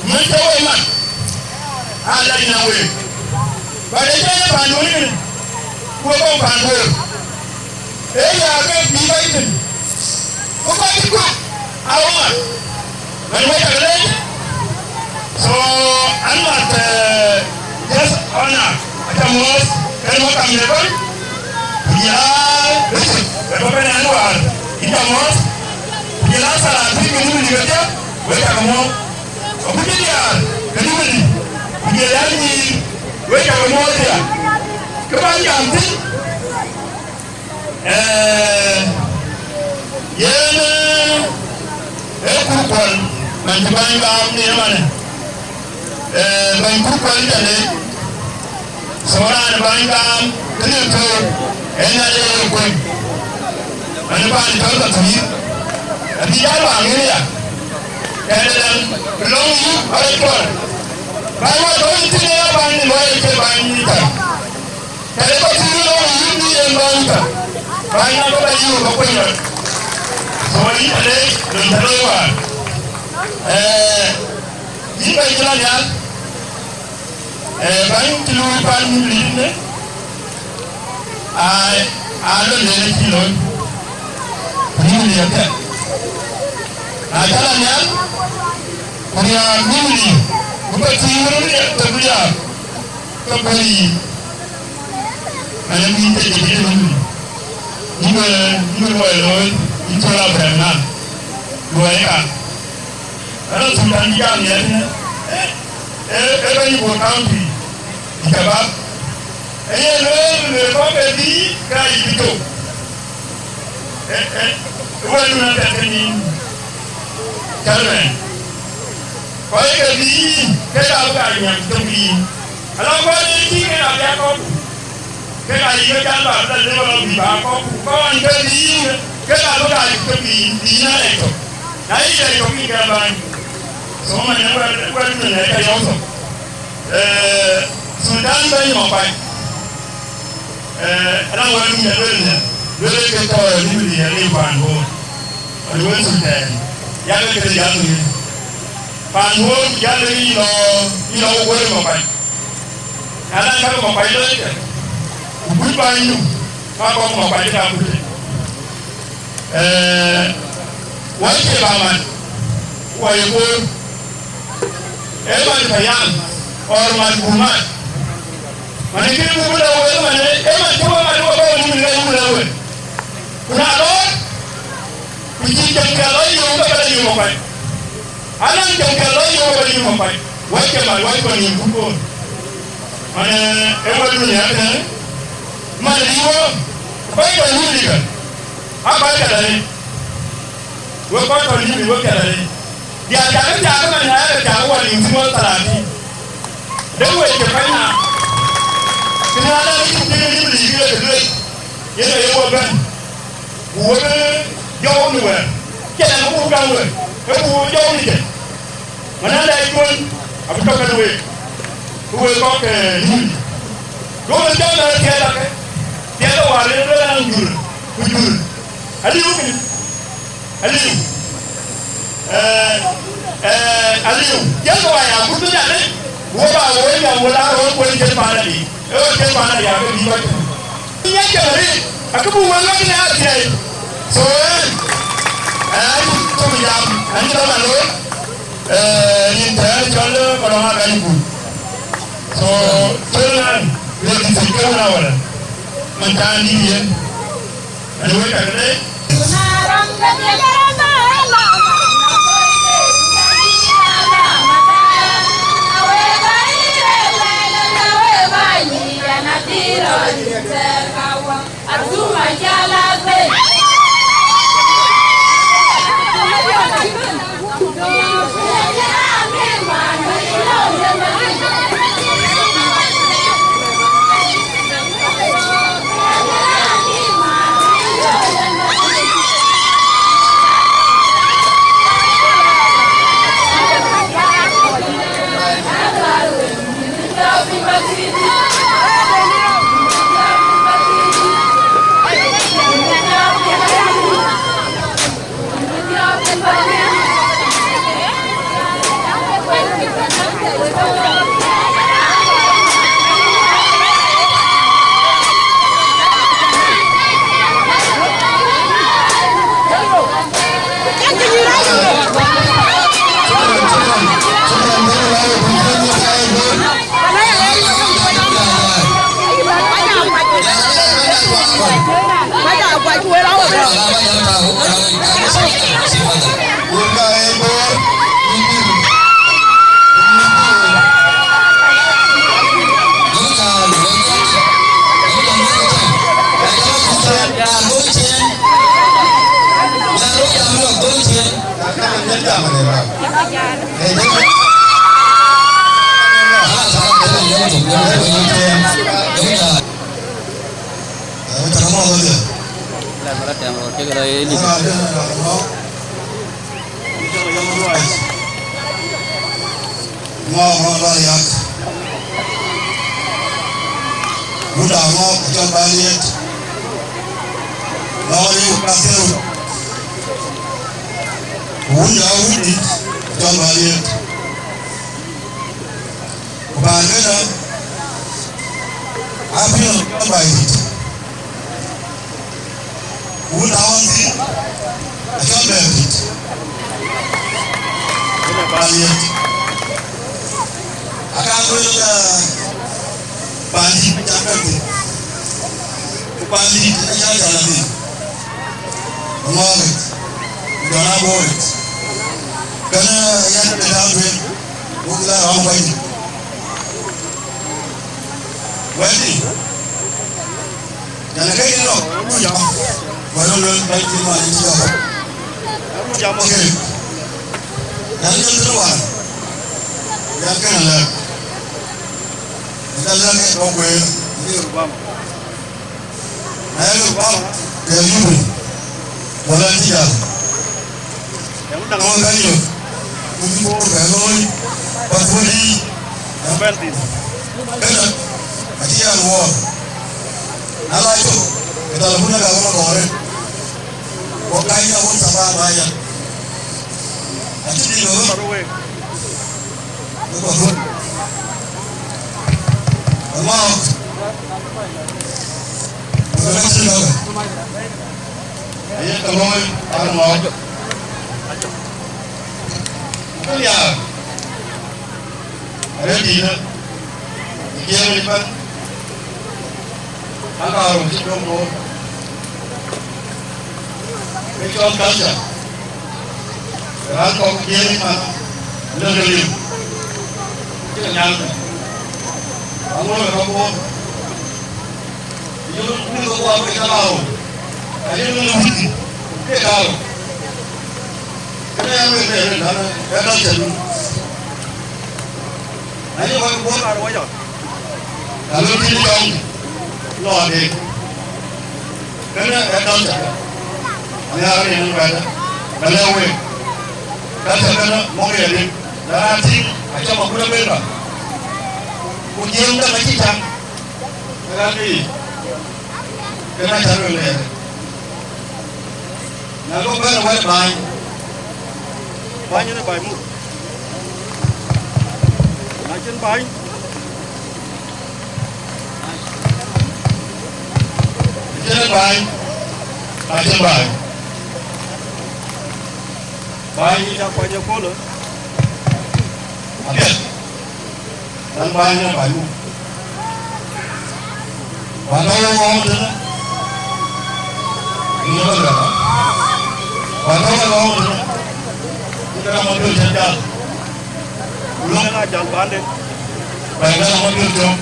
mën cï wek mat, aa lac nɔm week. But ë cï ye paan duööny kënë, ku wek kɔc paan Bor. Ee ya ke bï kɔc thïn, ku kɔc cï kuak, aa wek mat. Mɛn wek cak leec. So, an mat, eh, just honor, aca muɔɔth, en wä kam de bäny, ku jël aa bishop, en wä bɛ̈n ɛn wäär, in ca muɔɔth, ku jël aa salatin ke Nimili kedhie, wek cak muɔɔth. Ku cï diäär ke Nimili, ku jël aa nyïïr, wek cak muɔɔth ya. Kë bä jam thïn, Eh, yen, eh, ee Kurkuɔl, man cï bäny gam në ëmënë. Eh, bäny Kurkuɔl jënë, so raan bäny gam, kënë tɔ̈u, en ade ye kuöny. Man bäny tɔ̈u ka thïïr, abï jal waŋ yen ya. Kɛn ë dɛm, lɔ̈ŋ yï, ɔrɛ cuɔl. Bäny wä tɔ̈u yïn thïn ë ya bäny, luɔi ë cï bäny yï tɔ̈u. Tëde kɔc cï röt lɔ yïn bï yen bäny tɔ, bäny na bä bä yï wä bä kuny rɔt. So yïn tëde lon tëde waar. Eh, yïn bɛ̈ny cï lɔ nhial, eh, bäny cï luui pan Nimili yïn de, aa, aa lon den acï looi, ku Nimili apiɛth. Na cä lɔ nhial, ku riääk Nimili, ku bä tïŋ röt ë tök riääk, ke bɛ̈ny yïn. Ana bï tëde tëde wun. Yïn, yïn luɔi looi, yïn cɔl Abraham na. Luɔi ka. Ana Sultan jam ya tënë. Eh, eh, eh, bɛ̈ny Bor County. Shabab. Eh, ye lueel, lueel kɔ̈k ke bï, ka yï bï tök. Eh, eh, wël na tɛ̈k ke nïn. Chairman. Kɔc ke bï, ke ka bï ka nyam tök yïn. Ala kɔc ë tïŋ ke ka bï akɔ̈k. Ke ka yï ke jal ba bï la level of bï ba kɔ̈k, ku kɔn ke bï yïn, ke ka bï ka yï ke bï yïn, bï yïn alɛc tök. Na yï jai kɔ̈k yï kɛn bäny, so man ë wɛ̈t, wɛ̈t dun ë ka yɔ̈ɔ̈k thok. Eh, Sultan bɛ̈ny Makuac. Eh, ënɔŋ wɛ̈t dun ë lueel në, lueel ke tɔ̈ ë Nimri ë liu paan Bor. Wɛ̈t wën Sultan. Yak ke këde jam në. Paan Bor ku jal yï lɔ, yï lɔ wɛ̈t Makuac. Na la ka Makuac lɔ ke. Ku kuc bäny nu, ka kɔ̈k Makuac ka kuc. Eh, wɛ̈t cie ba mat, wɔ ye Bor. Ee mat payam, or mat bumat. Man ë kën buk bï lɔ wek, man ë, ee mat cï wek mat wek bä wek mïth lɔ wek lɔ wek. Ku na lɔ, ku cï jam kë lɔ yöök, ke bä lɔ yöök Makuac. Anɔŋ jam kë lɔ yöök, ke bä lɔ yöök Makuac. Wɛ̈t ke mat, wɛ̈t kɔn yïn buk Bor. Man ë, ee wɛ̈t dunia kënë, man ë riwɔ, kɔc kɔn yïn dikë. A kɔc kë lɔ ni. Wek kɔc tɔ̈ Nimri wek piɛth arëët. Diäär cakë cakë man na yɛn cakë wɔ liu thïn wek thalathïn. Dek wek cï pɛ̈ny na. Kënë ala cï cïn Nimri yïk lek lueel. Yen aye wɔ bɛ̈n. Ku wek jɔu në wɛ̈ɛ̈r. Cïn ɛn ku gam wek. Ee ku jɔu në cïn. Mana lɛc duön abï tɔ̈ kën week, ku week kɔc ke Nimri. Duökï jam ë thiɛɛl akë, thiɛɛl ë wäär yen lueel an, jur, ku jur. Aliu kënë, aliu. Eh, eh, aliu. Thiɛɛl ë wäär ya gut bï nyan ë, ku we ba woi nyan wël aa röör kuöny cït paan adï. Ee ɣöt cït paan adï akë bï kɔc tënë. Nya jam arëët, akë buk wël wek në athiɛɛi. So, eh, eh, tök jam, an cï dɔm aloi, eh, rin thɛɛr cɔl, eh, kɔlɔŋ akany kun. So, thöl an, le dït thïn ke wën awala. Man thaan dït yen. An wek tak le. Ŋɔɔk ŋɔɔk lɔ riak. Wunda ŋɔɔk cɔl Baliet. Lɔ riu ka theu. Wunda wudit cɔl Baliet. Ku paan kënë, apiɔl cɔl Baidït. Wun Tawɔn thïn, acɔl Bɛ̈ɛ̈r dït. Ënë paan Liet. Aka lueel, eh, paan dït acä bɛ̈n thïn. Ku paan dït acä jäl thïn. Ŋɔɔk yic, ku jɔl aa Bor yic. Kënë, eh, yɛn ë tääu tueŋ, wok la rɔ̈m kuany. Wɛ̈ɛ̈tdï, yɛn ke yïn lɔ, wɛ̈ɛ̈t rɔt lueel bɛ̈ny cï man cï jɔk. Oke. Yɛn jɔl thïn wään, yɛn kënë lɛ̈k. Yɛn jɔl lɛ̈k ë tɔ̈ kueer, yïn Obama. Na yɛn Obama, ke yïn wïc, wala cï jäl. Looi ka yök, ku bï Bor bɛ looi, ba thuɔ̈l yiic. Kënë acï yɛn wɔɔk, na la cök, ke thalpun ë gäk ëlɔ gɔ̈ɔ̈r ë, ku kany ya wun thabaab aya. Acï dït ë ɣöt, ë kɔ̈th wun. Ë ŋɔɔk, ku ke cïn lɔ̈kë. Aye ke looi, an ŋɔɔk. Ku ke nhiaar, arëët dïïtë, ë jiëëŋ yic ëbɛ̈n, an, ka röt cï döŋ Bor. Ke cɔl culture, raan kɔ̈k jiëëŋ yic man, lëk ke liu, cï ke nyaŋ thïn. Aŋoot ë ka Bor. Yöŋ kuur ke kuɔɔth ke cä rou, ayï ŋö wïc ke karou. Kënë ë wek rëër ënɔn ë culture dun. Ayï wek Bor, ka lɔ tïŋ cɔŋ lɔ adek. Kënë ë culture. Nhiaar yen wɛ̈ɛ̈të, ka lɛ̈k wek. Culture kënë mɔ̈k ye lim, na raan tïŋ acɔk akut Amerika. Ku jiëëŋ däŋ acï cam. Raan ë yic, ke na cä lueel ëë, na go bɛ̈n ë wɛ̈t bäny, bäny yen ë baai muk. Na cïn bäny, cïn bäny, na cïn bäny, bäny ë cä kuany ëköölë apiɛth. Ɣɛn bäny ë baai muk. Wään tɔ̈ wek ɣɔ̈ɔ̈ŋ tënë, yïn ë bä luɛl ɣɔn. Wään tɔ̈ wek ɣɔ̈ɔ̈ŋ tënë, yïn ke raan Mabiöör cïn jäl. Ku lok ë ŋa jäl paanden? Bɛ̈ny ke raan Mabiöör cök.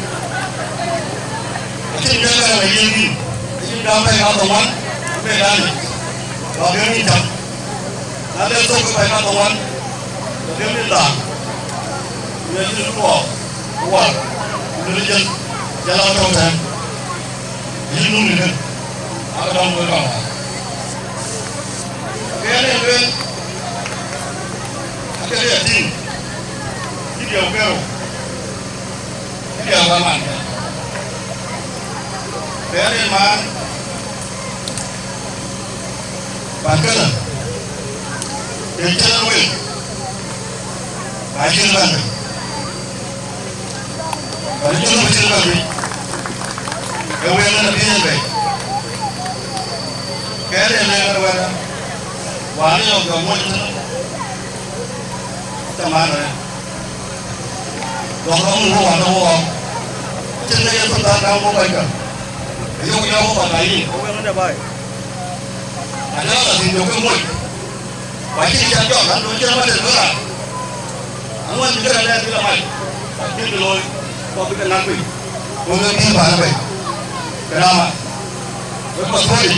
Acïn miɛt ke raan ayiëëŋ yïn, acïn gam bɛ̈ny kadhoŋuan, bɛ̈ny dan yic. Wä gëm yïn cam. Na le thok ke bɛ̈ny kadhoŋuan, ke gëm yïn dhaaŋ. Ku ye yïn luɔɔk, ku war, ku lël jël, jël a tɔ̈u tɛ̈ɛ̈n. Yïn num në kën, aa dɔm wek kaŋ wäär. Ke yen ee lueel, akëde ya tïŋ, cï diɛɛu kerou, cï diɛɛu kamaan kë. Ke yen ee maan, pan kënë, yen cïn en wel, acïn bɛ̈n bei. Pan ë Junub acïn bɛ̈n bei, ee wël en abï en bei. Ke yen ee lueel wɛ̈t, wään ë yɔ̈k jɔ muɔc tënë, cä maan arëët. Dɔ̈k rɔm nu wä wä dɔ̈k wä. Cïn ke yen thok thaar daŋ wä kɔc kä. Ayok yɔ̈k wä kɔc ayï. Wä wëŋ ënë baai. Adɛ̈ la dhil yök ke moc. Wa cïn cä jɔk an, do cïn amat ënë raan. Aŋuan bï kërɛɛc lɛɛr bï la mac. Bï kë looi. Kɔc bï ke näk piny. Wek bï paan bei. Kënë ama. Wek kɔc puɔ̈c,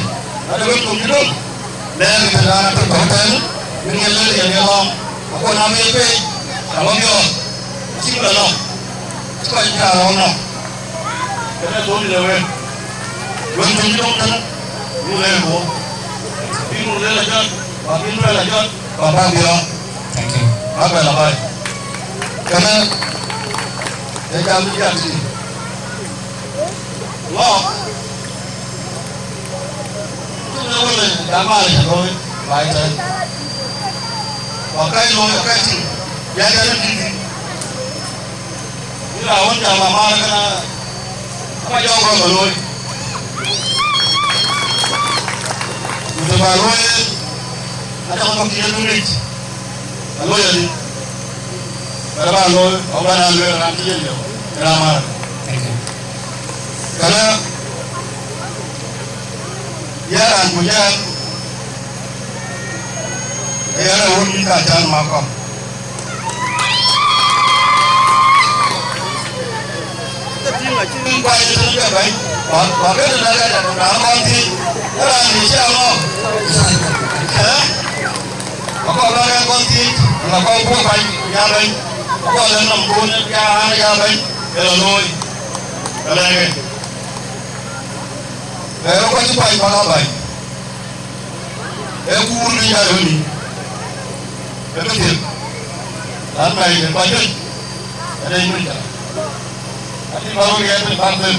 ade wek thok cï döŋ, lɛɛr ke raan atök tɔ̈u tɛ̈ɛ̈n, min yen lël yen ye lɔ̈ɔ̈m, akɔn na meel pei, ka lɔ miɔɔc, acï bï la nɔ̈k, cï kɔc cï raan rɔ̈ɔ̈k nɔ̈k. Kënë thok dït ë wek, wek thok cï döŋ tënë, bï lɛɛr ku, bï nu lël ajɔt, ku abï luɛɛl ajɔt, ku abäk biɔɔk. Thank you. Bäk bɛ la baai. Kënë, ee jam bï jam tïŋ. Ŋɔɔk, cïn ë wël ë jam aa cä looi baai tɛ̈n. Ku akäc looi, akäc tïŋ, bï a jal ë tïŋ thïn. Yïn raan wën jam amaar kënë, ama jɔɔk rɔt bä looi. Ku të bä looi en, acä bä kɔ̈k cï yen ŋic, bä looi adï. Bä bä looi, ɣɔn bä na lueel raan cï yen yök, ë raan amaar. Thank you. Kënë, yɛn raan ku yɛn, ke yɛn ë wun yïn ka cän Makɔm. Tïŋ acïn kuany tënë ke bɛ̈ny, wa, wa ke tënë ke raan kɔn thiëc, ë raan dï cï a ŋɔ̈ɔ̈k. Ë? Akɔn bä rɛ̈ɛ̈r kɔn thiëc, na kɔn puɔ̈u bäny, ya bɛ̈ny. Akɔn lɛ̈k nɔm kun, ya an, ya bɛ̈ny, ke lɔ looi. Ke lɛ̈k en. Ee, kɔc cï kuany bä la bäny. Ee kuur bï ya yöni. Ke ke thiëk, an, bɛ̈ɛ̈i de kɔc juëc, ë rɛ̈c mec ca. Acï bä wek ɣɛɛt piny bäk them,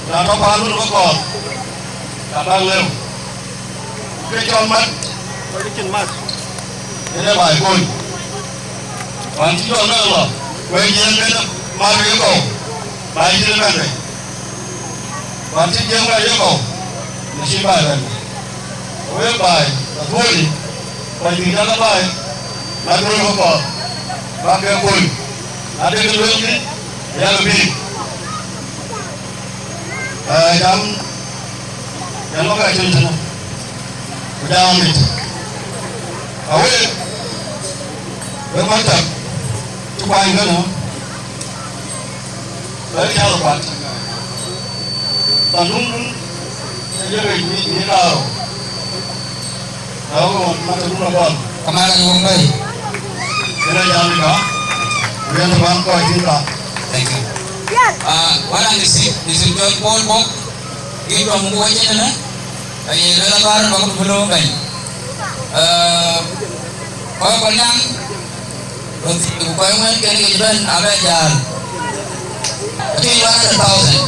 na tɔ paan wën ë kɔɔr, ka bäk lëu. Ke cɔl mat, kɔc cïn mat, yen ee baai kony. Wään cï jɔl bɛ̈n lɔ, wek yen bɛ̈n mat wek kɔ̈u, baai cïn ë bɛ̈n bei. Wään cï Jiëŋ bɛ̈n yekɔ̈u, në cï baai bɛ̈n bei. Wek baai, aduööri, kɔc bï jɔl baai, na duööri kɔ̈u, bäk ke kony. Na de ke luelkï, yak bï. Ee, jam, jam ë ka cïn tënë, ku jam amit. Awek, wek maktab, cï kuany kënë, wek cä kuat. Pandun, ë jëk mi, mi kaarou. Awo, ma të dun abɔl. Kamar ka wong bai. Ina jam ka. Wiyan ban ko tin ka. Thank you. Ah, wana ni si, ni si John Paul Bok. Gi dom ko wajin na. Aye la bar ba ko bulo bai. Eh, ko ko nyang. Röt thii ku kɔc ŋuɛ̈ɛ̈n kën ke cï bɛ̈n abɛ jäl. Atïŋ one hundred thousand.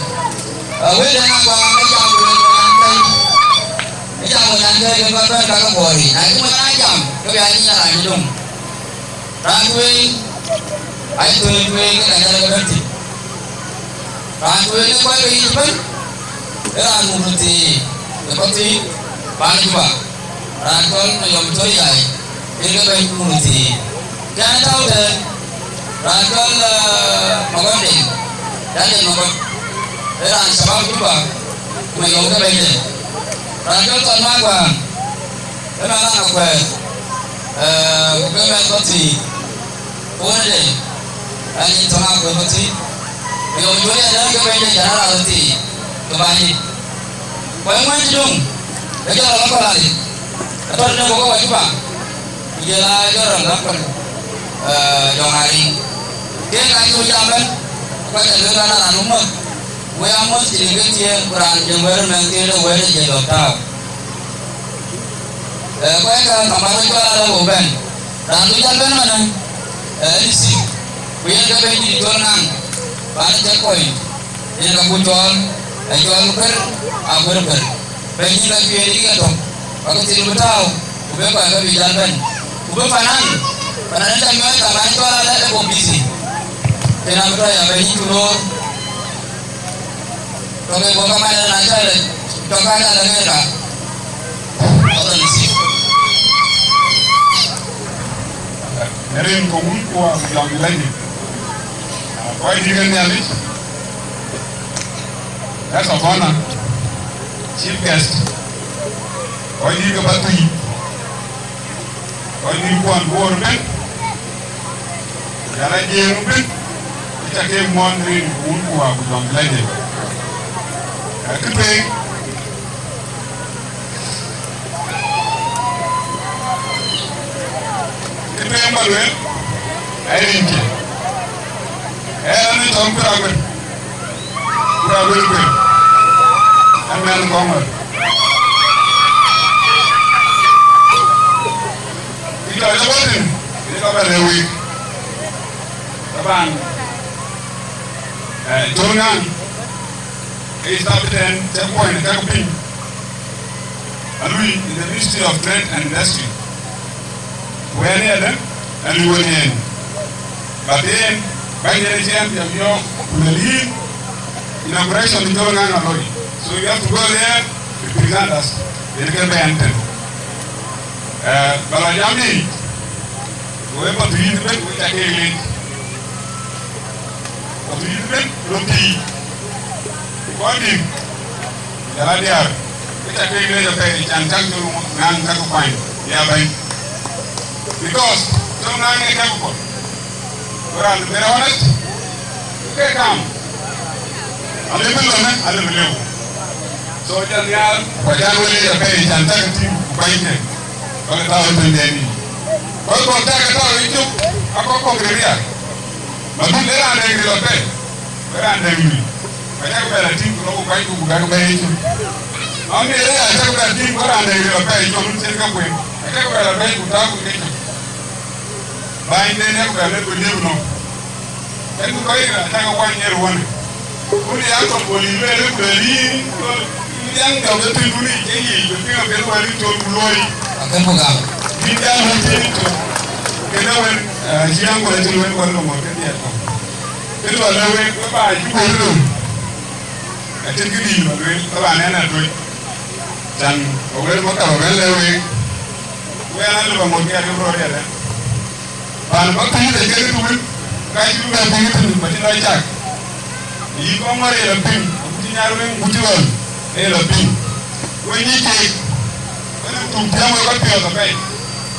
Wël den akuaŋ ë jam ku lueel nyan kɛ̈i. Ë jam ku nyan kɛ̈i ke kɔc bɛ̈n ka ke kuɔɔr yic. Na cï mony aa jam, ke bï a nyic raan cï döŋ. Raan tueŋ, aye tueŋ tueŋ ke ka jal ke bɛ̈n thïn. Raan tueŋ ë kɔc ke yic ëbɛ̈n, ë raan muk röt thii ë kɔc thïn, paan Juba. Raan cɔl Mayom Tɔ̈ Yai, yen ke bɛ̈ny muk röt thii. Kɛn tɔ̈u tɛ̈n, raan cɔl, eh, Magɔt Deŋ, Daniel Magɔt, ë raan shabab Juba, ku Mayom ke bɛ̈nyde. Raan cɔl Thɔn Maguaŋ, ë man raan Akuɛɛr, eh, ku ke mɛnh kɔc thii. Wënde, an, yïn Thɔn Akuɛɛr bä thïn, ku yɔm Juɔ̈ric Adɛ̈ŋ ke bɛ̈nyde Jɛn Arak thii, ke bäny yic. Ku ë ŋuɛ̈ɛ̈n cï döŋ, ke jɔl rɔt lɔ kɔ̈l Alic, ke tɔ̈ tënë bɔ̈ ke wa Juba, ku jɔl aa jɔl rɔt lɔ kɔ̈l, eh, Jɔŋ Ariŋ. Kek aa cï wek jam ëbɛ̈n, ku kɔc aa lueel an, aa raan wä muɔ̈th, wek aa muɔ̈th cïn kë thiëëŋ, ku raan jël wɛ̈t ë mɛnhkënë wɛ̈t ë jël lɔ tääu. Eh, ku ë ka kamat wek jɔl aa lɔ wek bɛ̈n. Raan du jal bɛ̈n ëmënë, eh, ë sik, ku yen ke bɛ̈ny dït cɔl Ŋaŋ, paan ë Checkpoint, yen ka ku cɔɔl, ë cɔɔl Kuer, Akuer Kuer. Bɛ̈ny yïn ka cuëëc yï ke tök, ka ke thil bï tääu, ku bï kɔc ke bï jal bɛ̈n. Ku bï panan, panan ë cä miɔɔc kaman cɔl alɛ ë bɔ̈ busy. Yen abï tɔ ya bɛ̈ny yïn cu loor. Tɔ̈ ke bɔ̈ kaman ë na cä lec, tɔ̈ ka cä lec ŋeer ka. Tɔ̈ ke sik. Rin ke wun ku wa jam lɛ̈ny. Kɔc dït ke Nhialic, guest of honor, chief guest, kɔc dït ke Pathuyith, kɔc dït kuɔn Bor ëbɛ̈n, jɔl a Jiëëŋ ëbɛ̈n, ë cä ke muɔ̈n rin ke wun ku wa ku jam lɛ̈ny. Ë kë tueŋ, kë tueŋ bä lueel, ee rinkiɛ̈. Ee raan ë cɔl Kuer Aguer, Kuer Aguer Kuer, ee mɛnh Kɔŋɔ̈r. Kë cɔl ë bɔ̈ thïn, kë cɔl bä rëër week. Taban, eh, Col Ŋaŋ, ke establish en Checkpoint ë kak piny, alui in the Ministry of Trade and Industry. Ku en yɛn, alui wën en. But then, bäny en acï en piɛth yɔ̈ɔ̈k, ku lueel yïn, inauguration de Col Ŋaŋ aloi. So you have to go there, represent us. Yen ke bɛ̈n tën. Eh, bä lɔ jam yic, ku wek Pathuyith ëbɛ̈n, wek ca ke leec. Pathuyith ëbɛ̈n, röt thii. Kɔc dït, jɔl a diäär, wek ca ke leec apɛi, can cäk Col Ŋaŋ cäk kuany, ya bɛ̈ny. Because Col Ŋaŋ ee capable. Ku raan very honest, ku ke kam. Alë bï lɔ në, alë bï lëu. So, jal nhiaar, ku jal wël yic apɛi, can cäk tïŋ, ku bäny ke, bä ke tääu ë thöny dɛn yic. Kɔc kɔ̈k cäk ke tääu ë cök, akɔ̈k kɔ̈k ril riääk. Madun ë raan dɛ̈ ril apɛi, ë raan dɛ̈ lui. Ka cäk bɛ la tïŋ, ku lɔ ku bäny, ku bäk bɛ̈ɛ̈i ë cök. Aŋiɛc ë ya cäk bɛ tïŋ, ku raan dɛ̈ ril apɛi, jɔl wun cïn ke kueen. Ka cäk bɛ la bɛ̈ɛ̈i, ku tääu ku ke cök. Bänyden ë ku bɛ lëk ku liep nɔm. Ënë kɔc ë atakë kuany ë ruɔ̈në. Wun ya kɔ̈k bɔ̈ yïn lueel ku lueel yïn, yïn jam jɔk ë piny wun yic, ë yic, bï piŋ apiɛth wɛ̈t yïn col ku luɔi. Akën ku gam. Yïn jam wɛ̈t yïn col. Kënë wën, eh, cï aŋuɔ̈t acï lueel wɛ̈t lɔ ŋuɔ̈t ke dhiɛl kɔ̈k. Kë luɔl ë wek, we ba cï wël röm. Acïn kë dïït bä lueel, taban ɛn atuec. Can bä wël maktab bä bɛ̈n lɛ̈k week. Wek an, alë bä ŋot ke adï rɔt yɛn ë. Pan bä pïïr de kek tuwën, ka cï bï bɛ piŋ tënë bä cï lɔ cak. Yï kɔŋ ŋɔ̈r ye lɔ piŋ, ku cï nyar wëŋ ku cï ɣɔn, ye lɔ piŋ. We nyic keek, we nɔm tum tiɛ̈m wek kɔc piɔ̈ɔ̈th apɛi.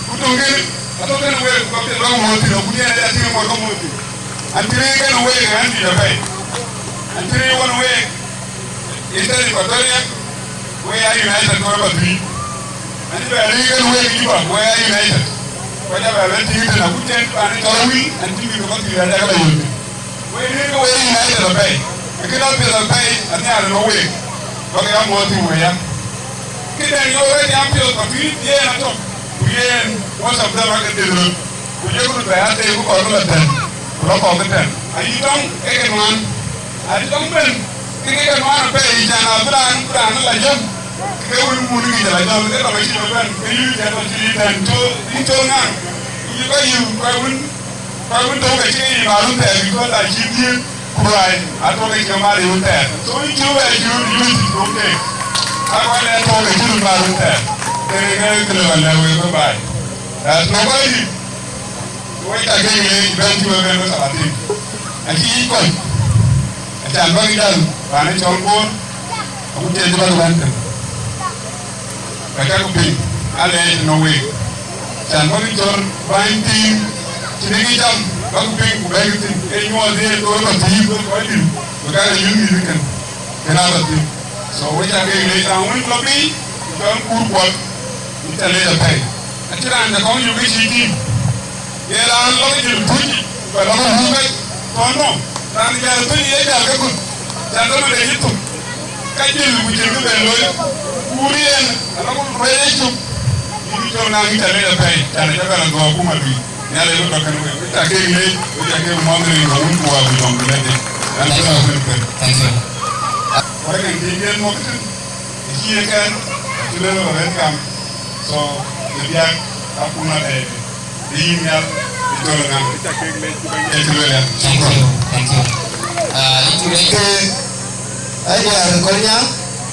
Ku töŋ kënë, atɔ̈ kënë week ku kɔc piɔ̈ɔ̈th bä ke mɔ̈ɔ̈th thïn, ku tiɛ̈n ë atïŋ ë mɔ̈ɔ̈th ke mɔ̈ɔ̈th thïn. An cï rëër kënë week, an juëc apɛi. An cï rëër ɣɔn week, Eastern Equatoria, we are united, kɔc bä thïn. An cï bɛ rëër kënë week, Juba, we are united. Kɔc abɛ bɛ tïŋ tënë, ku tiɛ̈n pan ë cɔl Awil, an cï mïth ke bä thïn, an cä ke bä yöl thïn. We rëër ke we united apɛi. Akën apiɛth apɛi, anhiaar ënɔ week. Bä ke ya mɔ̈ɔ̈th thïn we ya. Këden yöök rɔt jam piɔ̈ɔ̈th bä thïn, yen atök. Ku yen, most of them ake dhil röt. Ku jɔku bɛ a teem ku kɔɔr ke lɔ tɛ̈n, ku lɔ kɔɔr ke tɛ̈n. Ayï dɔŋ ee ke nuan. Ayï dɔŋ ben, ke ke ke nuan apɛi, can a bï raan, bï raan la jɔ̈m. Ke wën wun ŋic la jɔ̈m, ke dɔŋ acï lɔ bɛ̈n, ke yï jɛn lɔ cï yï tɛ̈n, col, yï col ŋaŋ. Ku yï kɔc yï, kɔc wën, kɔc wën tɔ̈u ke cï ke yï maluun thɛɛr, because acï dhiëëth, ku ruai, atɔ̈u ke cï ke maluun thɛɛr. So yï cï wɛɛr cï röt yï cï dɔŋ keek. Akɔc lɛɛr tɔ̈u ke cï röt maluun thɛɛr. Ke ke ke lɔ lɛ̈k wek bye bye. That's nobody. Wek ca ke leec bɛ̈n cï we bɛ̈n we Salatin. Acï yic kɔc. Acan bäk jäl, raan ë cɔl Bor, aku tiɛɛl cï bäk bɛ̈n thïn. Ka cäk piny, alɛɛc në week. Acan bäk cɔl bäny thïn, cïn ë kë cam, bäk piny ku bɛ̈k thïn. Ee nyuɔɔth ye looi bä thïn, bï kɔc dït, bï ka lɔ yïn mïth kën, kën aa bä thïn. So, we ca ke leec raan wën lɔ piny, ku cɔl kuur kuɔth, yïn ca leec apɛi. Acïn raan ca kɔŋ yök ke cï tïŋ. Ye raan lɔ ke jël tuc, ku lɔ ke wuk ke tɔ̈ nɔm. Raan jäl tuc ye jäl ke gut. Can ke mande cï thuk. Ka jël ku cïn kë ben looi. Ku yen, ala ku ruɛc ë cuk. Yïn cɔl na ŋic alec apɛi, can ë cä bɛ̈n agɔɔk ku madui. Nhialic bï tɔ̈ kën wek. Wek ca keek leec, wek ca keek muɔ̈th rin ke wun ku wäär ku jɔŋ ku lɛ̈tde. An cï raan wën kën. Thank you. Wek en cï yen mɔ̈k tën. Ë cï ye kɛn, acï lëu ë rɛ̈t kam. So, ë biäk, akuma de, de yïn nhial, ë cɔl ŋa, ë cï lueel ya. Thank you, thank you. Ah, yïn cuk leec. Ke, ai diäär Kolnyaŋ,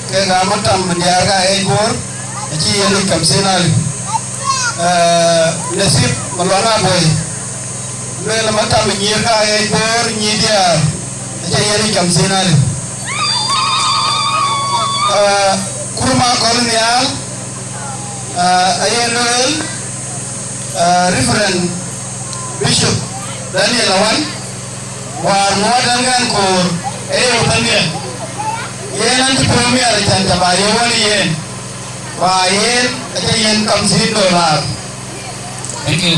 ke ka matam diäär ka ɣɛɛc Bor, acï yen yic kamsin alip. Ah, Nasib Malual Aboi, lueel matam nyïïr ka ɣɛɛc Bor, nyïïr diäär, acï yen yic kamsin alip. Ah, Kurma Kɔl Nhial, ah, aye lueel, ah, Reverend Bishop Daniel Awan, wäär ŋuɔɔt ɛn ɣɛn koor, ee ye wëthënhiɛ. Yen an cï piɔ̈u miɛt acan ca ba ye wän yen, ba yen acä yen kamsin dolar. Thank you.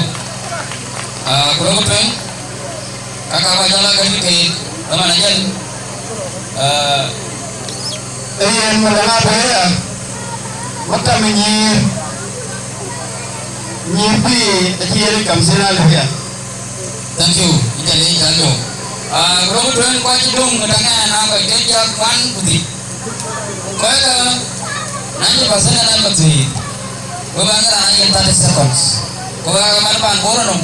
Ah, ku röt tueŋ, ka ka ba jɔl a gätki keek, dhaman ajɛl, ah, ee yen Malual Aboi ya, matam nyïïr, nyïïr bï acï yen kamsin alip ya. Thank you. Ï ca leec, alo. Ah, ku röt tueŋ, ku acï döŋ, taŋɛn aa kɔc ke jɔk ŋuan ku dhïc. Kɔckë, ninety percent anɛn mathiic, we bä ke raan yen thirty seconds. Ku bä ke man ban Bor nɔm,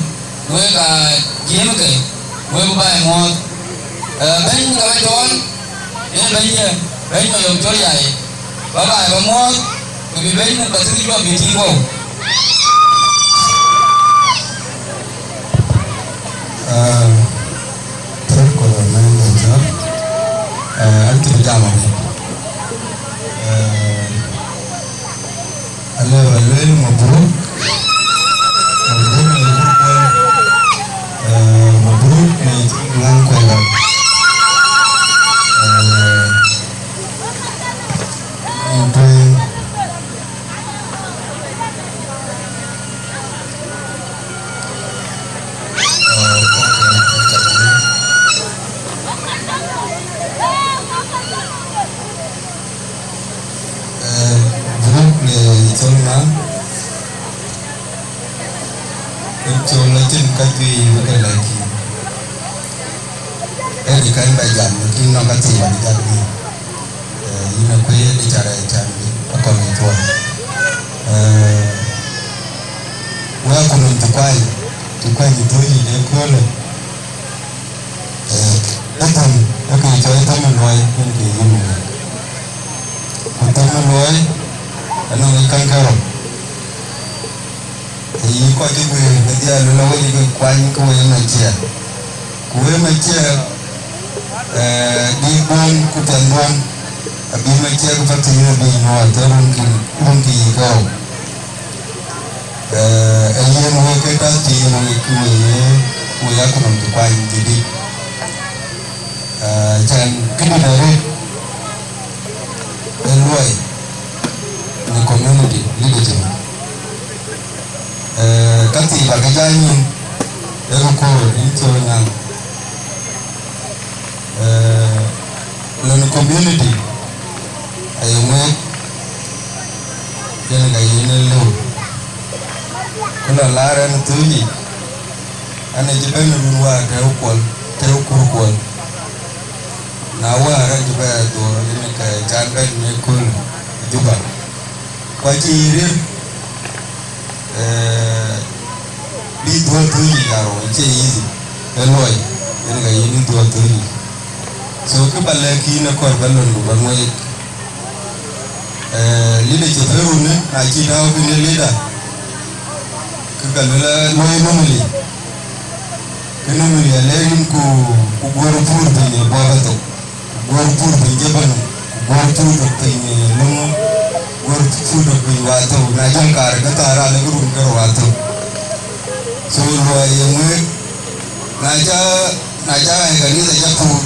wek aa jiëëmkë, wek bä ë muɔ̈ɔ̈th. Eh, bɛ̈ny ke bä cɔɔl, yen bɛ̈ny, eh, bɛ̈ny Mayom Col Yai. Bä bä ë bä muɔ̈ɔ̈th, ku bï bɛ̈ny Muk Pathïth Juɔp bï tïŋ guɔ̈u. Ah, tëëk kɔc ëmën ë jɔt, ah, an cï bï jam ëmën. Ah, alë ba lueel mabruk, mabruk në cï kuɛɛr, ah, mabruk në cï ŋaŋ kuɛɛr. Ah, në tueŋ. Eh, group le cɔl ŋa? Col acïn ka juëc bï ke lɛ̈k yïn. Ee dï kɛn ba jam, lakin nɔŋ ka thii ba jam yïn. Eh, yïn akuëër dï ca rɛɛc can bï akɔ̈l ë cuɔl. Eh, wek ku nɔm cï kuany, cï kuany ë thööc yic ëköölë. Eh, ë thöm, ë ke cɔl thöm ë luɔi, yen ke yïn ë. Ku thöm ë luɔi, anɔŋ yic käŋ ke rɔt. Ayï kɔc ë guëër kedhie alɔ wec ke kuany ke wek maciɛɛr. Ku wek maciɛɛr, eh, dïïtduön ku piɛthduön, abï maciɛɛr ku path yïn abï nyuɔɔth ë run kï, run kï yic ke rou. Eh, ee yen wek ke tɔ̈ thiin wek ku wek ye, wek akutnɔm cï kuany jadid. Eh, can këdït arëët ë luɔi në community leadership. Eh, ka thii ba ke jai nyin, ee ku koor yïn col naŋ. Eh, lon community aye ŋuɛ̈ɛ̈c, yen ka yen ë lëu. Ku lɔ laar ɛn thööc yic, an, ë cï bɛ̈n run wäär tɛ̈ɛ̈u kuɔl, tɛ̈ɛ̈u kur kuɔl. Na wäär an, cï bɛ dhuɔɔr yen ke can bɛ̈n në kööl Juba. Ku acï yï riël, eh, bï dhuɔ̈ɔ̈r thööc yic arou, acie easy, ee luɔi, yen ka yen ë dhuɔ̈ɔ̈r thööc yic. So, kë ba lɛ̈k yïn akɔɔr ba lon ku ba ŋuɛ̈ɛ̈c. Eh, leadership ë run, na cï tääu kënë leader, kë ka luel ë luɔi normally. Kë normally alɛ̈k yïn ku, ku guɔ̈r pur piny ë buɔɔth ë thok. Guɔ̈r pur piny Jebel, guɔ̈r pur tök piny, eh, Luŋu, guɔ̈r pur tök piny Wathou, na jɔl kaar ke thaar alë ke run ke rou Wathou. So, luɔi ye ŋuëët, na ca, na ca ɣɛn kanitha ca pur,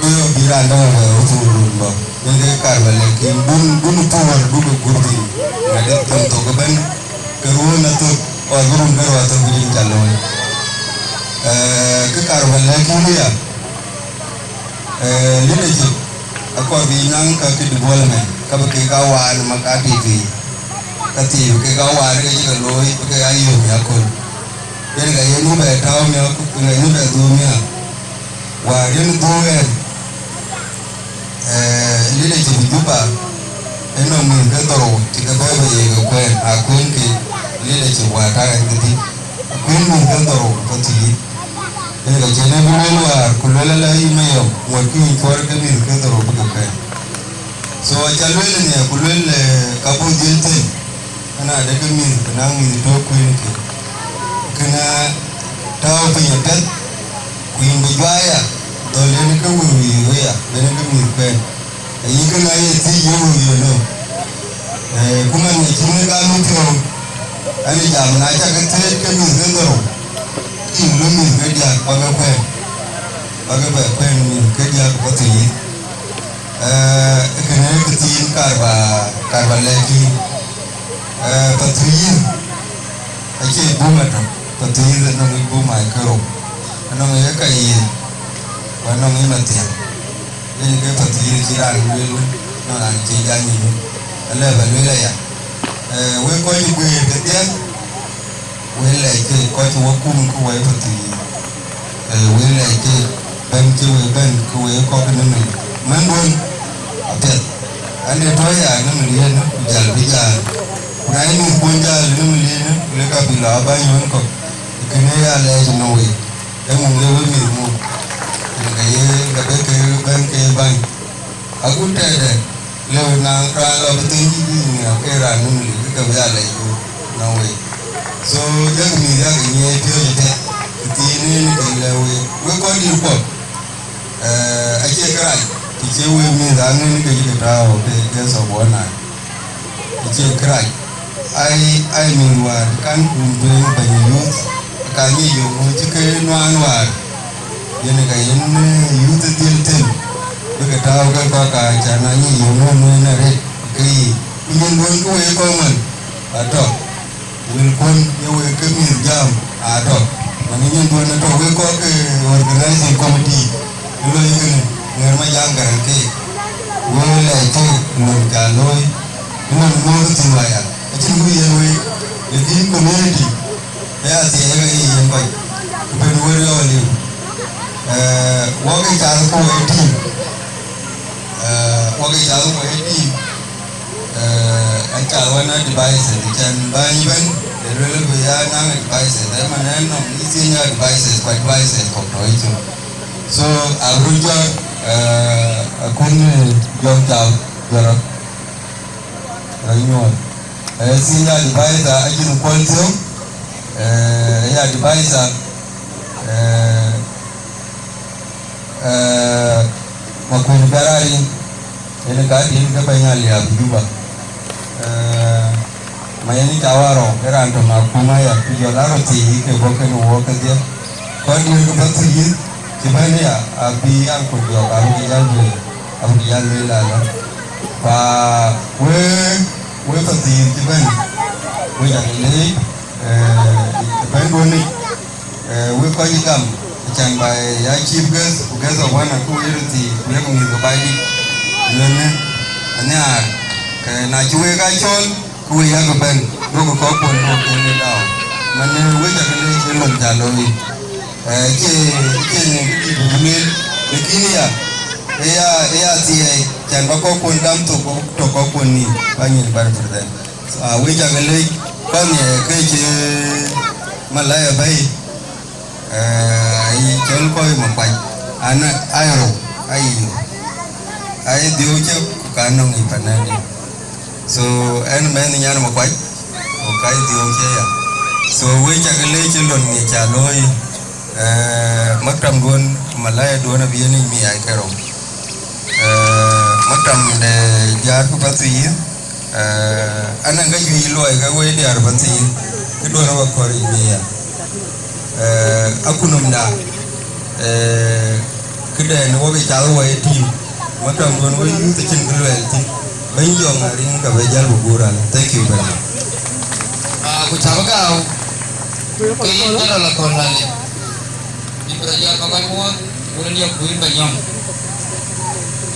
ke yɔ̈ɔ̈k bï raan dɔ̈ɔ̈r bɛ rou pur run bɔ̈. Yen ke kaar ba lɛ̈k yïn, bun, bun pur wär duk ë guɔ̈r piny, na dek dɔm thok ëbɛ̈n, ke ruɔ̈ɔ̈n athök, ɣɔn ke run ke rou Wathou ku jïn ca looi. Eh, kë kaar ba lɛ̈k yïn aya, Eh, leadership akɔɔr bï naŋ ka ke development, ka bï kek a waan ë makatib, ka thii bï kek a waan ke cï ke looi, bï kek a yök miäk köl. Yen ka yen nu bɛ tääu miäk, yen ka yen nu bɛ dhuɔ̈k miäk. Wäär yen dhuɔ̈k ɛn, eh, leadership Juba, ë nɔŋ mïth ke dhorou cï ke bɛ̈ɛ̈i bɛ ye ke kuɛɛn, akuën ke leadership wäär tak ɛn ke thïn. Kuën mïth ke dhorou tɔ̈ thïn. Yen ka cïn ë bï lueel wäär, ku lueel ala yï Mayom, ŋuɔ̈t kï yïn cuɔɔr ke mïth ke dhorou bï ke pɛ̈n. So, aca lueel ënë, ku lueel, eh, ka bɔ̈ dhil thïn, ëna de ke mïth, ku naŋ mïth tɔ̈ kuën ke. Kënë tääu piny apiɛth, ku yïn bï juac ya, dhɔ̈l yen ke wëu yï wëya, bɛ̈n ke mïth kuɛɛn. Ayï kënë aye thiëc ye wëu ye nɔm. Eh, ku man ë cïn ë gam ë piɔ̈u, an, ë jam na ca ke thiëëc ke mïth ke dhorou, ke yïn lɔ mïth ke diäk ba ke kuɛɛn, ba ke bɛ kuɛɛn mïth ke diäk bɔ̈ thïn. Eh, kënë ë këthiin kaar ba, kaar ba lɛ̈k yïn. Eh, Pathuyith acie bum atök, Pathuyith anɔŋ yic bum aa ke rou, anɔŋ yic ë Kayith, ku anɔŋ yic Mathiäŋ. Yen ke Pathuyith cï raan lueel wën, nɔn raan cie jany yic wën, alɛ ba lueel aya. Eh, wek kɔc ë guëër kedhie, wek lɛc ke kɔc wä kum ke wɛi Pathuyith. Eh, wek lɛc ke bɛ̈n cï wek bɛ̈n ke wek kɔ̈k në mën. Mɛ̈nduön apiɛth. An, de tɔ̈ ya në mën yen, ku jäl bï jäl. Ku na ye mïthkuön jäl në mën yen, ku lek abï lɔ abäny wën kɔ̈k. Kënë ya lɛc në wek. Eeŋö le wek mïth muk? Yen ka ye, ka bï ke bɛ̈n ke bäny. Agut tɛ̈dɛ̈, lëu na raan lɔ bï thïn cï bï nhiaar ke raan nu lëu, ke ke bï aa lɛc ku nɔŋ wek. So, yak mïth yak nyiɛɛi piööcë tɛ̈, kë thiin en ke lɛ̈k wek. Wek kɔc dït kuɔk, eh, acie kërac, të cie wek mïth aŋën ke cï ke tääu ke, ke thok wɔ nai. Acie kërac. Ai, ai mïth wäär kan kum tueŋ bɛ̈ny youth, ka nyic yök ŋö cï ke nuan wäär. Yen ka yen, eh, youth dhil thïn, bï ke tääu ke kɔ̈k ka ca na nyic yök ŋö nuan arëët ke yiic. Ku nyin duön ke wek kɔ̈k man atɔ̈. Wëlkuön ye wek ke mïth jam atɔ̈. Man nyin duön atɔ̈ wek kɔ̈k ke organizing committee. Ku loi kënë, ŋɛ̈r ma jam gäräŋ keek. Wek lɛc keek, lon ca looi, lon muɔ̈ɔ̈th thïn waya. Acïn ku yen wek, lakin community, Ya thiëëc ke ye yen kɔc, ku bɛ̈n wël yɔ̈ɔ̈k liu. Eh, wok ë cath ku wek tim. Eh, wok ë cath ku wek tim. Eh, acath wën a devices, cän bäny bɛ̈n, de luel bï ya naŋ devices, ëmën ë nɔŋ ë senior devices, ku devices kɔ̈k tɔ̈ ë cök. So, abï röt jɔt, eh, akun, eh, jɔŋ cath, jɔt rɔt, rɔt nyuɔɔth. Eh, senior advisor acïn kuɔl thiɔ̈k, eh, ya advisor, eh, eh, Makuëny Biarari, yen ka din ke bɛ̈ny Aliap Juba. Eh, ma yen ca warɔ, ke raan tɔ̈ akuma ya, ku jɔl a röt thii ke bɔ̈ kenë wok kedhie. Kɔc wek ke bɔ̈ thii, cï bɛ̈n ya, abï an ku jɔk, abï ke jal lueel, abï ke jal lueel ala. Pa wek, wek pathii cï bɛ̈n, wek ca ke leec, eh, bɛ̈n duɔ̈n yic, eh, wek kɔc gam, acän ba ya chief guest, ku guest of honor, ku wek röt thii, ku yek mïth ke Baidït, luelnë, anhiaar, eh, na cï wek aa cɔl, ku wek yak bɛ̈n, duɔ̈kkë kɔ̈k kuɔn duɔ̈k kenë dau. Man, eh, wek ca ke leec ë lon ca looi. Eh, cie, cie nyin kë dït bï lueel, lakin ya, ë ya, ë ya thiëëc, cän ba kɔ̈k kuɔn gam thok, tɔ̈ kɔ̈k kuɔn nïïm, ba nyin bɛ̈n bï dhɛn. So, a wek ca ke leec, kɔn ye ke cï malaya bɛ̈i, eh, ayi cɔl kɔc Makuac, an, aye rou, aye yo, aye dhiëu cök, ku ka nɔŋ yic panɛ̈kde. So, ɛn mɛnh nyan Makuac, ku ka ye dhiëu cë ya. So, wek ca ke leec ë lon ŋic ca looi, eh, maktamduɔ̈n, malaya duɔ̈n abï yen yic mi ai ke rou. Eh, maktam de diäär ku pathii, eh, anɔŋ ka juëc luɔi ke wek diäär pathii, kë duɔ̈n aba kɔɔr yic mi ya. Eh, akunɔmda, eh, këdɛn wok ë cath wɔ ye tim, maktamduɔ̈n wek youth acïn kë luɛɛl thïn, bɛ̈ny jɔŋ ariŋ ka bɛ jäl bï guur alë. Thank you very much. Ah, ku ca bï gääu, ke yïn General Akol Lale. Yïn bï rɔt jɔt ba kɔc muɔɔth, wun ë liep ku yïn ba nyɔm.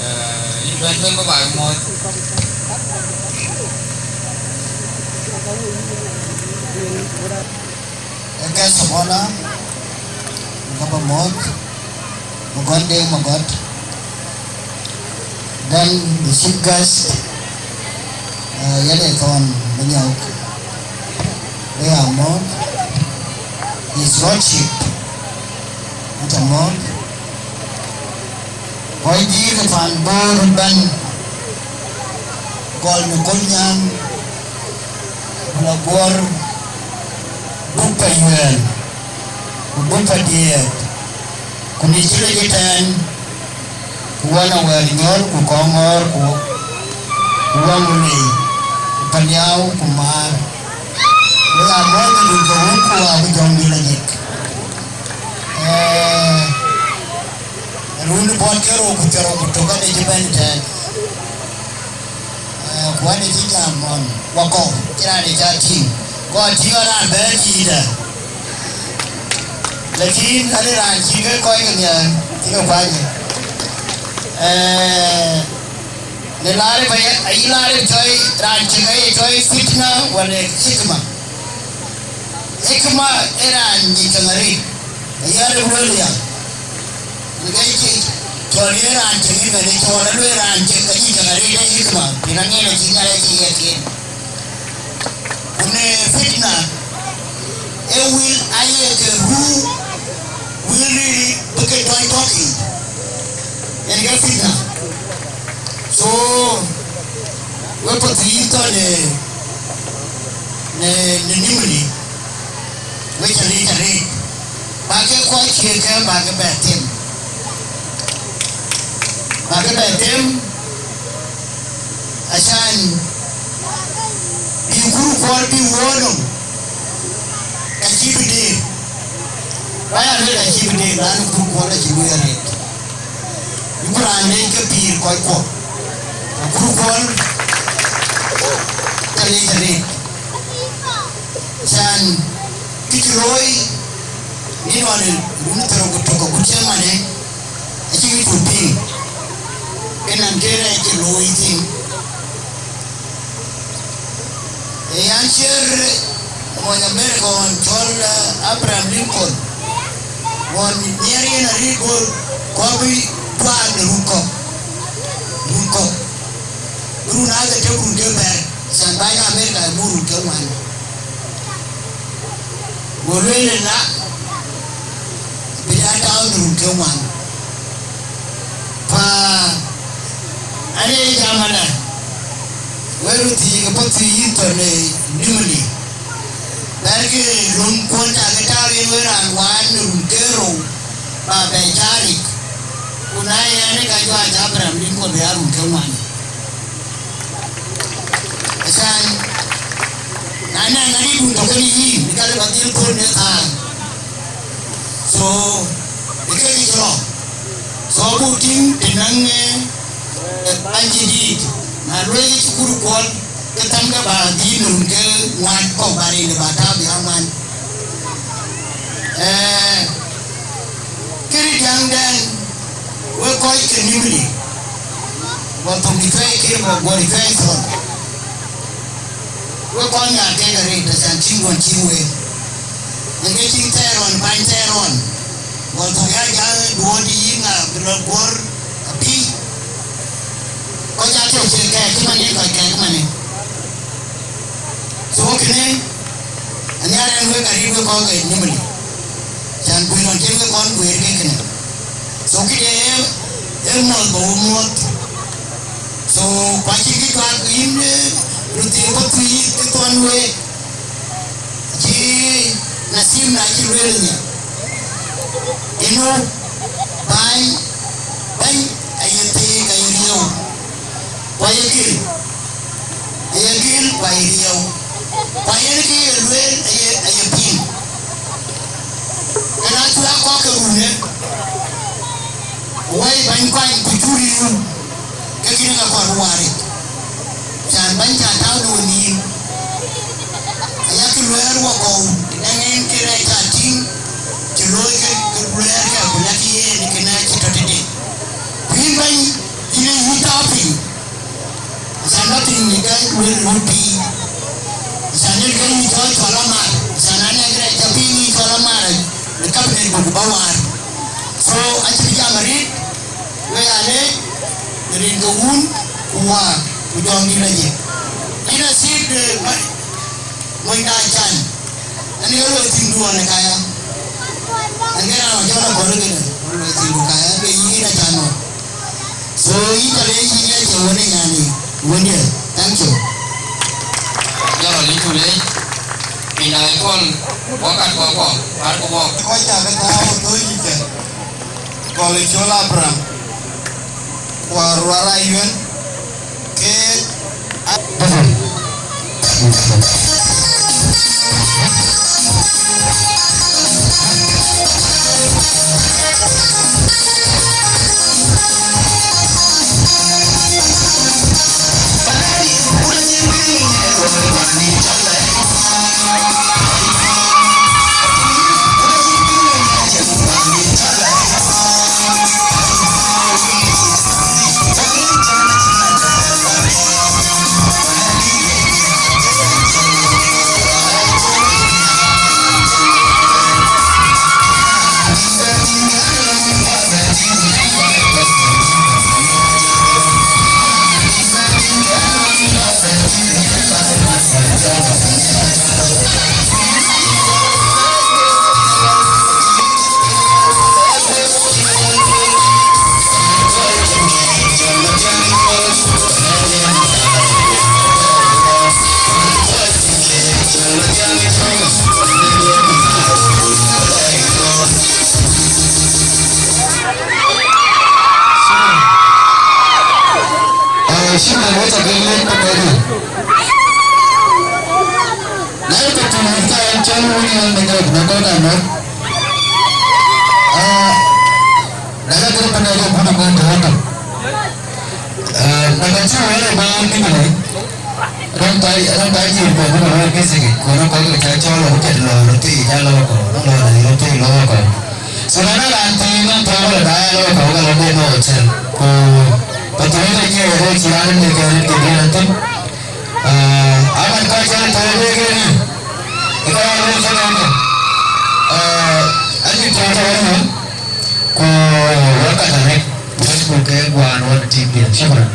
Eh, yïn bɛ̈n tueŋ ba baai muɔɔth. Ë guest of honor, ka ba muɔɔth, Magɔt Deŋ Magɔt. Then the chief guest, uh, yen ë thɔn Manyɔk, ë ya muɔɔth, His Lordship, ë ca muɔɔth. Kɔc dïït ë pan Bor bɛ̈n, gɔl në Kolnyaŋ, ku la guɔ̈r, duk pa yuɛɛl, ku duk pa diɛɛt, ku në cï lec ëtɛ̈ɛ̈n, ku wën awɛ̈ɛ̈r nyɔ̈ɔ̈r, ku kɔŋɔ̈ɔ̈r, ku, ku wën wulei, ku paliau, ku maar. Wek aa mɔ̈ɔ̈th ë dun ke wun, ku abï jɔŋdït la jik. Eh, run bɔt ke rou ku thiärou ku tök ade cï bɛ̈n tɛ̈ɛ̈n. Eh, ku ade cï jam ɣɔn, wakɔ̈u, cï raan ë ca tïŋ. Kɔc tïŋ raan bɛ̈ɛ̈r yiitë. Lakin ade raan cï ke kɔc ke nhiaar, cï ke kuany. Eh, në laar ë ba ya, ayï laar ë cɔi, raan cï ke ye cɔi fitna wala hikma. Hikma ë raan nyic käŋ arëët, ayï arëët lueel ya. Në ke cï cɔl ye raan cï ŋic ëmën, ë cɔl alueel raan cï ke nyic käŋ arëët ë hikma, pïn aŋiɛn acï Nhialic cï ye ken. Ku në fitna, ë wël aye ke ruu, wël rïïr bï ke tɔc tɔ̈k yiic. Yen ke fitna. So, we pathii tɔ̈ në, në, në Nimule, we cä leec arëët. Ba ke kɔc cie ke ba ke bɛ them. Ba ke bɛ them, acan bï Kur Kuɔl bï wuɔ̈ɔ̈r nɔm, ka cï bï deer. Ba ya lueel ka cï bï deer, laanu Kur Kuɔl acï lueel arëët. Yïku raan leec ke pïïr kɔc kuɔ, Kur Kuɔl ka leec arëët. Can kë cï looi, nïn ɣɔn ë run thiërrou ku tök agut cï ëmënë, acï wïc ku piŋ, ke nɔn ke rɛɛc cï looi thïn. Ee yan cier Mony America ɣɔn cɔl, eh, Abraham Lincoln, ɣɔn nhiɛɛr yen arëët bɔ̈ kɔ̈k bï juaar de run kɔ̈k, run kɔ̈k. Bï run aa ke tëk run ke bɛ̈t, can bäny America ë muk run ke ŋuan. Go lueel ëlä, bï ya tääu në run ke ŋuan. Pa ane jam ala, wek röt thiëëc ke Pathuyith tɔ̈ në Nimule. Bɛ̈ɛ̈rkï löŋ kuɔn cä ke tääu yen wek raan wään në run ke rou, ba bɛ cääric. Ku na yɛn ë ka juëc Abraham Lincoln bï ya run ke ŋuan. Acan, na nɛn arëët dun tɔ̈ kënë yïn, ë ka lëu ba dhil thöl në thaar. So, ë kek cï rɔt. So, buk tïŋ të naŋ, eh, bäny cï dïït, na lueel cï kur kuɔl, ke thɛmkë ba dhil nöm ke ŋuan kɔ̈k ba rëër ba tääu bï ya ŋuan. Eh, kënë diäŋden, wek kɔc ke Nimule, guɔ thok dï cuɛi kir, guɔ dï cuɛi thɔn. Wek kɔc nhiaar kek arëët, acan cïn duɔ̈n cïn wek. Yen ke cïn thɛɛr ɣɔn, bäny thɛɛr ɣɔn. Guɔ thok ya jäl duɔ̈ɔ̈t yï ŋa bï lɔ guɔ̈r apïï. Kɔc aa tɔ̈ cie kɛɛk cï man yen kɔc kɛɛk man ë. So kënë, anhiar ɛn wek arëët wek kɔc ke Nimule. Can kuëër ɣɔn cïn wek kɔn kuëër ke kënë. So këde ee, ee muɔ̈th bä wo muɔ̈th. So, ku acïn kë cuat yïn, eh, röt thiëëc Pathuyith kë thɔn week. Acï nasib na cï lueel nhial. Ënɔ, bäny, bäny aye theek, aye riëëu, ku aye gël. Aye gël, ku aye riëëu. Ku ayen kë ye lueel, aye, aye piŋ. Yen acï a kɔ̈k ke run ë. Wɛ̈i bäny kuany ku cuk riëëu, ke kïn ka kɔɔr waar yic. Can bäny ca tääu në wenïïm. Ayakï luɛɛr wakɔ̈u, të dɛ̈ŋ en kë rɛɛc ca tïŋ, cï looi ke, ke luɛɛr ke, ku lakï yen kënë acï tɔ̈ tëde. Ku yïn bäny, yïn ë yï tääu piny. Acan bä piny në kë luel röt piny. Acan en ke yï cɔl cɔl amar. Acan an, en kërɛɛc ca piny yï cɔl amar, në cabinet buk bä waar. So, acï bï jam arëët, wek aa leec, në rin ke wun, ku wäär, ku jɔŋdït lɔ jik. Yïn a thiëëk de ma-, monyda Acan. An, ye lɔ thïn duɔ̈ɔ̈n ë kaya. An, ke raan jɔl akɔ̈l kënë, lɔ thïn du kaya, ke yïn Acan nɔm. So, yïn ca leec yïn ya cï wën ë nyani, wëndiɛ̈. Thank you. Jɔl yïn cu leec, piny na ë kɔl, wakat kɔk kɔk, mat ku bɔk. Kɔc ca ke tääu ë thööc yic kë, kɔl ë cɔl Abraham, ku aruar ayuɛn, ke Eh, shukran, wacha gilin pamoja. Na hiyo tunataka mchana huu ni ndio tunakwenda na. Ah, nataka kile pamoja kuna kwenda hapa. Ah, na katika wale ambao ni bile. Ran tai, ran tai ji ko ni wale kesi ko na kwa kwa cha cha lo ke lo lo ti ya lo ko, lo lo ti lo ko. So na na ran ti na ta lo da lo ko ga lo de no hotel. Ko pa to ni ni ya ro ti ran ni ke ni ke ni ran ti. Ah, aman ka cha ta de ke ni. Ku wek ka tɔ̈ rɛ̈t, wek ku ke guaan wän tim diɛ̈. Shukran.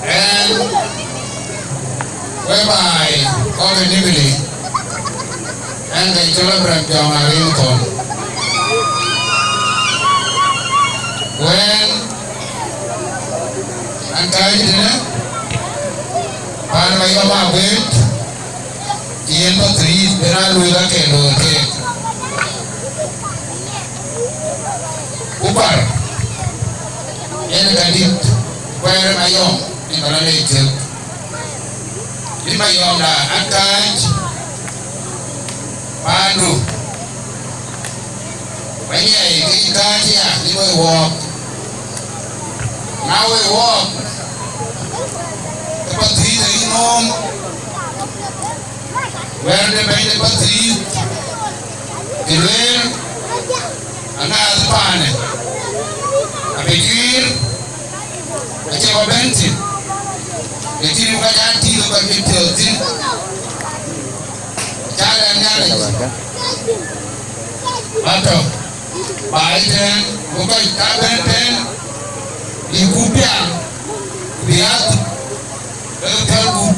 Ɛn, whereby kɔc ë Nimili, ɛn ke cɔl Abraham Jɔŋ Ariŋ Thɔn. Wɛn, an kääc tënë, paan Mayɔm Aguet, yen Pathuyith bï raan luui ka ke looi keek. Ku Kuar, yen ka dït, kuɛɛr Mayɔm, yen ka lɔ leec tök. Bï Mayɔm da an kääc paandu. Ba nyiɛɛi ke yïn kääc ya, yïn woi wɔɔk. Na woi wɔɔk, ke Pathuyith ayï nööm. Wɛ̈ɛ̈r de bɛ̈ny de Pathuyith, ke lueel, aŋääth paanë, abï guiir, acie kɔc bɛ̈n thïn, ke cïn kɔc aa tïŋ kɔc mit piɔ̈ɔ̈th thïn, cä lɛ̈k Nhialic. Atɔ̈, ba ëtɛ̈ɛ̈n, ku kɔc ka bɛ̈n tɛ̈ɛ̈n, bï ku piaŋ, ku bï aa thuk, ke ke piɔl gup,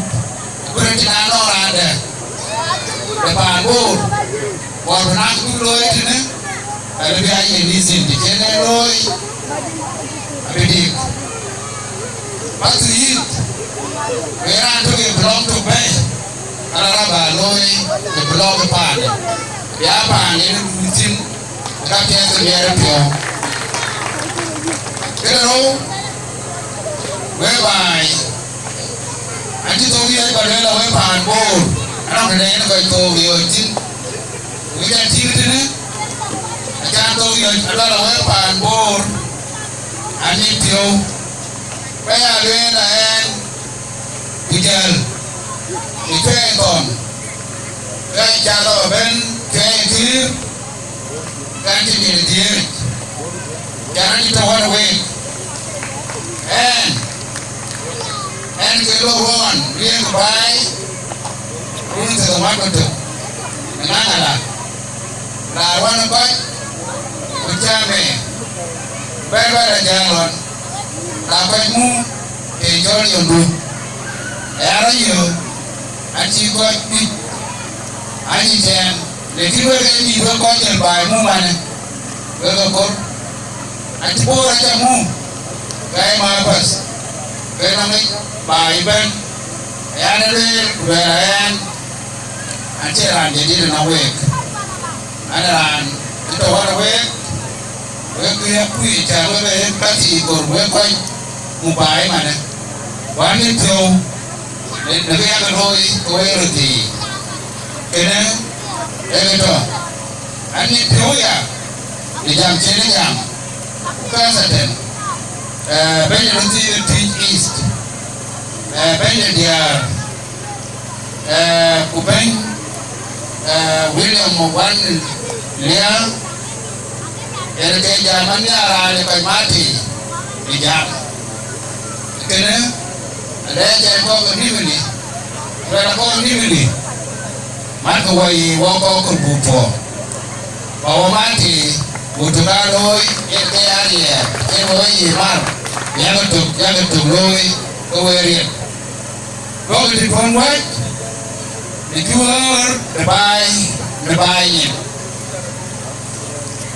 ku röt cïn anɔŋ raan dɛ̈, de paan Bor, kɔɔr bï naŋ cuk looi tënë, abï bï aa yen yï thïn, të cïn en looi, abï dik. Pathuyith, wek raan tök ye bï lɔ̈ŋ tök bɛ̈ɛ̈i, ala raba looi, ye bï lɔ̈ŋ ë paanë, bï aa paan yen ë luui thïn, ë ka piɛth ë miɛt ë piɔ̈u. Këde rou, wek baai, acï thok riɔ̈c ba lueel awek paan Bor, anɔŋ tëde yen kɔc thok riɔ̈c thïn. Wek ca tïŋ tënë, acan thok riɔ̈c aluɛl awek paan Bor, anï piɔ̈u. Ba ya lueel a ɛn, ku jäl, ku cuɛɛi thɔn, ke ca lɔ bɛ̈n cuɛɛi kïïr, ke an cï miɛt ë dhiëëric, can an cï tɔ̈u ɣɔn ë week. Ɛn, ɛn ke lɔ ɣɔn riëëk baai, run thiëth ë ŋuan ku tök, ë ŋaŋ ala. Raan wän ë kɔc, ku cämë, bɛ̈ɛ̈r bɛ̈ɛ̈r ajäl ɣɔn, raan kɔc mum, ke cɔl yöŋdu. Aya rɔt yöök, an cï kɔc bï, an cï cɛɛm, lakin wek ee mïth wek kɔc jël baai mum anë, wek ee kor. An cï Bor aca mum, ke ë mapäth, ke nɔŋ ŋic baai ëbɛ̈n. Aya në lueel, ku luɛɛl aya ɛn, an cie raan jadid ënɔŋ week. An raan cï tɔ̈u ɣɔn ë week, wek bï ya kuc cä wek bɛ yen ka thii kor wek kɔc mum baai manë. Ku an ë piɔ̈u, në, në kë yak looi ke wek röt thii. Kënë ee kë tɔ̈. An ë piɔ̈u ya, në jam cïn ë jam. Ku ka Satan, eh, bɛ̈ny röt thii ë Twic East, eh, bɛ̈ny de diäär, eh, ku bɛ̈ny, eh, William Wan Liaŋ, yen ke jam an nhiaar raan ë kɔc matic ë jam. Kënë, alɛɛc ɛn kɔc ke Nimili, luɛl kɔc Nimili, matkë wɔ yiic wɔ kɔc kɔ̈k buk tuɔɔk. Ba wɔ matic, ku tök aa looi, yen ke ya riɛɛr, yen wɔ yiic mar, yakë tök, yakë tök looi, ke wek riɛt. Duɔ̈kkë të pɔ̈n wääc, në cuk ɣöör në baai, në baai nyin.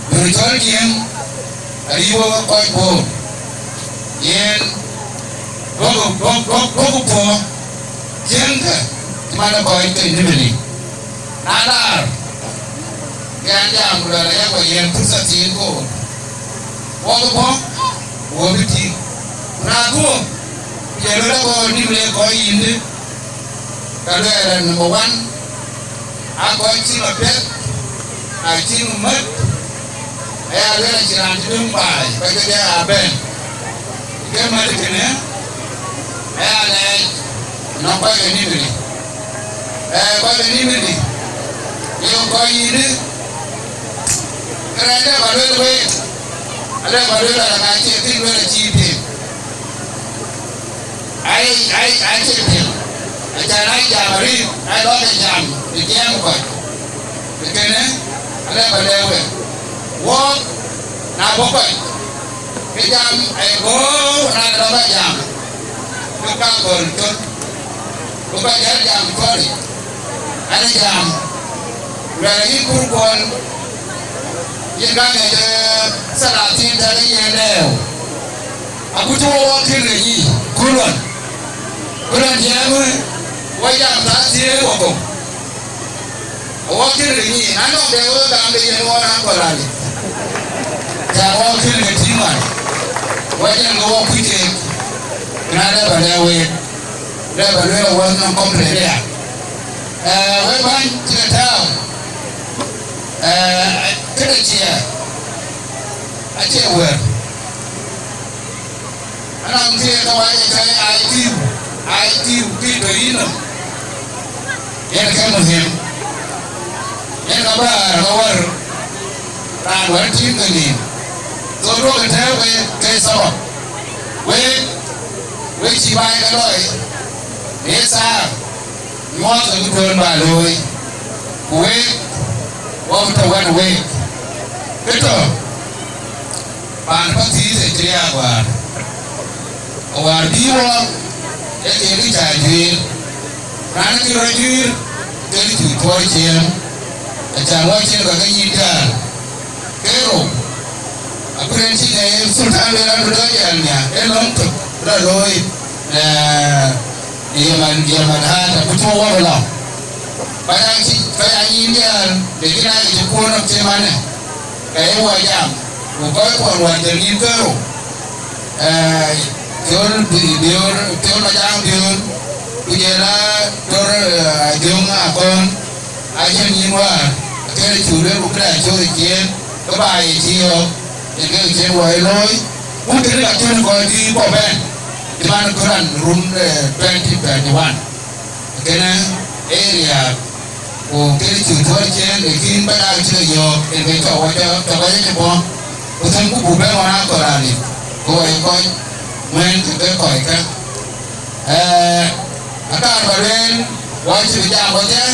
Bï röt cɔl Jiëŋ, arï wok kɔc Bor. Yen, duɔ̈kkë, duɔ̈k, duɔ̈k, duɔ̈kkë puɔ̈u, Jiëŋkë, cï man ë kɔc ke Nimili. Na laar, ke an jam ku luɛl aya, ku yen pursa thiin koor. Wok bɔ̈, wo bï tïŋ. Ku na thuɔɔk, ku jɔl luel akoor nïm le kɔc yïndï, ka luɛɛl ë number one, aa kɔc cï lɔ piɛth, aa cï mät, aya luel acïn raan cï döŋ baai, kɔc kedhie aa bɛ̈n. Ke mät kënë, aya lɛɛc nɔŋ kɔc ke Nimiri. Ee, kɔc ke Nimiri, ye kɔc yïndï, kërɛɛc dɛ ba luel week, alɛ ba luel ala ka cie kï luel acï piŋ. Ai, ai, ai, cie piŋ. Acan ai jam arït, ai lɔ ke jam, ë jiɛɛm kɔc. Ë kënë, alɛ ba lɛ̈k wek. Wok, na bɔ̈ kɔc, ke jam, ai goor, na lɔ ba jam. Ke ka gɔl col. Ku ba jal jam kɔ̈ri. An jam. Luɛl yïn kur kuɔn. Yïn ka ŋic, ee, salatin tɛ̈ ke yen lɛɛu. Agut cï wok wɔ kïn ke yï, ku luɔn. Ku luɔn jiɛɛm, wɔ jam thaa thiëëk wɔ kɔ̈u. Wɔ kïn ke yï, na nɔŋ de wek gam de yen wɔ raan kɔ̈l raan yic. Ca wɔ kïn ke tïŋ wan. Wɔ jɛn ke wɔ kuc keek. Na lɛ ba lɛ̈k week. Lɛ ba lueel wɔ nɔŋ complain ya. Ee, wek bäny cï ke tääu. Ee, këde ciɛ. Acie wɛ̈ɛ̈r. Anɔŋ thiëëk ke wac ë cɔl I Q, I Q kï tɔ yïn nɔm. Yen ke muhim. Yen ka bäär ka wär raan wär tïŋ ke nïïm. So duɔ̈kï tɛ̈ɛ̈u ke ke sabab. Wek, wek cï baai ke lɔi. Ee thaar. Nyuɔɔth ke kë duön ba looi, ku week, wok tɔ wɛ̈t week. Kë tɔ, paan Pathuyith acï riääk wäär. Awäär bï wɔ, ee kek kë cä juiir. Raan kï rɔt juiir, ke kë cuk tuɔɔr ciëën. Acan wɔ cïn ka ke nyïïn jäl. Ke rou, akuën cï ŋɛk sultan lueel an, bï dɔc yɛn nya, ee lɔ̈ŋ tök, bï lɔ looi, ee, Yemen, Yemen hata, ku cï wok lɔ. Kɔc aa cï, kɔc aa nyin diäär, lakin aa cï kuɔn nɔm cï manë, ka ye wɔ jam, ku kɔc kuɔn wään jɔl nyin ke rou, ee, Col Bi-, Biöör, Col Majaŋ Biöör, ku jɔl aa Tor, ee, Ajöŋ Akɔn, Acïn nyin wäär, akënë cuk lueel ku këda cööt ë ciëën, ke ba ye cï yɔ̈ɔ̈k, yen ke cïn wɔ ye looi, ku kënë ka cïn kɔc bï bɔ̈ bɛ̈n, cï man këran run, ee, twenty twenty-one. Kënë ee riääk, ku kënë cuk tuɔɔr ciëën, lakin ba dak cï ke yɔ̈ɔ̈k, yen ke cɔk wɔ cɔk, cɔk wɔ ye cï bɔ̈, ku thëm ku buk bɛ̈n ɣɔn akɔ̈l raan yic, ku wɔ ye kɔc ŋuɛ̈ɛ̈n ke ke kɔc kä. Ee, akaar ba lueel, wɔ cï bï jam wodhie,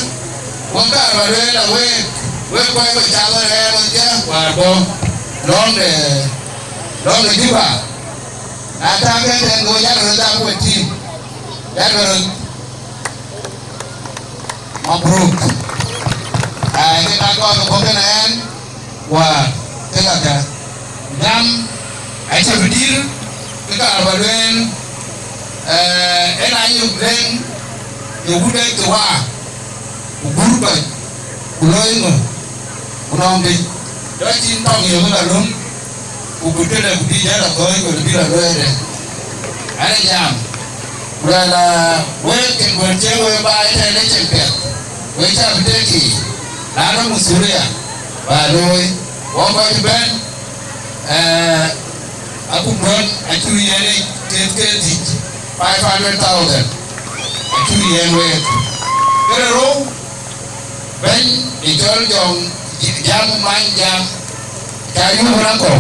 wɔ kaar ba lueel a week, wek kɔc we cath rɛɛr wodhie, wäär bɔ̈ lɔ̈ŋ de, lɔ̈ŋ de Juba. Na tak ëtɛ̈ɛ̈n, ke we yak röt dhak we tïŋ, yak röt. Mabruk. Aa, ke ka kɔɔr ke bɔ̈ kënë ɛn, wäär, ke ka kë. Jam acï bï dïr, ke kaar ba lueel, ee, en a yök lëŋ, ye wut dek të waa, ku gur kɔc, ku looi ŋö, ku nɔŋ dï, dɔc cïn tɔŋ ye wek alöŋ, ku kut këde ku bï jɔl a thɔ̈ɔ̈c, ku bï lɔ looi ëdë. An, ë jam, ku luɛl, aa, wek kën wën cï wek ba ëtɛ̈ɛ̈n ë cïn piɛth, wek cä bï tëëk yiic, na nɔŋ masulia, ba looi, wɔ kɔc bɛ̈n, ee, akum rɔt acuk yen yic tëëth ke dhïc, five hundred thousand, acuk yen week. Këde rou, bɛ̈ny ë cɔl Jɔŋ, jam many jam, ca yum rɔt akɔ̈u,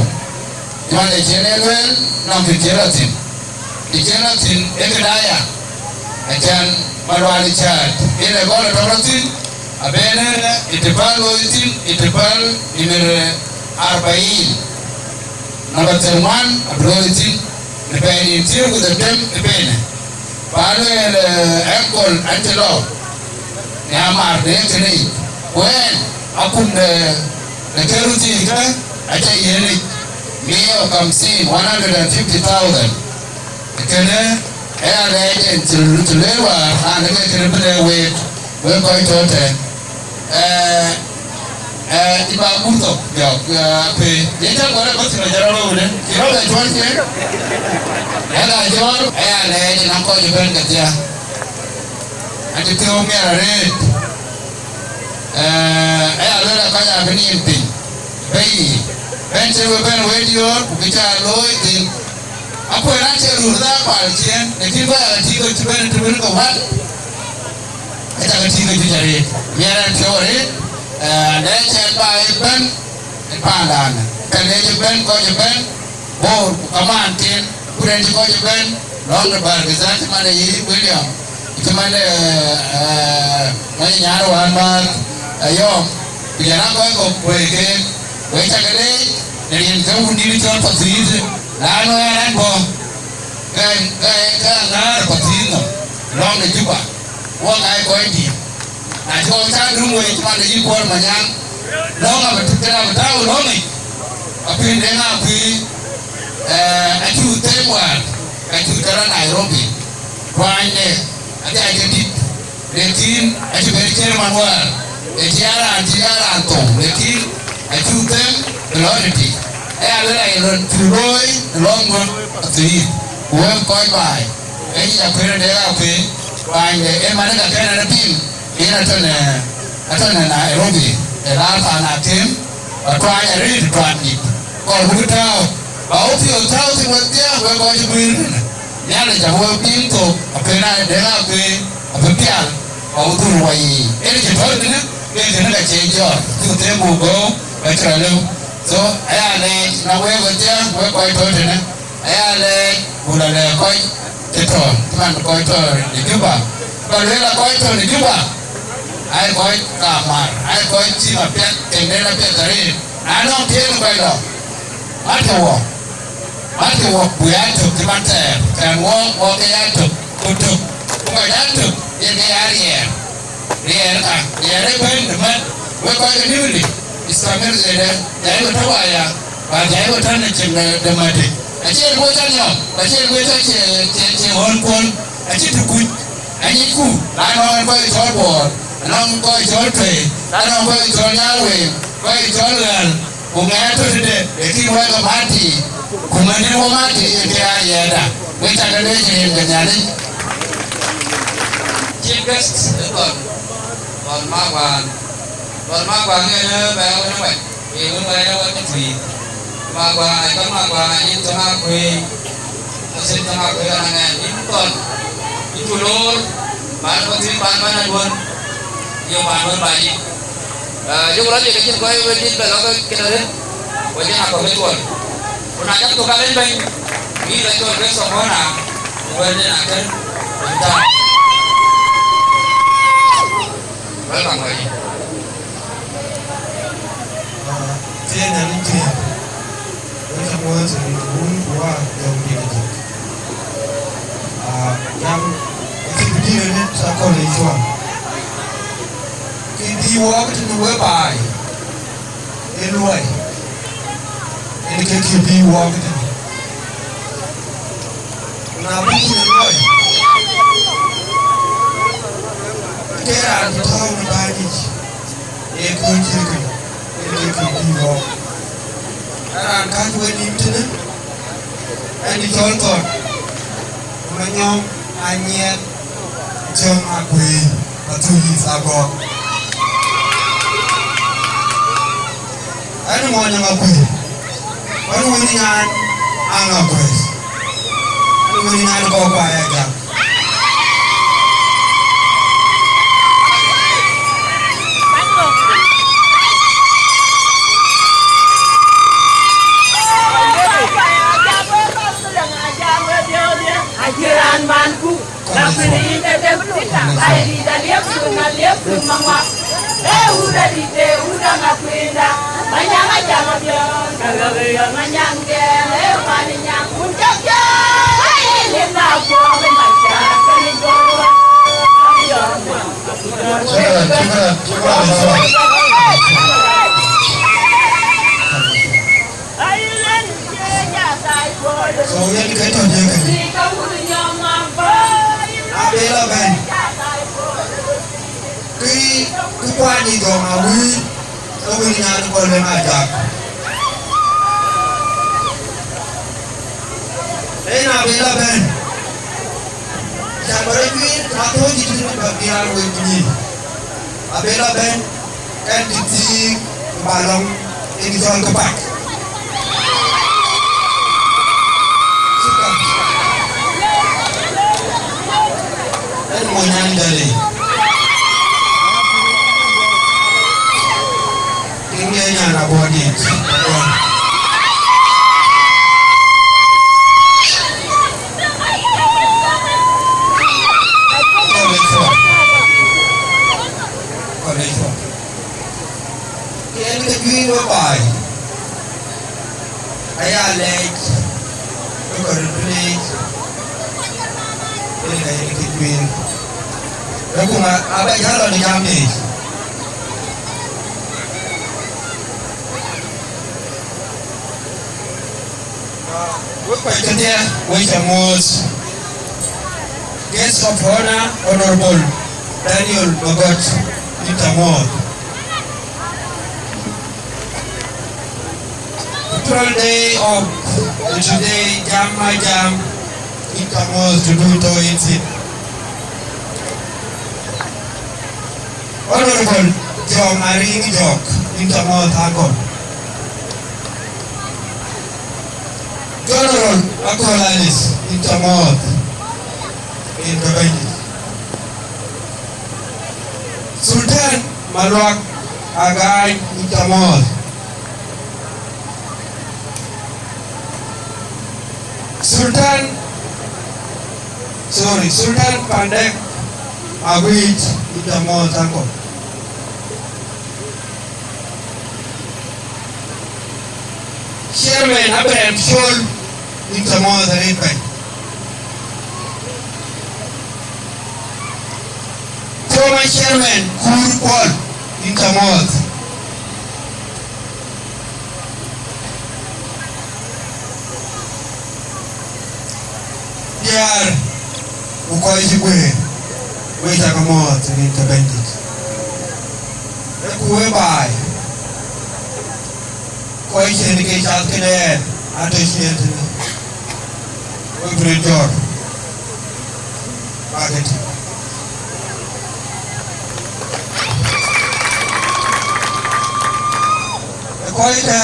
man ë cïn e lueel nɔm të cïn rɔt thïn. Të cïn rɔt thïn ee këda ya, acan Malual ë cäät, yen ë gɔl ë tɔ̈ rɔt thïn, abënë itipak looi thïn, itipak nimir arbain. Number thirty-one abï looi thïn, në pɛɛi nïn thiëër ku dhetem ëbënë. Paan ë, ee, Ankol Anti Lɔu, në amar në kënë yic. Ku ɛn, akum de, de kë röt thiëëc kä, aca yiëënic, mia u kamsin, one hundred and fifty thousand. Kënë, ee alɛɛc en cï, cï lueel wäär, an, ke kënë bï lɛ̈k week, wek kɔc tɔ̈ tɛ̈n. Eh, eh, iba gurto, ya, ya, pe. Ye jam wala bas na jara lo ne. Kiro da jwan ke. Ya da jwan, ya le ni na ko je ben ka dia. Ati pe o mi ara red. Eh, ya lo la ka ya bini pin. Bei. Ben che we ben we dior, ku bi cha lo din. Apo na che ru da pa chien, ne ki ba ti ko ti ben ti ben ko wat. Aca ke tïŋ ë juëc arëët, miɛt ɛn piɔ̈u arëët, eh, lɛc ɛn ba ëbɛ̈n ë paandan, ka lɛc ëbɛ̈n kɔc ëbɛ̈n, Bor ku kamaan tin, ku rɛ̈n cï kɔc ëbɛ̈n, lɔ̈ŋ de Bargazal cï man de yï William, cï man de, eh, mɔny nyar wään määr, eh, Yɔm, ku jɔl a kɔc kɔ̈k wëëk keek, wek ca ke leec, në rin ke wundït cɔl Pathuyith, la nu ɛn ɛn bɔ̈, ke, ke, ke aŋäär Pathuyith nɔm, lɔ̈ŋ de Juba. Wok aa kɔc dït. Na cɔk cak dum wei cï man de yï Kuɔl Manyaŋ, lɔ̈ŋ abï tït kënë abï tääu lɔ̈ŋic. Apïïr de ŋa kuïï, eh, acuk them wäär, ka cuk ke rɔt Nairobi. Tuanyde adhil ke dït, lekin acï ben chairman wäär. Ë cï a raan cï a raan thou, lekin acuk them ë lɔ tëtï. Aya luel aye lon cuk looi ë lɔ̈ŋ ŋö athïïth, ku wek kɔc baai. Ë yic akuën ade akuën, bänyde ë man ë ka kɛn ɛn ë piŋ, yen atɔ̈ në, atɔ̈ në Nairobi, ë laar paan akem, ba tuany arëët tuany dït. Kɔɔr buk tääu, ba wo piɔ̈ɔ̈th tääu thïn wedhie, wek kɔc ë guiir kënë. Nhialic abï wek piŋ thok, akuën ade akuën, abï pial, ba wo dhur wɔ yiic. Yen cï tɔ̈u tënë, ke kënë ka cie jɔɔr, cuk them buk gɔ̈u, ka cï rɔt lëu. So, aya lɛɛc, na wek wedhie, wek kɔc tɔ̈u tënë, Aya lɛɛc, ku la lɛɛc kɔc cï tɔ̈, cï man kɔc tɔ̈ në Juba. Ba lueel a kɔc tɔ̈ në Juba, ai kɔc kaamar, ai kɔc cï apiɛth, tiɛŋden apiɛth arëët. Na nɔŋ tiëëŋ kɔc lɔ, matkï wɔ, matkï wɔ, ku ya tök cï man thɛɛr, kɛn wɔ, wɔ ke ya tök, ku tök, ku kɔc ya tök, yen ke ya riɛɛr. Riɛɛr ka, riɛɛr ëbɛ̈n ëmën, wek kɔc ke Nimule, istamir zede, jai ku tɔ̈ waya, ba jai ku tɔ̈ në cin de, de mati. Acie luɔi tɔ̈ nyɔk, acie luɔi tɔ̈ cie, cie, cie ɣɔn kuɔn, acie tukuc, anyicku, la nɔŋ en kɔc cɔl Buɔɔr, anɔŋ kɔc cɔl Tuei, la nɔŋ kɔc cɔl Nyarweŋ, kɔc cɔl Ɣäl, Ku ŋɛɛr tɔ̈ tëde, ë kï wɛ̈ɛ̈k ë Mati, ku mɛ̈nydït wɔ Mati ë ke aa yɛɛrda, wek cä ke leec rin ke Nhialic. Chief guest ë Thɔn, Thɔn Magwaan. Thɔn Magwaan ë bɛ wën ë wɛ̈t, ë wën wɛ̈t ë wɛ̈t ë Tuic. Magwaan, ë cɔl Magwaan, yïn cɔl Akuëëny. Asit tɔŋ akuëër anaŋ ɛn, yïn Thɔn, yïn ku loor, paan Pathuyith, paan man aduön, ye paan wën ba yïn. Ah, yök rɔt ye ke cïn kɔc wën dït bɛ lɔ ke cïn arëët, ku acïn akɔ̈k ë cuɔl. Ku na cak thok alen bɛ̈ny, bï la cɔl guest of honor, ku wɛ̈tden akën, ku bï tääu. Welcome, Wadi. Ah, tëë Nhialic tëë. Wek cä muɔɔc rin wun ku wäär jɔŋdït ëtök. Ah, jam acï bï dït arëët aköl ë cuɔl. Kë bï wɔɔk tënë we baai, ë luɔi. Yen ke kë bï wɔɔk tënë. Na bï yïn ë luɔi, ke raan bï tɔ̈u në bäny yic, ee kuöny cï kënë, yen ke kë bï wɔɔk. Raan kääc wën nïïm tënë, ɣɛn ë cɔl Thɔn, Manyɔŋ Anyiɛth. Cäŋ Akuëëny, Pathuyith Agɔɔk. Ɣɛn ë mony Aŋakuëi, ɣɛn wën nyan Aŋakuëi, ɣɛn wën nyan Kɔ̈k Kuai Ajak. Acï raan man ku. Shukran, shukran, shukran. So, yen ke tɔ̈ diëëk kënë. Abël abɛ̈n. Kë, kë kuany Jɔŋ Awïc, ke wën nyan Kuɔl Lëŋ Ajak. Yen abï la bɛ̈n. Cän bä rɔt juiir, athööc cït tënë bä bï raan wek ku nyïïn. Abï la bɛ̈n, ɛn dït thiik, bä lɔ̈ŋ, ë kë cɔl këpac. Shukran. Ɛn mony an jɔl yic. Tiŋ de nyan abɔ̈ dït. Kɔn ë cuɔp. Kɔn ë cuɔp. Yen kë juiir wek baai. Aya lɛc, ke kɔc röt bï leec, yen ka yen kë juiir. Wek ku ŋa, aba jäl lɔ në jam yic. Wek kɔc kedhie, wek ca muɔ̈ɔ̈th. Guest of honor, Honorable Daniel Magot, yïn ca muɔ̈ɔ̈th. Cultural day of the today, jam ma jam, yïn ca muɔ̈ɔ̈th tëdu tɔ̈ yïn thïn. Honorable Jɔŋ Ariŋ Jɔk, yïn ca muɔ̈ɔ̈th akɔ̈l. General Akol Alice, yïn ca muɔ̈ɔ̈th, yïn ke bɛ̈nydït. Sultan Maluak Agaany, yïn ca muɔ̈ɔ̈th. Sultan, sorry, Sultan Pandek Aguic, yïn ca muɔ̈ɔ̈th akɔ̈l. Chairman Abraham Chol, yïn ca muɔ̈ɔ̈th arëët bɛ̈ny. Former Chairman Kuur Kuɔl, yïn ca muɔ̈ɔ̈th. Diäär ku kɔc cï guëër, wek ca ke muɔ̈ɔ̈th rin ke Bɛ̈nydït. Ee ku wek baai, kɔc cïn ke cath kënë ɛn, atɔ̈ ciëën tënë, wek bï röt jɔt, bäk ke tïŋ. Ë kɔckë,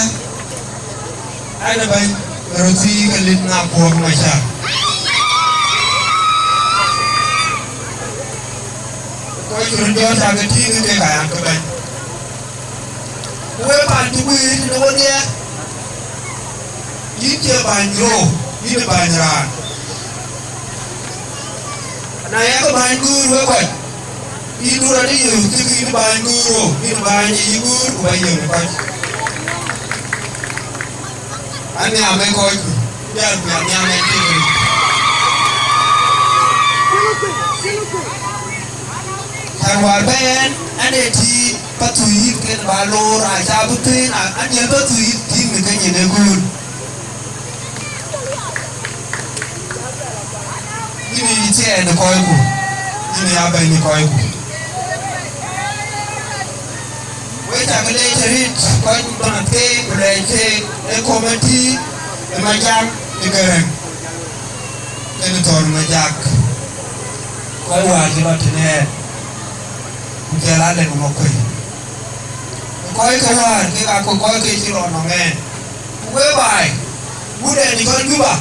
an, ë bɛ̈ny röt thii ke lit na kuɔ̈k maca. Kɔc cï röt jɔt, cä ke tïŋ kek aya ke bɛ̈ny. Ku wek paan cï guiir tëde wedhie, yïn cie bäny rou, yïn ë bäny raan. Na yak bäny guur wek kɔc, yïn du rɔt ë yöök cïk yïn bäny guur rou, yïn bäny ë yï guur ku ba yöök ë kɔc. Anhiam ë kɔcku, jal ku anhiam ë tiiŋ. Cän wäär bɛ̈n ɛn, ɛn ee tïït Pathuyith ken ba loor, aca bï thëën, an, an, jël Pathuyith tïŋ në ke nyin ë kööl. Yïn ë ciɛɛn ë kɔcku, yïn ë abɛ̈ny ë kɔcku. Wek cä ke leec arëët kɔc bäny keek ku lɛc keek ë committee ë Majaŋ ë Gäräŋ, kenë Thɔn Majak, kɔc wäär cï lɔ tënë ɛn, ku jɔl aa Leŋ Makuëi. Ku kɔc ke wäär kek aa kɔc ke cï lɔ nɔŋ ɛn. Ku wek baai, wun ɛn cɔl Juba,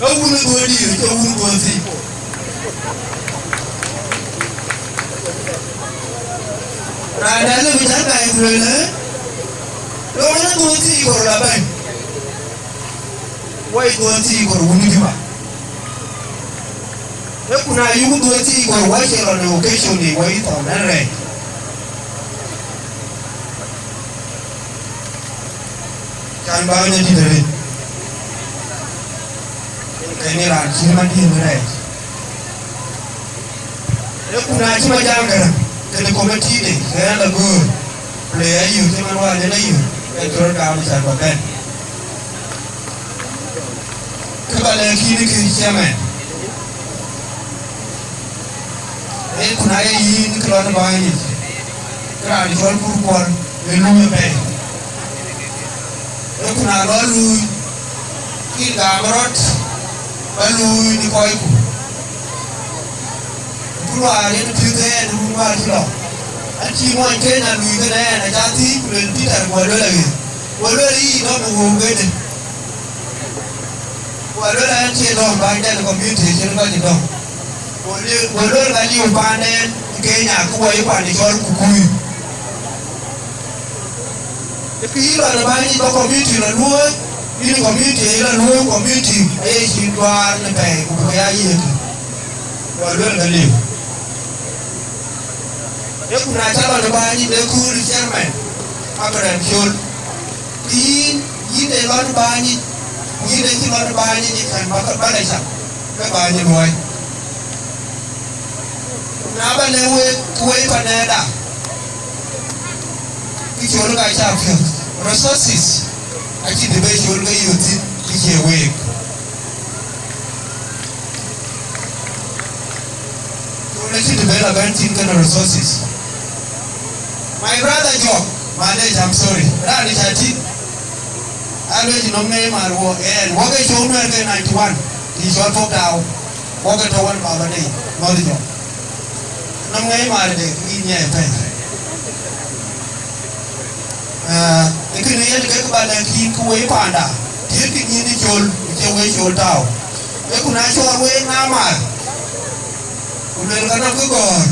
ee wun ë dhuɔ̈ɔ̈r dïïr, cie wun ë dhuɔ̈ɔ̈r thii. Raan dɛ̈ lëu bï cän baai ku lueel, ee, lɔ wun ë dhuɔ̈ɔ̈r thii kor la bɛ̈ny. Wai dhuɔ̈ɔ̈r thii kor wun ë Juba. Ee ku na yuk dhuɔ̈ɔ̈r thii kor wai cie lɔ në occasion ni wai thɔn ɛn rɛɛc. Cän bä ɣɔn ë dït arëët, yen kɛ̈n ë raan cït man dït në rɛɛc. Ee ku na cï Majaŋ Gäräŋ, kënë committee de, ke ɣɛn la göör, ku le ayï cï man wäär yen ayï, ke cï rɔt gam cän bä bɛ̈n. Kë bä lɛ̈k yïn kë chairman, ee ku na ye yïn kë lɔ në bäny yic, Raan cɔl Kur Kuɔl ë luui apɛi. Ee ku na lɔ luui, kï gam rɔt, ba luui në kɔcku. Ku luaar yen piöth ë ɛn, run wäär cï lɔ. Acï mony Kenya luui kënë ɛn, aca thiëëc ku luel Peter, ku aluel aɣet. Ku aluel yï nɔm ë wëu kënë. Ku aluel ɛn cie dɔm, bäny dɛn community cïn kɔc dɔm. Ku luel, ku luel ka liu paanden Kenya, ku wɔ yï kuan cɔl Kikuyu. Kë yï lɔ në bäny yic ba community lɔ luööi, yïn community yï lɔ luööi, community aye cï duaar në pɛɛi, ku bï ke ya yiëk. Ku aluel ka liu. Ee ku na cä lɔ në bäny yic, le kööl chairman, Abraham Col. Kë yïn, yïn de lɔ në bäny yic, ku yïn de cï lɔ në bäny yic, kan ba, ba lɔ cam, ke bäny yic luɔi. Na ba lɛ̈k wek, ku wek panɛɛda, kë Col ka cä piɔ̈ɔ̈th. Resources acï dï bɛ Col ke yök thïn, kë cie week. Col acï dï bɛ la bɛ̈n thïn kënë resources. My brother Jok, malesh, I'm sorry. Raan ë cä tïŋ. Alwec nɔm ŋɛi mar wo ɛn, wɔ ke cöök nuɛɛr ke ninety one, ti cɔl Pok Tau, wɔ ke tɔ wän baba dei, mɔ̈th jɔ. Nɔm ŋɛi mar de, kï nyiɛɛi pɛ̈i. Ee, ee kënë yen kek ba lɛ̈k yïn kë wei panda, tiëëtkï nyïïn ë Col, ku cie wei Col tau. Ee ku na cɔɔr wei na mar, ku luel ka nɔm kë gɔ̈ɔ̈r.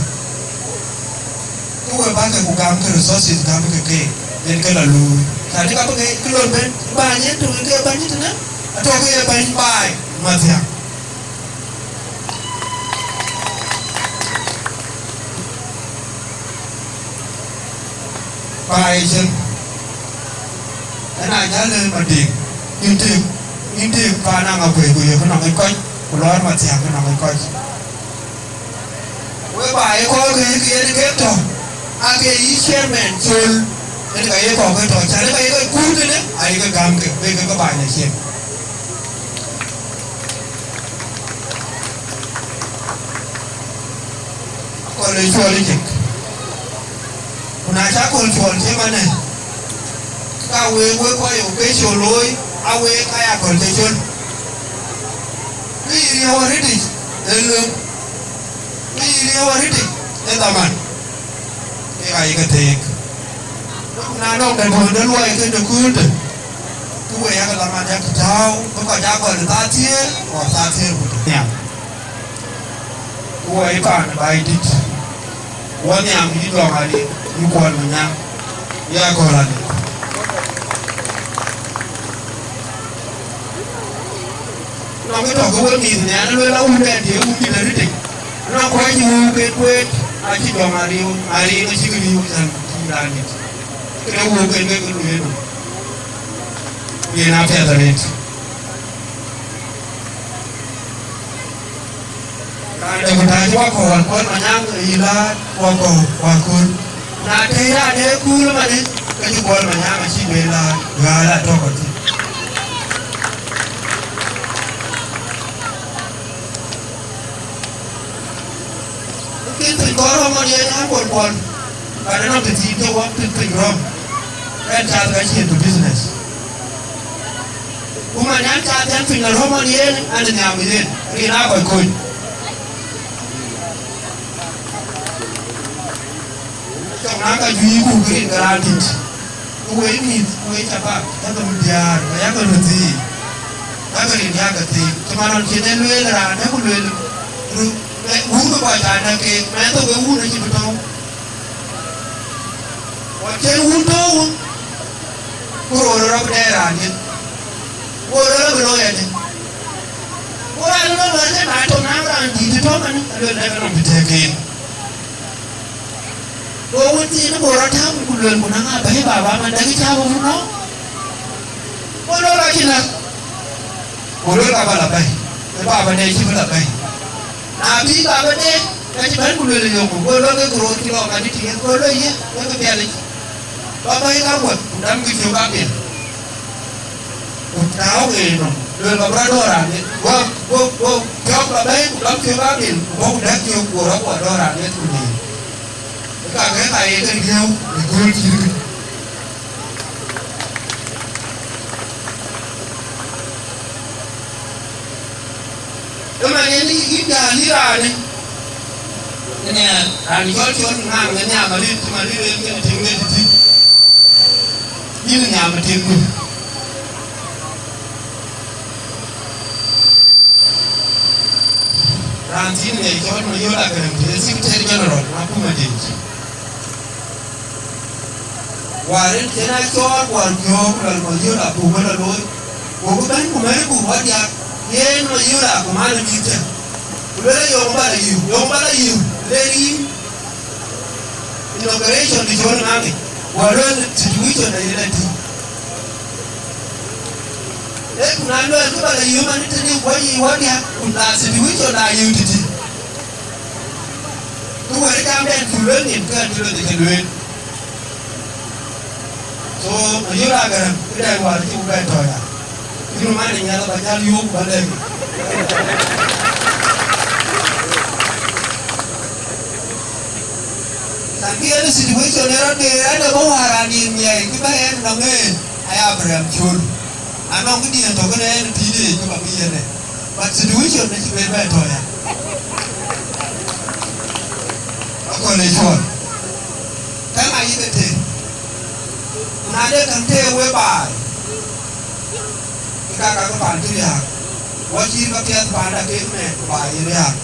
Ku we bäkë ku gam ke resources, gam ke keek, yen ke lɔ luui. Tani ka bï ke kë lon ben, bäny yen tök ke bäny tënë, atɔ̈ ke ye bäny baai, mathiaŋ. Baai cin. Ëna jäl ë Madiŋ, yïn tik, yïn tik paan Aŋakuei, ku yök nɔŋ yic kɔc, ku lɔɔr mathiaŋ ke nɔŋ yic kɔc. Wek ba ye kɔɔr ke ye ke yen ke tɔ, ake yï chairman Col, yen ka ye kɔɔr ke tɔ, cän ka ye ke kuur kënë, aye ke gäm ke, wek ke ke baai na cin. Akɔl ë cuɔl ë jik. Ku na cä kɔl cuɔl cï manë, ka wek, wek kɔc ë ke col looi, a wek ka ya kɔl cï col. Bï riëëu arëtic ë löŋ, bï riëëu arëtic ë dhaman, kek ayï ke theek. Ku na nɔŋ dɛ̈t wën de luɔi kënë kööldë, ku wek yak dhaman yak tääu, bï kɔc aa gɔl ë thaa thiëër, or thaa thiëër ku tök. Ku wɔ ye paan ë Baidït, wɔ nhiam yï Jɔŋ Aliu, yï Kuɔl Manyaŋ, yï Akɔl Aliu. Nɔŋ kë tɔ̈ ke we mïth nhial, luel a wun dɛ̈t ye wun dït arëtic. Nɔŋ kɔc cï wëu ke kueet, acï Jɔŋ Aliu, Aliu acï ke riëëu cän cï raan dït. Kënë wëu ke ke ke lueel. Yen apiɛth arëët. Raan de ku tac wakɔ̈u, Akɔl Manyaŋ, yï laar wakɔ̈u, waköl. Na tëë raan ee kööl ëmënë, ke cï Kuɔl Manyaŋ acï bɛ laar, ɣääl atɔ̈ kɔc thïn. Kïn piny kɔɔr rɔ̈m ɣɔn yen an Kuɔl Kuɔl, ka de nɔm të thiin cï wɔ piny piny rɔ̈m, ɛn cath ka cïn to business. Ku man an cath an piny la rɔ̈m ɣɔn yen, an ë nhiam yen, rin aa kɔc kony. Cɔk na ka juëc ku rin ke raan dït. Ku wek mïth, ku wek shabab, yakë röt diäär, ku yakë röt thiëëc, yakë rin yakë thiëëc. Cï man ɣɔn cïn en lueel raan, ee ku lueel, ru-, me-, wun ke kɔc cä näk keek, mɛnh thok ee wun acï bï tɔ̈u. Ku acïn wun tɔ̈u, ku röör rɔt bï dɛɛr raan yen. Ku röör rɔt bï looi adï. Ku raan ënɔɔnë wɛ̈ɛ̈r ke na tɔ̈ na raan dït tɔ̈ manë, aluel dɛ̈k nɔm bï tëëk keek. Go wun thiin ë bɔ̈ rɔt tääu ku luel ku na ŋa bɛ̈i baba man däk cä wun nɔ? Go luel ka cï näk. Go luel ka bä la bɛ̈i. Ë baba ne cï bï la bɛ̈i. Na bï baba de ka cï bɛ̈n ku luel yöŋ. Go luel ke ku röör cï lɔ ka dït yen. Go luel ye, wek ke piɛlic. Baba ye ka wuɔth, ku dämkï cök apiɛth. Ku tääu ke nɔm, luel ka bï rɔt dɔ̈ɔ̈r raan yen, go, go, go, piɔ̈k ka bɛ̈ɛ̈i, ku gam cök abil, ku bɔ̈ ku däk cök, ku rɔt ku adɔ̈ɔ̈r raan yen ku nïïm. Ë Ka ke ka ye ke riëëu ë kööl cït kë. Ëmën yen yïn jäl yï raanë, ënɛ raan cɔl cɔl ŋaŋ ë nhiam arït cï man rït en kën tim ŋet tï. Yïn nhiam tim ku. Raan thïn ŋiɛc cɔl Mayol Agerem, të ye Secretary General në akuma Deŋ. Wäär en cïn a cɔɔl, wäär piɔ̈ɔ̈k, ku lɔ Mayol abuk wën a looi. Gokï bɛ̈n ku mɛ̈ɛ̈rku wadiäk, yen Mayol akuman ë mïth tɛ̈. Ku lueel, yöŋ bä lɔ yïu, yöŋ bä lɔ yïu, le yïn inauguration dï cɔl ŋaŋic, wäär lueel situation de yen a tïŋ. Ee, ku na luɛɛl kë bä lɔ yï man tënë guɔ̈c yiic wädiäk, ku na situation da yïu tïtï. Ku wɛ̈t jam dɛn cuk lueel nyin, ke cï lueth cï lueel. So, Mayol Agerem, këdɛn wäär cï ku bɛn tɔ̈ ya. Yïn man ë nyiɛth bä jäl yöök bä lɛ̈k. Than bï en situation ë rɔt de, ade bä wäär raan yen nhiɛɛr, cï bä en nɔŋ en, aya Abraham Col. Anɔŋ këdiën tök en en tïït ë cï bä bï en ë. But situation acï ben bɛ tɔ̈ ya. Akɔn ë cuɔl. Käŋ ayï ke tëë. Ku na de käŋ tëë we baai, ke ka ka ke pan cï riääk. Wɔ cïï ka piɛth panda kek mɛɛn ku baai ë riääk.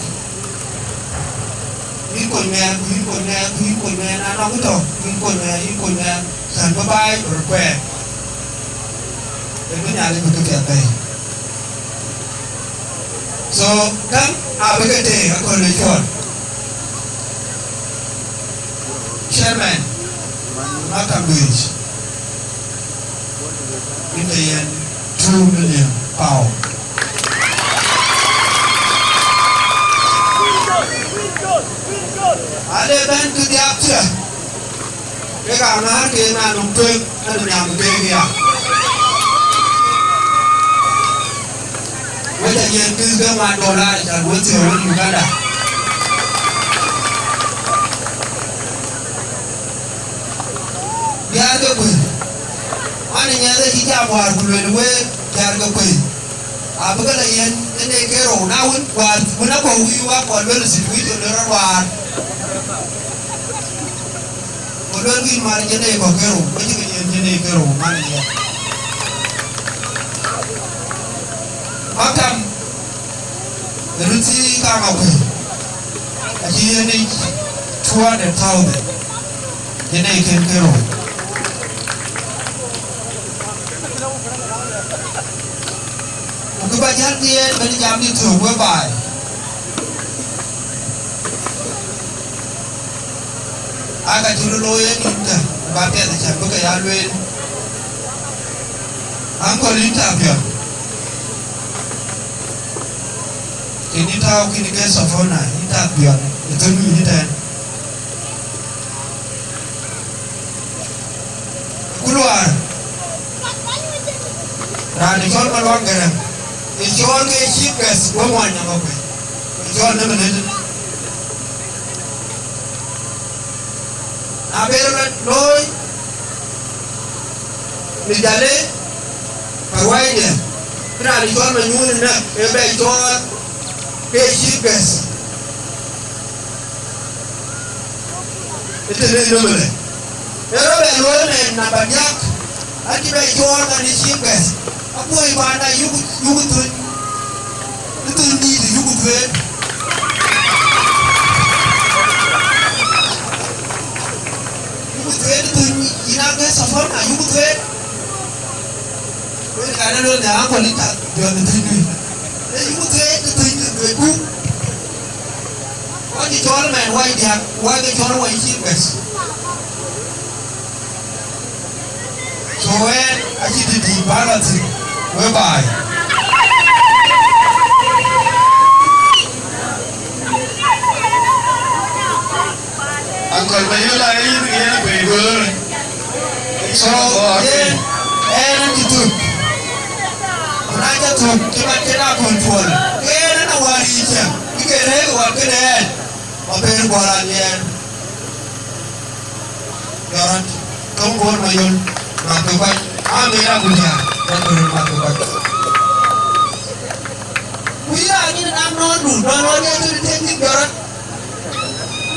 Yïn kony mɛɛn, ku yïn kony mɛɛn, ku yïn kony mɛɛn, na nɔŋ tɔ̈, yïn kony mɛɛn, yïn kony mɛɛn. Cän bï baai röt kuɛɛr. Ë bï Nhialic bï ke piɛth bɛ̈ɛ̈i. So, käŋ abï ke tëë aköl ë cuɔl. Chairman, makam duic, yïn ke yen two million pound. Ale bɛ̈n kë dhiap cä. Kek aŋäär ke na nɔm tueŋ, ënë nhiam keek ya. Wek ayen pïïr ke ŋuan dollar, can wek thiëëu wek Uganda. Diäär ke kuëi. Man ë nyiɛth acï jam wäär ku lueel wek diäär ke kuëi. Abï ke lɔ yen ënë ke rou, na wën wäär wën akɔ̈u wïïu akɔn lueel situation ë rɔt wäär. Ku lueel wïï man ë jënë kɔ̈k ke rou, wecï ke yen jënë ke rou man ë nyiɛth. Maktam ë röt thii kaŋ akuëi, acï yen yic two hundred thousand, jënë kën ke rou. Ku kë bä jäl dhiëëth bɛ̈n jam dït thök wek baai. Aa, ka cï röt looi ë nïn tɛ̈, ku bä piɛth cän bï ke ya lueel. Aŋkɔl yïn tääu piɔ̈n. Kën yïn tääu kën ke Safona, yïn tääu piɔ̈n, ë thöl yïn tɛ̈n. Ku luaar, raan ë cɔl Maluaŋ Gäräŋ, ë cɔɔl ke chief guest, wek muɔny nɔm akuëi, ë cɔɔl në minit. Na ber rɔt looi, në jale, ka ruaide, raan ë cɔl Manyuun ë näk, ë bɛ cɔɔl ke chief guest. Ë tënë nöm ëlë. Ë rɔt bɛ luɔ̈ɔ̈i mɛn namba diäk, acï bɛ cɔɔl ka në chief guest. Akuɔ̈i panda yuk, yuk thöny. Ë thöny dïït yuk thueet. Yuk thueet ë thöny, yïn aa guest of honor, yuk thueet. Wën kan ë lueel në aŋkɔl yïn tääu piɔ̈n ë thöny dïït. Ë yuk thueet ë thöny dïït, thueetku. Wɔ cï cɔɔl mɛn wai diäk, wai ke cɔɔl wai chief guest. So wɛn acï dït dït bä lɔ thïn, we baai. Aŋkɔl Mayol aa yïn, yïn akuëi göör. So, yen, yen acï thök. Ku na ca thök, cï man cïn a control. Ke yen ënë wäär yic cä, bï ke rëër wäär këde ɛn, ma ber guɔ̈l an yen. Jɔrɔt, Thoŋ Bor Mayol, Mathokɔc, Amira Kuja, Mathokɔc, Mathokɔc. Ku yïn raan yïn nam nɔɔndu, nɔn ɣɔn ye kën tek yïn Jɔrɔt,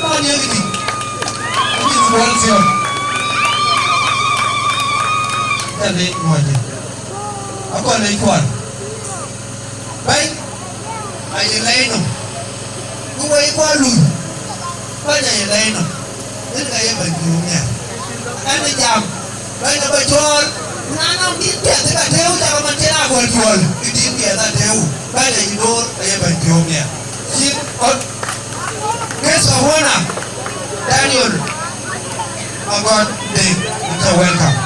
nɔn ye kë dï, yïn wal thiɔ̈k. Tɛ̈ lec muɔnyë, akɔn lec kuɔn. Bɛ̈ny, aye lɛ̈i nɔm, ku wɛ̈i kɔn luny, bɛ̈ny aye lɛ̈i nɔm, yen ka ye bɛ̈ny piɔ̈u nhial. Ɛn ë jam, bɛ̈ny aba cɔɔl, na nɔm dït piɛth ka tëëu, cak man cïn agɔl cuɔl, kë dït piɛth atëëu, bɛ̈ny aye door, aye bɛ̈ny piɔ̈u nhial. Cït ɣɔn, guest of honor, Daniel Magɔt Deng, you're welcome.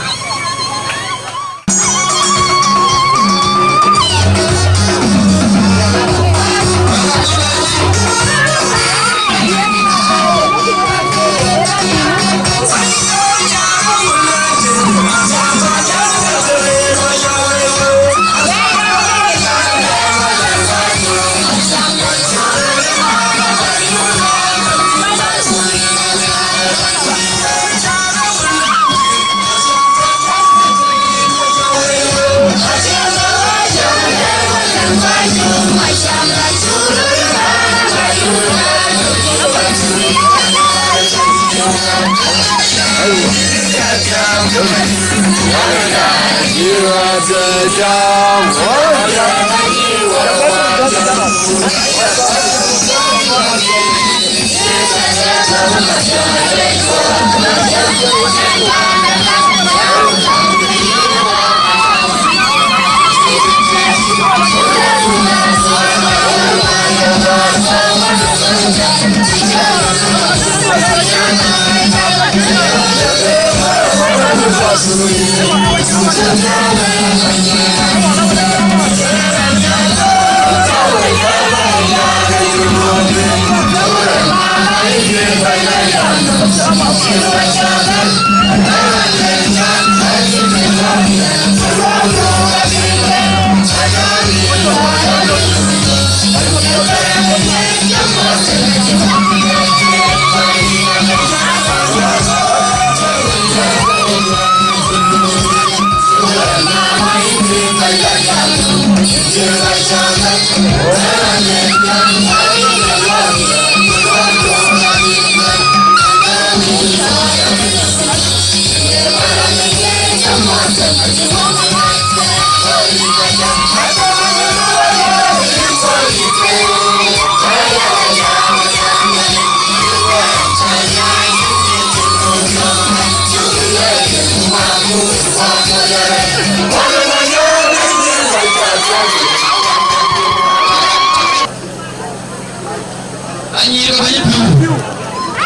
Anyïïr ke bɛ̈ny piɔ̈u.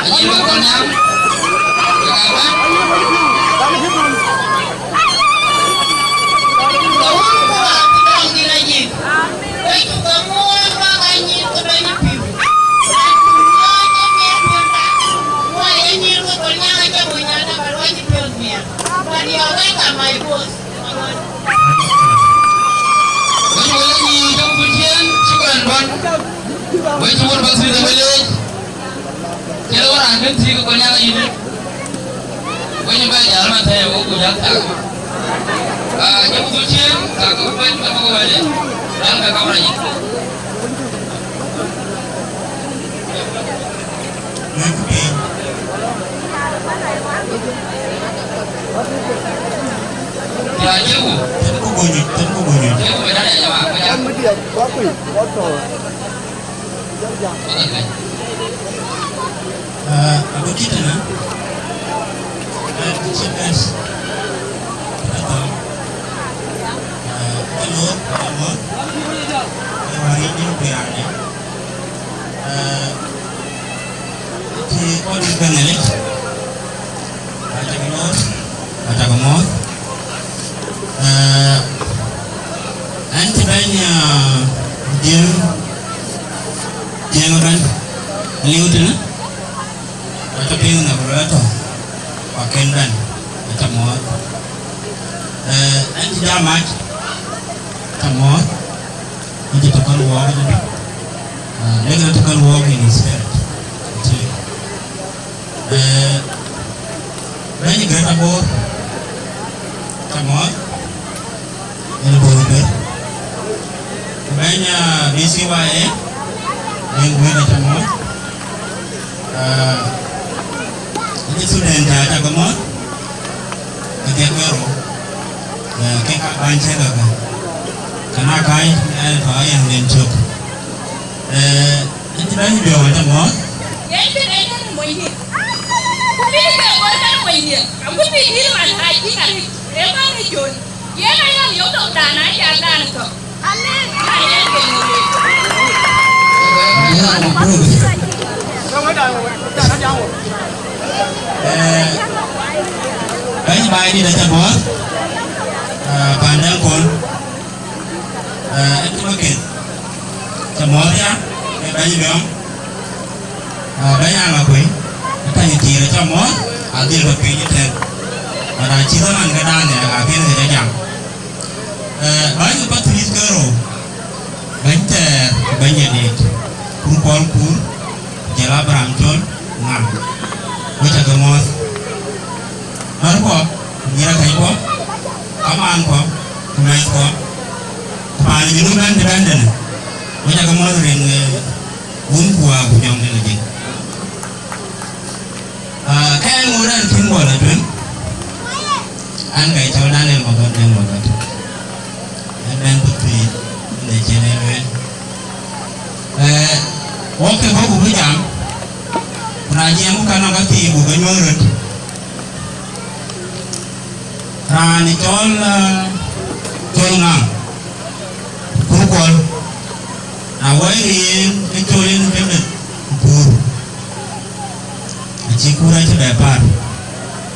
Anyïïr ke kɔn nhial. Ke ka bɛ̈n. Ke wun ku wak ku dɔŋ dït ayï. Wek cuk ke muɔɔc bäk anyïïr ke bɛ̈ny piɔ̈u. Raan cuk muɔɔc ë miɛt piɔ̈nda. Wai anyïïr ke kɔn nhial acä wec nhial, na ka luɔc cï piɔ̈th miɛt. But you are welcome, my boss. Wek wek yï jɔŋ ku ciëën cï kɔn bɔ̈n. Wek cï wun bäk thïn ë wël leec. Cï lɔ raan kën thïïk ë kɔc nyaŋ yïn. Wek cï bɛ jäl man thɛɛr wok ku jäl thak. Aa, jɔŋ ku ciëën, thak ku bɛ̈ny bä bä wël leec. Jäl bɛ kamera yic. Wek piny. Ya jibu. Tënku gonyut, tënku gonyut. Jibu bɛ dada jama, bɛ dada. Media, wakui, wakui. Ah, ago kitana. Ah, chief guest. Atau. Ah, hello, hello. Wari ni kuyane. Ah, ti kodi benele. Acak mɔ̈ɔ̈th, acak mɔ̈ɔ̈th. Eh, ɛn cï bɛ̈ny, eh, Jiëŋ, Jiëŋ ëbɛ̈n, liu tënë, acä piŋ në ku luel atɔ̈, ku akën bɛ̈n, acä mɔ̈ɔ̈th. Eh, ɛn cï jam mac, acä mɔ̈ɔ̈th, ɛn cï tɔ̈ kɔn wɔɔk ënë, eh, lek rɔt tɔ̈ kɔn wɔɔk in spirit, ëtï. Eh, bɛ̈ny Wek, wek aca mɔ̈ɔ̈th. Ah, ënë student ca, ca ke mɔ̈ɔ̈th. Ke dhiëth ke rou. Eh, ke ka bäny cï ke ke. Kana kai, eh, tɔ yɛn len cök. Eh, ënë cï bɛ̈ny Biɔŋ aca mɔ̈ɔ̈th. Yen cï rɛɛc tënë monydiɛ̈. Ku bï ke gɔl tënë monydiɛ̈. Agut bï dït man aa cï ka rïc. Ee bäny ë Jon. Yen ayam yök tök dan, ayam dan tök. Amen. Eh, bɛ̈ny baai dït aca mɔ̈ɔ̈th, eh, pandɛn kɔn, eh, ëtïmaketh, aca mɔ̈ɔ̈th ya, eh, bɛ̈ny Biɔŋ, eh, bɛ̈ny Aŋakuei, ëtany tiir aca mɔ̈ɔ̈th, adhil bä piny ëtɛ̈n. But acï dhaman ke dan, eh, akën ke jam. Eh, bäny Pathuyith ke rou, bɛ̈ny thɛɛr, bɛ̈ny Yedit, Kur Kuɔl Kur, jɔl Abraham Col, Ŋaŋ. Wek aca ke mɔ̈ɔ̈th. Märkuɔ, ku nyïïrakɛ̈nykuɔ, ku amaankuɔ, ku mɛ̈thkuɔ, ku paan ë Junub ëbɛ̈n të bɛ̈n tënë. Wek aca ke mɔ̈ɔ̈th rin, eh, wun ku wäär ku jɔŋdït ëdï. Ah, kɛn ŋot ɛn kïn bɔ̈ la tueŋ, an, ka cɔl Daniel Magot, Daniel Magot. Ɛn bɛ̈n Pathuyith, në cïn ë lueel. Eh, wok ke bɔ̈ ku bï jam, ku na jiɛɛm ku ka nɔŋ ka thii ku ke nyuɔ̈th röt. Raan cɔl, eh, Col Ŋaŋ, Kur Kuɔl, na wɛ̈ɛ̈r yen ke Col yen ke meth Kur, acï Kur acï bɛ par.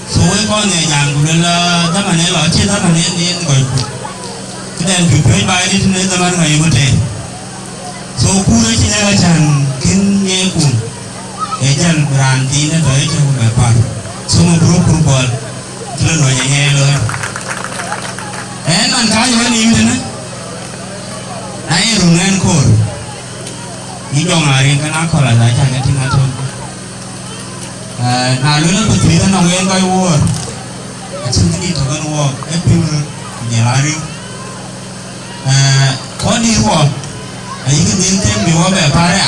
So wek kɔn ŋiɛc nyan ku luel, eh, dhaman ë lɔ, acï dhaman yen yen gɔ̈cku. Këdɛn cuk piööc baai dït në dhaman ŋa yök tëë. So Kur acï nyaŋ acän kën ŋiɛckun, ee jäl bï raan thiin ë tɔ ë cök bɛ par. So mabruk Kur Kuɔl, cï lɔ nuɔ̈c ë ŋiɛc looi. Ɛn man kääc wën yïn tënë, na ye run ɛn koor, yï jɔŋ ariŋ kën akɔ̈l adhil cä ke tïŋ atɔ̈. Eh, na luel Pathuyith anɔŋ en kɔc wuɔ̈ɔ̈r, acïn këdït tök en wuɔɔk, ee piŋ röt, ku jɔl a riëëu. Eh, kɔc dït wɔ, ayï këdhil them bï wɔ bɛ par ya.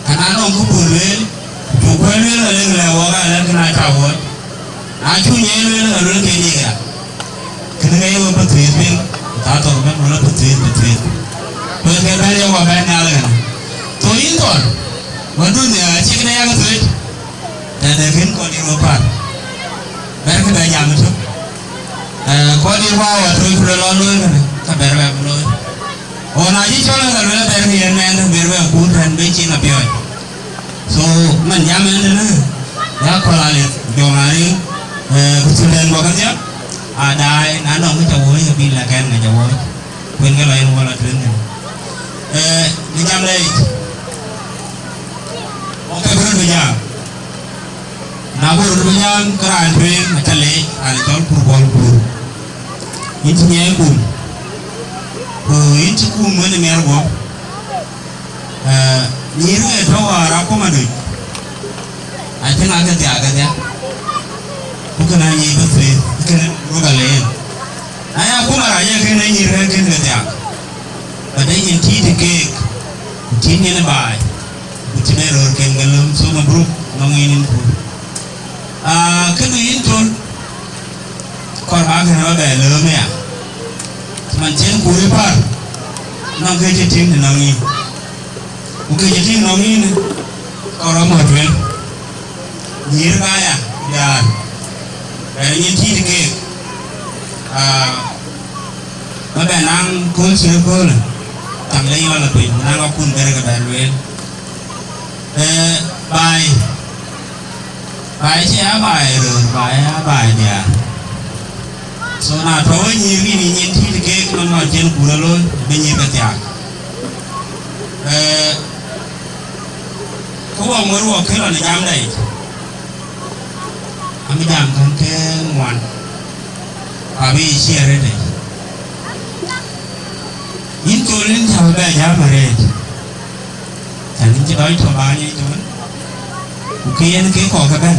Ka na nɔŋ kë buk lueel, ku cuk kuɛ̈n lueel, ka lek lɛ̈k wɔ, ka lɛ̈k kën acä wuɔ̈ɔ̈c. Na cuk nyiɛɛn lueel, ka lueel ke dik ya. Kënë ke ye wek Pathuyith piŋ, ku thaa thok ëbɛ̈n wala Pathuyith, Pathuyith. Wek ke bɛ̈n ye wɔ bɛ̈n nhial kënë. Thou yïn thɔn, wɛ̈tdu nhiaar acï kënë yak thuëëc. Tëde kën kɔn dït wek päl. Bɛ̈ɛ̈rkï bɛ jam ëtök. Eh, kɔn dït wä wä tuc ku lɔ looi kënë, ka bɛ̈ɛ̈r bɛ bï looi. Ɣɔn acï cɔl ka luel bɛ̈ɛ̈rkï yen mɛɛn, bɛ̈ɛ̈r bɛ kuur tɛ̈n bï cin apiɔ̈ɔ̈c. So, man jam ɛn tënë, ya kɔl alith, jɔŋ ariŋ, eh, ku thulden bɔ̈ kedhia, aa daai, na nɔŋ kë ca woi, abï lɛ̈k ɛn ka ca woi. Kuën ke lɔ yen wɔ lɔ tueŋ kënë. Eh, në jam lɛc, wɔ ke bï röt bï jam. Na bï röt bï jam, ke raan tueŋ acä leec, raan cɔl Kur Kuɔl Kur. Yïn cï nyiɛɛi kum. Ku yïn cï kum wën ë miɛr guɔ̈p. Eh, nyïïr ke tɔ̈ wäär akuma döc. Acïn ake thiaak kedhia. Ku kënë anyic bï thuëëth, kënë röt ka le yen. Na ya akuma rac ee kënë nyïïr ke kën ke thiaak. But ee nyin tiit ë keek, ku tiit nyin ë baai, ku cïn ë röör ken ke löm, so mabruk, nɔŋ yïn yïn Kur. Ah, këdu yïn Col, kɔɔr ba kënë ba bɛ lööm aya. Man cïn Kur ë par, nɔŋ kë cï tïŋ tënɔŋ yïn. Ku kë cï tïŋ nɔŋ yïn, kɔɔr ba mɔ̈t tueŋ. Nyïïr ka ya, diäär. Bɛ̈ɛ̈r nyin tiit keek. Ah, ba bɛ naŋ kööl cï kööl. Cam le yɔl apiny, ku naŋ akun bɛ̈ɛ̈r ke bɛ lueel. Eh, baai. Baai cï ya baai röör, baai ya baai diäär. So na tɔ̈ wë nyïïr kï, nyin tiit keek, nɔn nɔn cïn Kur ë looi, bï nyïïr ke thiaak. Eh, ku wɔ ŋör wɔ kë lɔ në jamda yic. Abï jam kän ke ŋuan, ku abï yic ciɛɛr rëtëc. Yïn Col yïn cä bï bɛ jam arëët. Cän yïn cï dɔc tɔ̈ bääny ëcön, ku kë yen kë kɔ̈k ëbɛ̈n,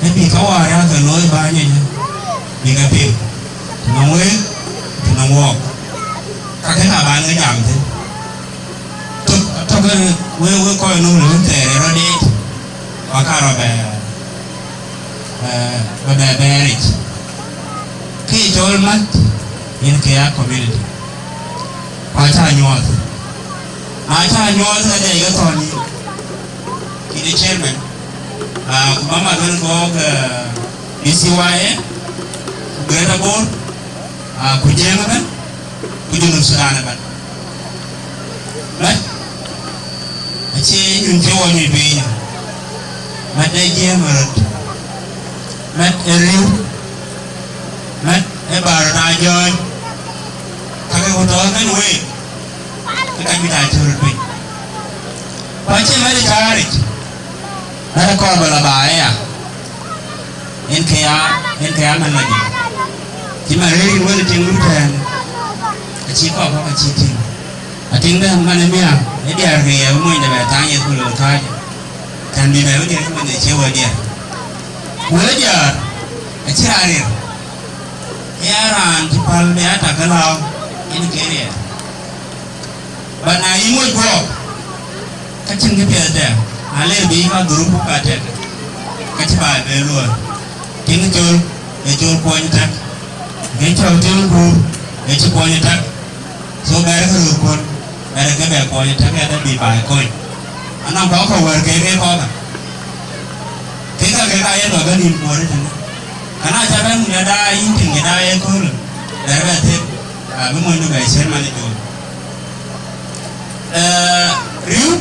ë bï kä wäär aa ke looi bääny ëcë, bï ke piŋ, të nɔŋ week, të nɔŋ wɔɔk. Kakë ka bän ke jam thïn. Tök atɔ̈ Wek, wek, wek kɔc nu wun thɛɛr ë rɔt deet, ku aka rɔt bɛ, eh, bɛ, bɛ bɛɛric. Kë cɔl math yen ke ya community. Ku acä nyuɔɔth. Na cä nyuɔɔth, adɛ ye thɔn yïn. Kïn ë chairman. Ah, ku mama bɛ̈n kɔɔk, eh, B C Y A, ku Greater Bor, ah, ku Jiëëŋ ëbɛ̈n, ku Junub Sudan ëbɛ̈n. Mɛt, acie nyuc cï wɔ nyuc piny. Mɛt ee Jiëëŋ ë röt. Mɛt ee riëëu. Mɛt ee bä röt aa jɔ̈ɔ̈ny. Kakë ku tɔ̈ɔ̈r kën week, ke ka juëc aa cöl röt piny. Ku acie mɛt ë cäär yic, mɛt ë kɔɔr bä lɔ bä aya. Yen ke ya, yen ke ya mɛn lɔ jik. Cï man rëër yïn wën ë tiŋ nu tɛ̈ɛ̈n, acï kɔɔr kɔ̈k acï tïŋ. Atiŋ dɛ man ë miäk, ë diäär ke ye mony de bɛ thaany ye ku looi kääc. Tɛ̈n bï bɛ wë diäär cï man ë cie wë diäär. Ku wë diäär, acï raan ril. Ë ya raan cï päl bï a tak ë lääu, yen ke riɛl. But na yï moc guɔ̈ɔ̈k, ka cïn kë piɛth tɛ̈, na ler bï yï ka dhurup ka tɛ̈k, ka cï baai bɛ luɔ̈ɔ̈r. Tiŋ col, ë col kuɔny tɛ̈k. Ke cɔl tiŋ kuur, ë cï kuɔny tɛ̈k. So bɛ̈ɛ̈rë ke röör kuɔ̈n, bɛ̈ɛ̈rë ke bɛ kuɔny tɛ̈k, ëdë bï baai kony. Anɔŋ kɔ̈k kɔ̈k wɛ̈ɛ̈r kek, kek kɔ̈kä. Kek ka kek aye lɔ bɛ̈n yïn kuɔ̈ɔ̈r ëtënë. Ka na cä bɛ̈n ŋiɛc daa yïn tïŋ ŋiɛc daa ye köölë, bɛ̈ɛ̈rë bɛ thek, abï monydu bɛ ciët man ë Jɔn. Eh, riëëu,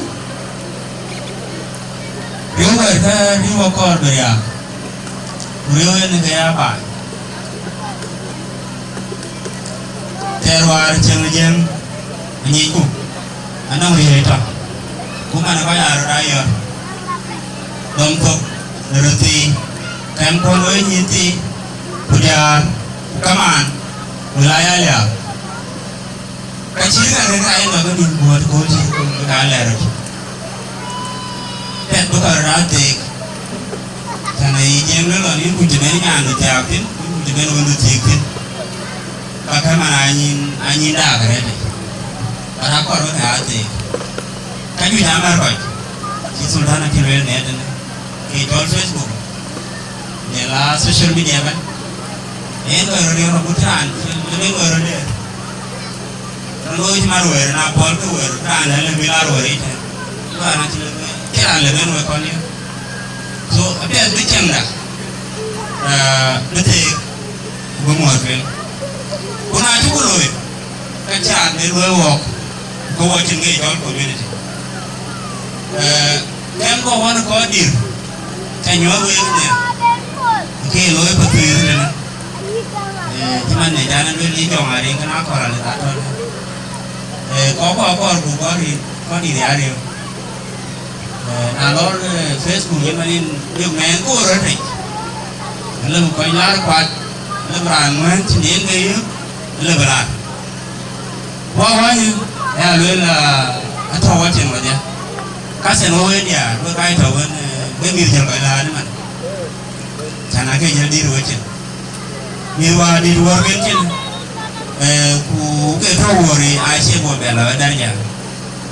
riëëu wɛ̈ɛ̈r ke riëëu akɔɔr bï riääk, ku riëëu en ke ya baai. Thɛɛr wäär cieŋ ë Jiëëŋ, aŋicku, anɔŋ riëëc tɔ, ku man ë kɔc aa röt aa yɔ̈ɔ̈r. Dɔm thok në röt thii, kɛm kuɔn wëi nyïïn thii, ku diäär, ku kamaan, ku la ya liaak. Ka cït kä kek aa yen lɔ ke nïn guɔ̈ɔ̈t kööl cï ka lɛɛr röt. Piɛth bï kɔc röt aa theek. Tɛ̈n ayï Jiëëŋ lɔ lɔ nïn kuc të ben nyaandu thiaak thïn, nïn kuc të ben wëndu thiëëk thïn. Ka kë man aa nyin, aa nyin daak arëët. Ka raan kɔɔr bï kë aa theek. Ka juëc aa mär kɔc. Cï Sultan acï lueel në ëtënë. Kë cɔl Facebook. Në la social media ëbɛ̈n. Yen loi röt riɔ̈ɔ̈k agut raan, yen loi röt leer. Röt looi cï man wëër, na pɔ̈l ke wëër, raan lë lë bï laar wëër yic tɛ̈n. Ku raan acï lë bï, cï raan lë ben wek kɔn liu. So, apiɛth bï cieŋda, eh, bï theek, ku bï muɔ̈ɔ̈th tueŋ. Ku na cï ku looi, ka cï raan ben luɔ̈i wɔɔk, ke wɔ cïn ke cɔl community. Eh, Kɛm kɔ̈k ɣɔn ë kɔc dïr, ca nyuɔɔth wek ënhial, ke looi Pathuyith tënë. Eh, cï man ë can ë lueel yï jɔŋ ariŋ kën akɔ̈l alë ka tɔ̈l. Eh, kɔ̈k kɔ̈k akɔɔr buk kɔc dïr, kɔc dïr ya riëëu. Eh, na lɔ, eh, Facebook yï man yïn yök mɛɛn koor röt rec. Lëbï kɔc laar kuat, lëbï raan ŋuɛ̈ɛ̈n cïn yen ke yök, lëbï laar. Wä wä yï, ya lueel, ah, atɔ̈ wä cin wadhia. Ka cin wä wëë diaar, wek ka tɔ̈ wën, eh, wek mïth jël kɔc laar ëmën. Can ake jël dït wä cin. Mïth wä dït wär ken cin. Eh, ku ke tɔ̈ wöör, acie bɔ̈ bɛ lɔ ë darja.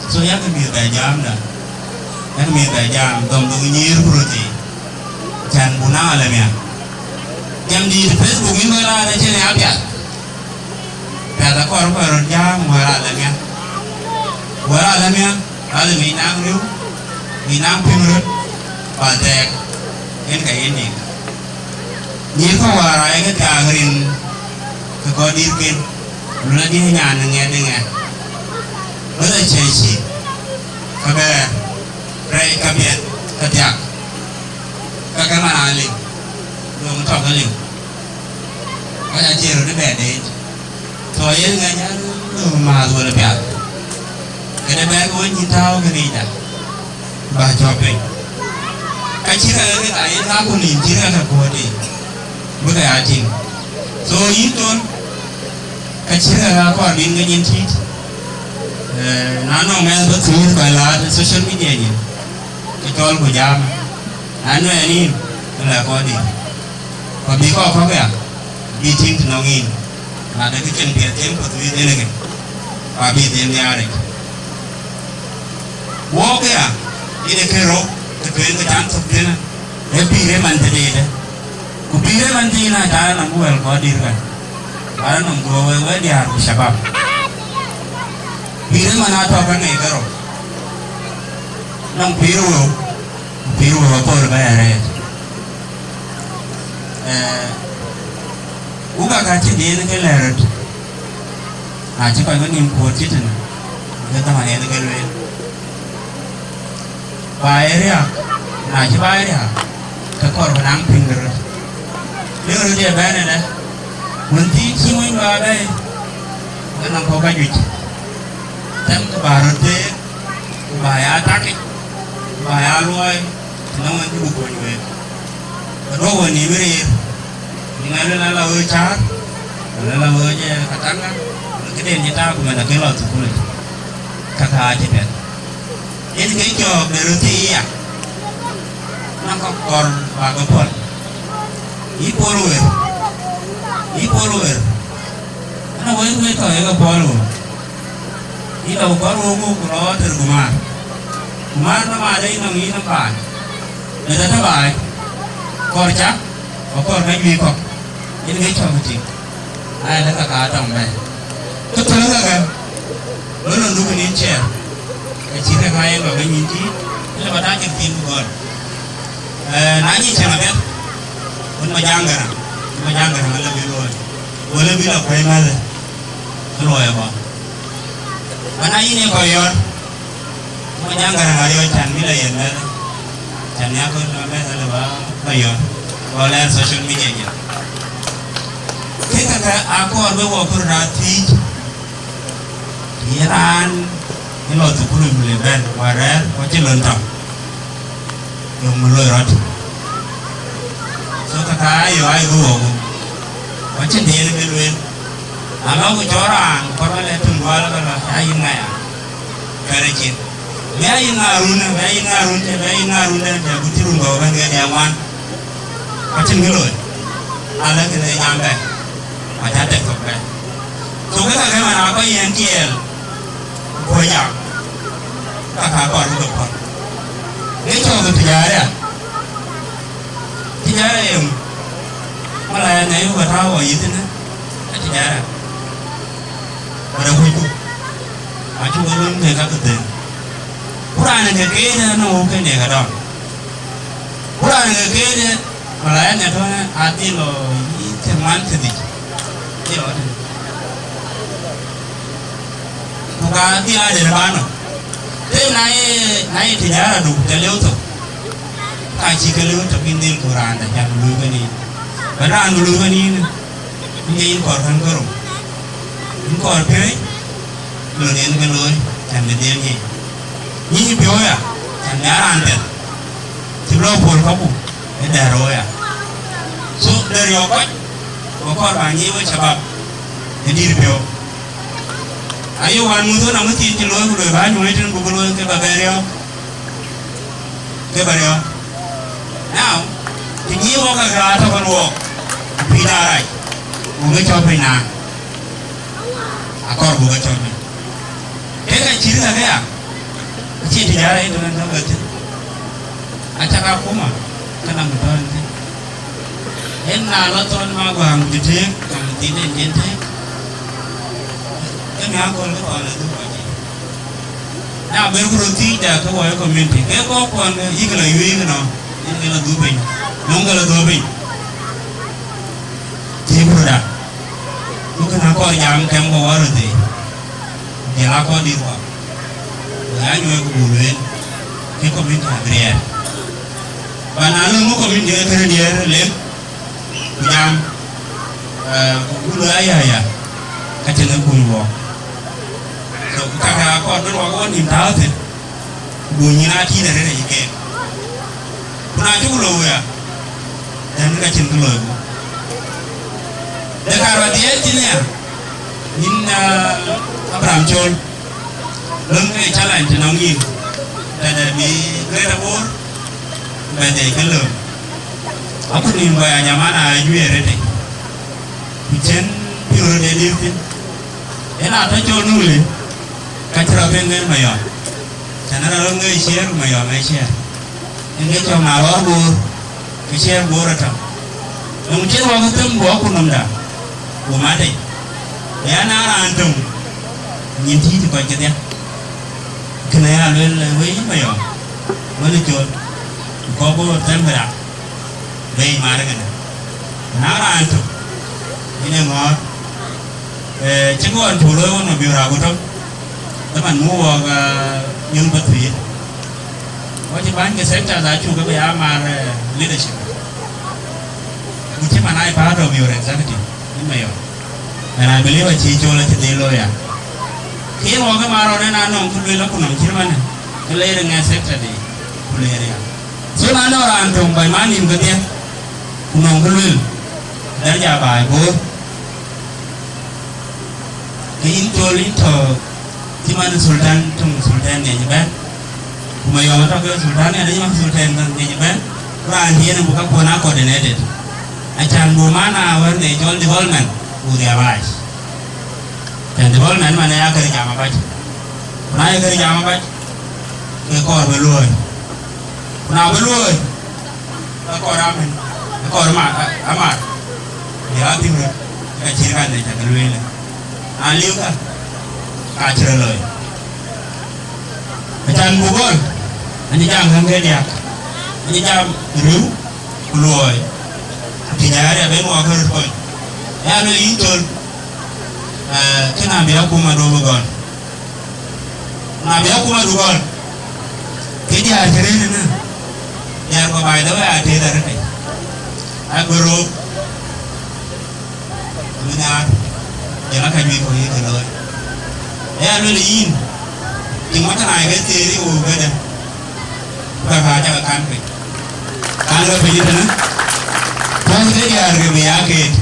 So yak mïth bɛ jam da. Yak mïth bɛ jam, dhɔm dhuk nyïïr ku röt thii. Can bu na alemia. Jam dït Facebook yïn wën raan acïn ya piath. Piath akɔɔr kɔc röt jääm wɛ̈ɛ̈r alemia. Wɛ̈ɛ̈r alemia, alë mic naŋ riëëu, mic naŋ piŋ röt, ba thɛɛk, yen ka yen nik. Nyïïr kɔ̈k wäär aye ke thiaak rin ke kɔc dïtken, lun adï nyan ë ŋɛt ë ŋɛt. Wël acï cï, ka bɛ̈ɛ̈r, rɛɛc ka piɛth, ka thiak. Ka ke man aa liu, döŋ tɔ̈ ke liu. Kɔc acï röt ë bɛ deet. Tɔ̈ yen ŋɛc an, lööm määth wël piath. Këde bɛ̈ɛ̈r ke wën nyïn tääu ke ŋicda, bä cɔ̈k piny. Ka cït kakë ke ka yen ka ku nïïm cït kakë kuɔ̈ɔ̈t yiic, bï ke ya tïŋ. So yïn Ton, ka cït kakë akɔɔr bïn ke nyin tït. Eh, na nɔŋ mɛnh bï thiëëth kɔc laat ë social media nyin, ke cɔl ku jam. Na nuɛɛn yïn, ke lɛ̈k kɔc dït. Ku abï kɔc kɔ̈k ya, bï tïŋ të nɔŋ yïn. Na de kë cïn piɛth cïn Pathuyith yen ëkë, ku abï dhil nhiaar yic. Wɔk ya, yen ë kë rou, të tueŋ ke can thök tënë, ee pïïr ë man thiin ëdë. Ku pïïr ë man thiin aa cä nɔm ku wɛl kɔ̈k dït kan. Bä nɔm ku wek, wek diäär ku shabab. Pïïr ë man aa tɔ̈ ka ŋic ke rou. Nɔm pïïr wëu, ku pïïr wëu akööl bä ya rɛɛt. Ee, ku ka ka cïn diɛ̈n ke lɛ̈ɛ̈r röt. Na cï kɔc wenïïm kuöt cï tënë, ke dhaman en ke lueel. Ba ye riääk, na cï ba ye riääk, ke kɔɔr bï naŋ piŋ de röt. Piŋ röt ye bɛ̈n ënë, wën thiin cï wëny ba bɛ̈ɛ̈i, ke nɔm kɔ̈k ka juëc. Thɛm kë ba röt theek, ku ba ya takic, ku ba ya luɔi, të nɔŋ en cï ku kuöny week. Ke duɔ̈k wenïïm ë rëër, ku ŋɛk luel ala ɣööc cäär, ku luel ala ɣööc, ee, Katanga, ku këden cï taak ku mɛn akën lɔ thukul yic. Kaka acï piɛth. Yen ke cɔɔk de röt thii ya, nɔŋ kɔ̈k kɔɔr bä ke puɔl. Yï puɔl wer, yï puɔl wer, ënɔ wek wek tɔ̈ ye ke puɔl wer. Yï lɔ ku kɔɔr wok ku lɔ tër ku määr. Ku määr nɔm ade yï nɔm yï nɔm baai. Meth atɔ̈ baai. Kɔɔr cak, ku kɔɔr ka juëc kɔ̈k. Yen ke cɔɔk ë tik. Aya lëk ka ka tɔŋ bɛ̈ɛ̈i. Kë thöl ë kakë, lɔ lon duk nin ciɛɛr, ke cït ke ka yen lɔ ke nyin tïït, ëlë ba ta cïk thiin ku gɔl. Ee, na nyin cieŋ apiɛth, wën ma jaŋ gäräŋ, wën ma jaŋ gäräŋ alë bï luɔi. Go lë bï lɔ kuɛ̈i mäthë, ke luɔi abɔ̈. Ba na yïn ye kɔc yɔ̈ɔ̈r, wën ma jaŋ gäräŋ ariɔ̈ɔ̈c can bï lɔ yen mäthë, can ya kɔc lɔ mäthë lë ba, ba yɔ̈ɔ̈r. Go lɛɛr social media jël. Kek kakë akɔɔr bï wɔ kɔɔr raan thiic, ye raan ë lɔ thukul ku le bɛ̈n, wa rɛ̈ɛ̈r, wa cï lon tɔ̈, yöŋ më loi rɔt. So, kaka ayo, ayo bï wɔ ku, wa cïn diɛɛr bï lueel. Na lɔ ku cɔɔr raan, kɔɔr ba lɛ tïŋ dual ka lɔ, ya yïn ŋa ya? Kërë cin. Bï ya yïn ŋa run, bï ya yïn ŋa run, bï ya yïn ŋa run, dɛn, dɛn, ku cï run kɔ̈k bɛ̈n ke diɛɛr wan. Acïn kë looi, alë këde jam bɛ̈n, ku acä tek thok bɛ̈n. So, kë kakë man akɔc yɛn tiɛɛl, ku jam, kaka kɔɔr bï ke pɔ̈l. Ŋic cɔɔk ë tijara, tijara ye ŋö? Wala ya nɛy wä tääu wɔ yith ënë, ë tijara. Wala kucku, acuk ke luny ke ka ke dhëŋ. Ku raan ë ke keet ënë, wok kënë ye ke dɔm. Ku raan ë ke keet ë, wala ya nɛy tɔ̈ ënë, adhil lɔ yï thiëŋ ŋuan thiërdhïc. Dhil lɔ tënë. Ku ka dhil ade rëër ba nɔm. Të na ye, na ye tijara du, të lëu thok. Ka cï ke lëu thok, yïn dhil ku raan dɛ̈, can bï luui kënë yïn. Bɛ̈n raan bï luui kënë yïn. Yïn ke yïn kɔɔr kën ke rou. Yïn kɔɔr piööc, lon yen ke looi, can bï dhil nyic. Nyic piɔ̈u ya, can bï a raan piɛth. Cï lɔ puɔl kaku, ë dɛ̈ɛ̈r rou ya. So, dɛ̈ɛ̈r yɔ̈ɔ̈k kɔc, ku kɔɔr ba nyic wek shabab, ë dïïr piɔ̈u. Aye wään muth ɣön amïthiin cï looi ku luɔi bä nyuɔɔc tënë, gokï looi ke bä bɛ riɔ̈ɔ̈k, ke bä riɔ̈ɔ̈k. Now, të nyic wok ka ɣaat tɔ̈ kën wok, ku pïïr aa rac, ku ke cɔ̈k piny naan, akɔɔr buk ke cɔ̈k piny. Kek acït kakë ya, acï tijara ye tɔ̈ ɣɛn tɔ̈ ke thïn. Acak akuma, ke nɔm tɔ̈ ɣɛn thïn. Yen na lɔ thɔn ma guaŋ të tëëk, nɔm thiin en cïn tëëk, ke mi akɔ̈l ke thɔn adhuk kɔc yiic. Na ber ku röt thiic da ke wɔ ye community, ke kɔc kuɔn ke yïk lɔ yuëëk nɔ, yen ke lɔ dhuk piny, nɔm ke lɔ dhuk piny. Thiëëk röt da. Ku kën akɔɔr jam kɛm kɔ̈k wär röt dhëëc. Jël akɔɔr dït kɔ̈k. Ku ya nyuɔɔc ku buk lueel, ke community abï riɛɛr. Ba na lëŋ ŋö community ke kënë diɛɛr lek, ku jam, eh, ku buk lueel ayaya, ka cïn ë kuny wɔ. So, ku kakë akɔɔr bï wɔ wɔ nïm tääu thïn, ku buk nyïn aa tït arëët ayï keek. Ku na cuk looi ya, then ka cïn kë looi ku. De kaar ba dhiɛɛl thïn ya, yïn, ah, Abraham Col, löŋ ke challenge të nɔŋ yïn, tëdɛ̈ bï Greater Bor bɛ dhiɛc ke lööm. Aku nïïm kɔc ajamana ajuëër rëtëc, ku cïn pïïr röt ë liu thïn. Yen atɔ̈ Col Nuli, ka cï rɔt piŋ ŋen Mayɔm. Tɛ̈n rɔt ŋic ciɛɛr, ku Mayɔm ë ciɛɛr. Yen ke cɔk na lɔɔr Bor, ke ciɛɛr Bor atɔ̈. Nɔŋ cïn wɔ ke them, ku wɔ ku nɔmda, ku mat yic. Bï ya na raan töŋ, nyin tïït kɔc kedhie. Kënë ya lueel, wëi yïn Mayɔm, wën ë col, ku kɔc Bor them bï rak, bɛ̈i mat kënë. Na raan tök, yen ë ŋɔ̈ɔ̈r. Eh, cï ɣɔn cuk looi ɣɔn Mabiör Agutom, dhaman muk wɔk, ah, nyuŋ Pathuyith. Wɔ cï bäny ke sectors acuk ke bï ya mar, eh, leadership. Ku cï man ai part of your executive, yïn Mayɔm. And I believe acï col acï dhil looi ya. Ke yen wɔk ë mar ɣɔn ëna nɔŋ ku lueel ku nɔŋ cït manë, ke leer ŋɛk sector de, ku leer ya. So na nɔŋ raan töŋ bɛ̈i man nïm kedhie, ku nɔŋ ku lueel, daraja baai Bor. Ke yïn col yïn tɔ̈ cï man Sultan töŋ Sultan ŋiɛc ëbɛ̈n. Ku Mayɔm atɔ̈ ke Sultan ŋiɛc, cï man Sultan ŋiɛc ëbɛ̈n. Ku raan yen buk kakuɔn aa coordinated. Acan buk man aa wɛ̈r ŋiɛc cɔl development, buk dhiau aac. Acan development man aya kërë jam abac. Ku na ye kërë jam abac, ke kɔɔr bï luɔ̈ɔ̈i. Ku na bï luɔ̈ɔ̈i, ke kɔɔr amën, ke kɔɔr ama-, amar. Bï ya thïn wek, ka cït kan de ca ke lueel. Na liu ka, ka cï rɔt looi. Acan buk gɔl, anyi jam ɣän ke diäk, anyi jam rïu ku luɔɔi, ku tïc aya riɛp en wɔ ke röt kony. Ya lueel yïn col, eh, kë na bï akuma duɔ̈ bï gɔl. Na bï akuma du gɔl, ke diäär cï rëër ënë, diäär kɔ̈k, by the way, atëëth arëët tei, agör röök, abï nhiaar, jɔl aa ka juëc kɔ̈k ye ke looi. Aya lueel yïn, tiŋ wä tënë ke thiëëc ë wëu këdë, ku ka ka cä ke kan piny. Kan ke piny tënë, tuɔ̈c ke diäär ke bï ya keet.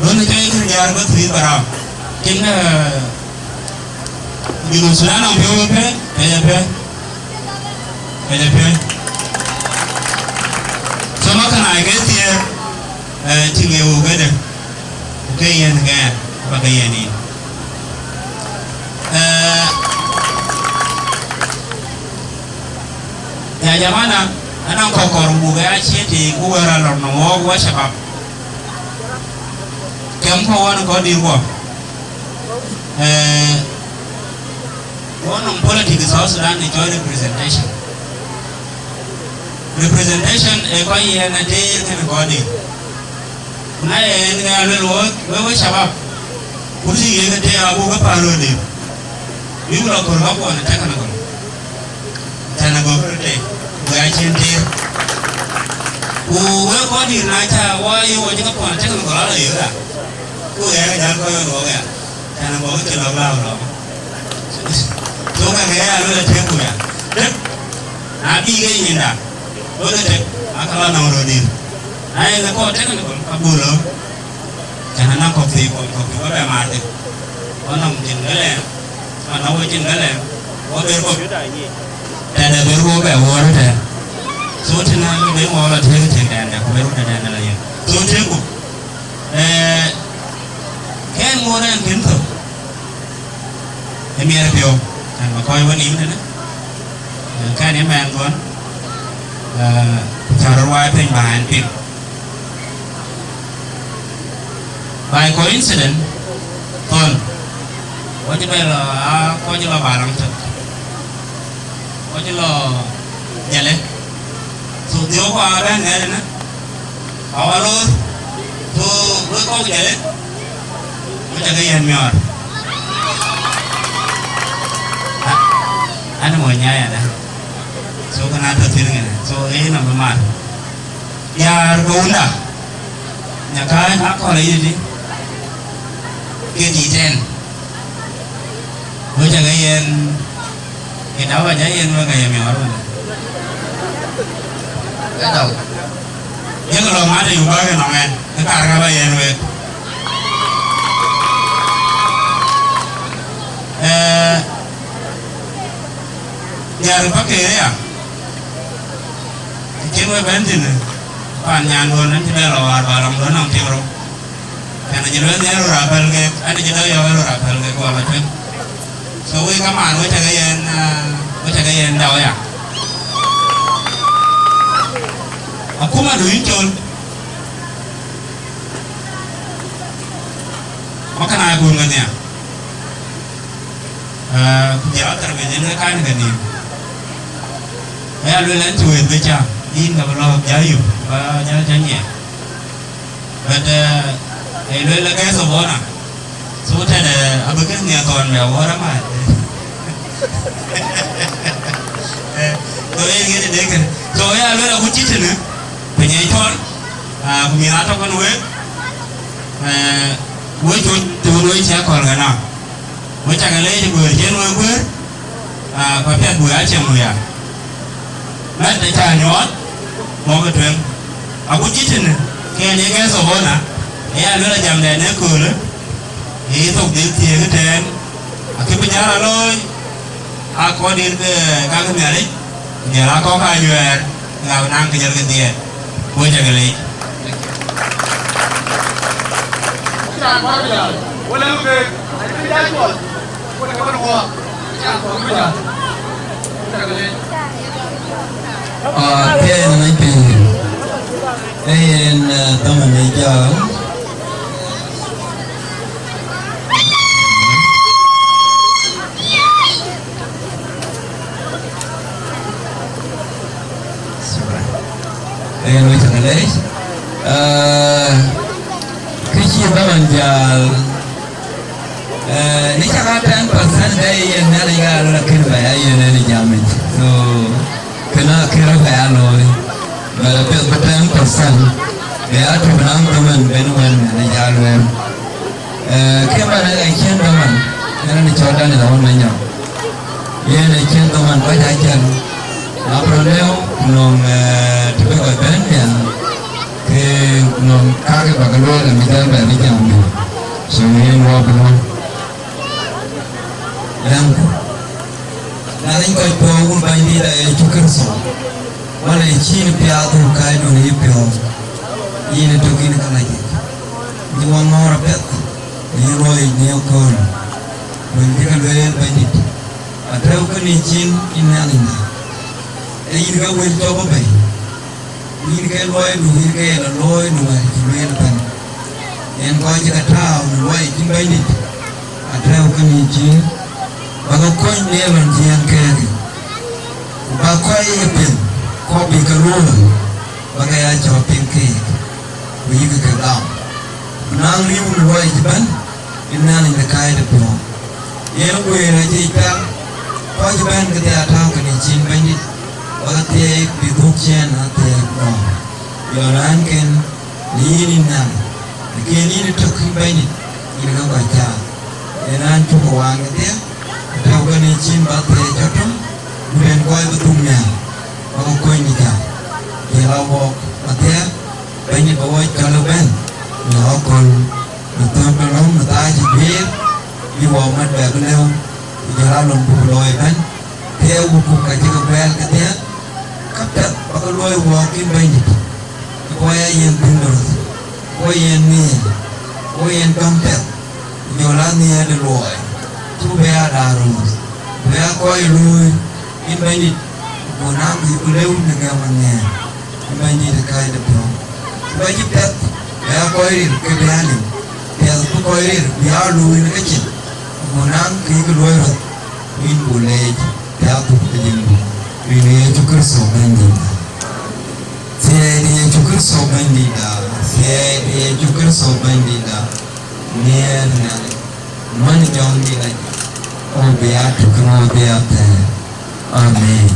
Duɔ̈n cä ye kërë diäär bä thuëëth bä raam. Tiŋ, eh, Junub Sudan nɔŋ piɔ̈u ëpë, kɛc ëpë, kɛc ëpë. So, ma kën aa ke thiëër, eh, tiŋ ë wëu këdë, ku ke yen ŋɛɛr, bä ke yen yïn. Eh, ya jamana, anɔŋ kɔ̈k kɔɔr buk ya ciëët, ku wɛ̈ɛ̈r alɔŋ nɔm wɔɔk wä shabab. Kɛm kɔ̈k ɣɔn kɔc dït guɔ. Eh, ɣɔn nɔm politics South Sudan ë cɔl representation. Representation ë kɔc yɛn ateer kënë kɔc dït. Ku na yen ŋɛk luel wɔ, wek, wek shabab, kursi yen ateer abuk ke päl röt dït. Bïk lɔ kɔ̈r kakuɔn ë technical. Tɛ̈n agɔ̈k röt tei, ku ya cïn tëër. Ku wek kɔc dït na cä wɔ ye wɔ cï kakuɔn ë technical ala yök ya. Ku ɣɛɛr jäl kɔc ɣɔn wɔ ya. Tɛ̈n agɔ̈k cï lɔ̈k lääu lɔ̈k. So ka ke ya luel atek ku ya. Tek. Na bï ke nyinda, luel atek, aka lɔ nɔŋ röt dït. Na yen kɔc technical, ka buk lɔ. Cän anɔŋ kɔ̈k thii, kɔc kɔ̈k thii wä bɛ maar thïn. Wä nɔŋ cin ke lɛɛm, man na wä cin ke lɛɛm, wä ber kɔ̈k. Tɛ̈dɛ ber wä bɛ wuɔ̈ɔ̈r tɛ̈. So tënë bï wä lɔ tëëk tëëk dɛndɛ, ku ber wä tëëk dɛndɛ lɔ yen. So tëëk ku, eh, kɛn ŋoot ɛn kën thök. Ë miɛt piɔ̈u, cän bä kɔc wä nim tënë. Eh, kɛn ë mɛn dhuɔn, eh, ku cän röt wai piny bä ɛn piŋ. By coincidence, thon, wɔ cï bɛ lɔ, aa, kɔc lɔ Balaŋ tök. Kɔc lɔ Jɛlɛ. So, dhiɔ̈k kɔc aa bɛ̈n ŋɛ̈t ënë, aa wä loor. So, wek kɔc Jɛlɛ, wek cä ke yɛn miɔɔr. A-, an mony nyai ada. So, kënë atɔ̈ thïn ŋɛ̈në. So, ee nɔm bï mar. Diäär ke wunda, nyakääc akɔ̈l ayï tëtï, ke tiit ɛn. Wek cä ke yen, ke dau aja yen wek aye miɔɔr wek. Ke dau. Yek lɔ mat ë yubak ënɔŋ ɛn, ke kar ka bä yen wek. Eh, diäär bä keer aya. Acïn we bɛ̈n thïn, pan nyanduɔ̈n, an cï bɛ lɔ wäär bä lɔŋduɔ̈n nɔm piŋ rou. Kɛn acï lueel nhial röt apɛl kek, an cï dɔ yɔ̈ɔ̈k röt apɛl kek, guɔ lɔ tueŋ. So wek kamaan, wek cä ke yɛn, ah, wek cä ke yɛn dau ya. Akuma du yïn col. Makana kun ŋa nia. Ah, ku jɛ athar ke yen ke kan ke nim. Aya luel an cï wëth bï cam, yïn ka bï lɔ̈ɔ̈k ja yum, ba ja ja nyiɛɛk. But, eh, ë luel la guest of honor. So tëde abï kën nhiaar thɔn bɛ wä rama. Eh, so ë ŋiɛt ë dek kën. So ë ya luel akut cï tënë, piny ë cɔl, ah, ku mïth atɔ̈ kën wek, eh, wec wec tëwën wec cï akɔl kën a. Wek cä ke leec ë guëër cï en wek guëër, ah, ku apiɛth buk aa cieŋ wëya. Mɛt acä nyuɔɔth, mɔ̈k ë tueŋ. Akut cï tënë, ke en ye guest of honor, ë ya luel ajamdɛn ë köölë, ë thok dhil thiëëk ëtɛ̈ɛ̈n, akï bï nyar alooi, aa kɔc dït, eh, kake Nhialic, ku jɔl aa kɔ̈k aa nyuɛɛr, ŋak naŋ kë jɔl ke dhiɛɛt. Wek cä ke leec. Ah, ke en ŋäc piny. Ee yen, eh, dhaman ë jäl. Ee yen wek cä ke leec. Ah, kë cï dhaman jäl. Eh, ni cak a ten percent de yen Nhialic ka alɔ, lakin ba ya yen en jam yic. So, kënë akël ba ya looi. Ba la piɛth bï ten percent. Bï ya tök naŋ dhaman ben wën Nhialic ja lueel. Eh, ke ba na ka cien dhaman, yen ni cɔl Daniel Awun Manyɔk. Yen acïn dhaman kɔc acän. Na bï rɔt lëu, ku nɔŋ, eh, të bï kɔc bɛ̈n nhial, ke nɔŋ kakë bä ke lueel, amï dhɛl bɛ bï jam bï. So yen wɔ bï luɔ̈ŋ. Lɛ̈ŋku. Na leny kɔc puɔ̈u wun Bɛ̈nydït a Yecu Kërtho, wala cïn piathdu kaacdun yï piɔ̈u, yïn ë tök yïn ë ka ŋac yic. Yïn wɔ ŋɔ̈ɔ̈r apiɛth, yïn luɔi yic në ëkööl. Wël bï ke lueel Bɛ̈nydït. Atɛ̈ɛ̈u kënë cin yïn Nhialicda, ee yïn ke wël cɔk ëbɛ̈i, ku yïn ke luɔidu, yïn ke ye lɔ looi në wɛ̈t cï lueel ëbɛ̈n. Yen kɔc cï ke tääu në luɔi cïn Bɛ̈nydït, atɛ̈ɛ̈u kënë cin, ba ke kony në ëmën cï yen keek yic, ku ba kɔc ye piŋ, kɔc bï ke luɔ̈ɔ̈i, ba ke ya cɔk piŋ keek, ku yïk ke gam. Ku naŋ riëëu në luɔi cï bɛ̈n, yïn Nhialic de kääc de piɔ̈u. Yen guëër acï pɛl, kɔc bɛ̈n kedhie atääu kënë cin Bɛ̈nydït, ba ke thiëëk bï dhuk ciɛɛn athiëëk nɔm. Jɔl raan kën në yïn yïn Nhialic, në kën yïn ë tök yïn Bɛ̈nydït, yïn ke kɔc caath. Yen raan cuk ke waan kedhie, atääu kënë cin ba thiëëc jɔt tɔ̈, ku den kɔc bï dhuk nhial, ba ke kony në cam. Jël awɔɔk athiëëk, Bɛ̈nydït ba wɔ cɔl ëbɛ̈n në aköl, në thöŋ de röm në thaa cï guiir, bï wɔ mat bɛ bï lëu, ku jɔl alɔŋ buk looi ëbɛ̈n, thiëëu ku ka cï ke guɛɛl kedhie, ka piɛth ba ke luɔi wɔɔk yïn Bɛ̈nydït, ku ya yen dhïn de röth, ku yen nhiëër, ku yen dɔm piɛth, ku jɔl a nhiëër de luɔi, cï ku bï ya daar röth, ku bï ya kɔc luui, yïn Bɛ̈nydït, ku naŋ kë ku lëu në gɛm anhiɛɛn, yïn Bɛ̈nydït ë kääc de piɔ̈u. Ku ba cï piɛth, bï aa kɔc ril ke bï aa lim, piɛth bï kɔc ril bï aa luui në kecin, ku naŋ kë ke luɔi röth, ku yïn ku leec, bï aa thuk ë jëŋdu. Rin Yecu Kërtho Bɛ̈nydïtda. Thiëëc Yecu Kërtho Bɛ̈nydïtda. Thiëëc Yecu Kërtho Bɛ̈nydïtda. Nhiëër Nhialic, man jɔŋdït ajiëc, ku bï aa tök në wäthii athɛɛr. Amen.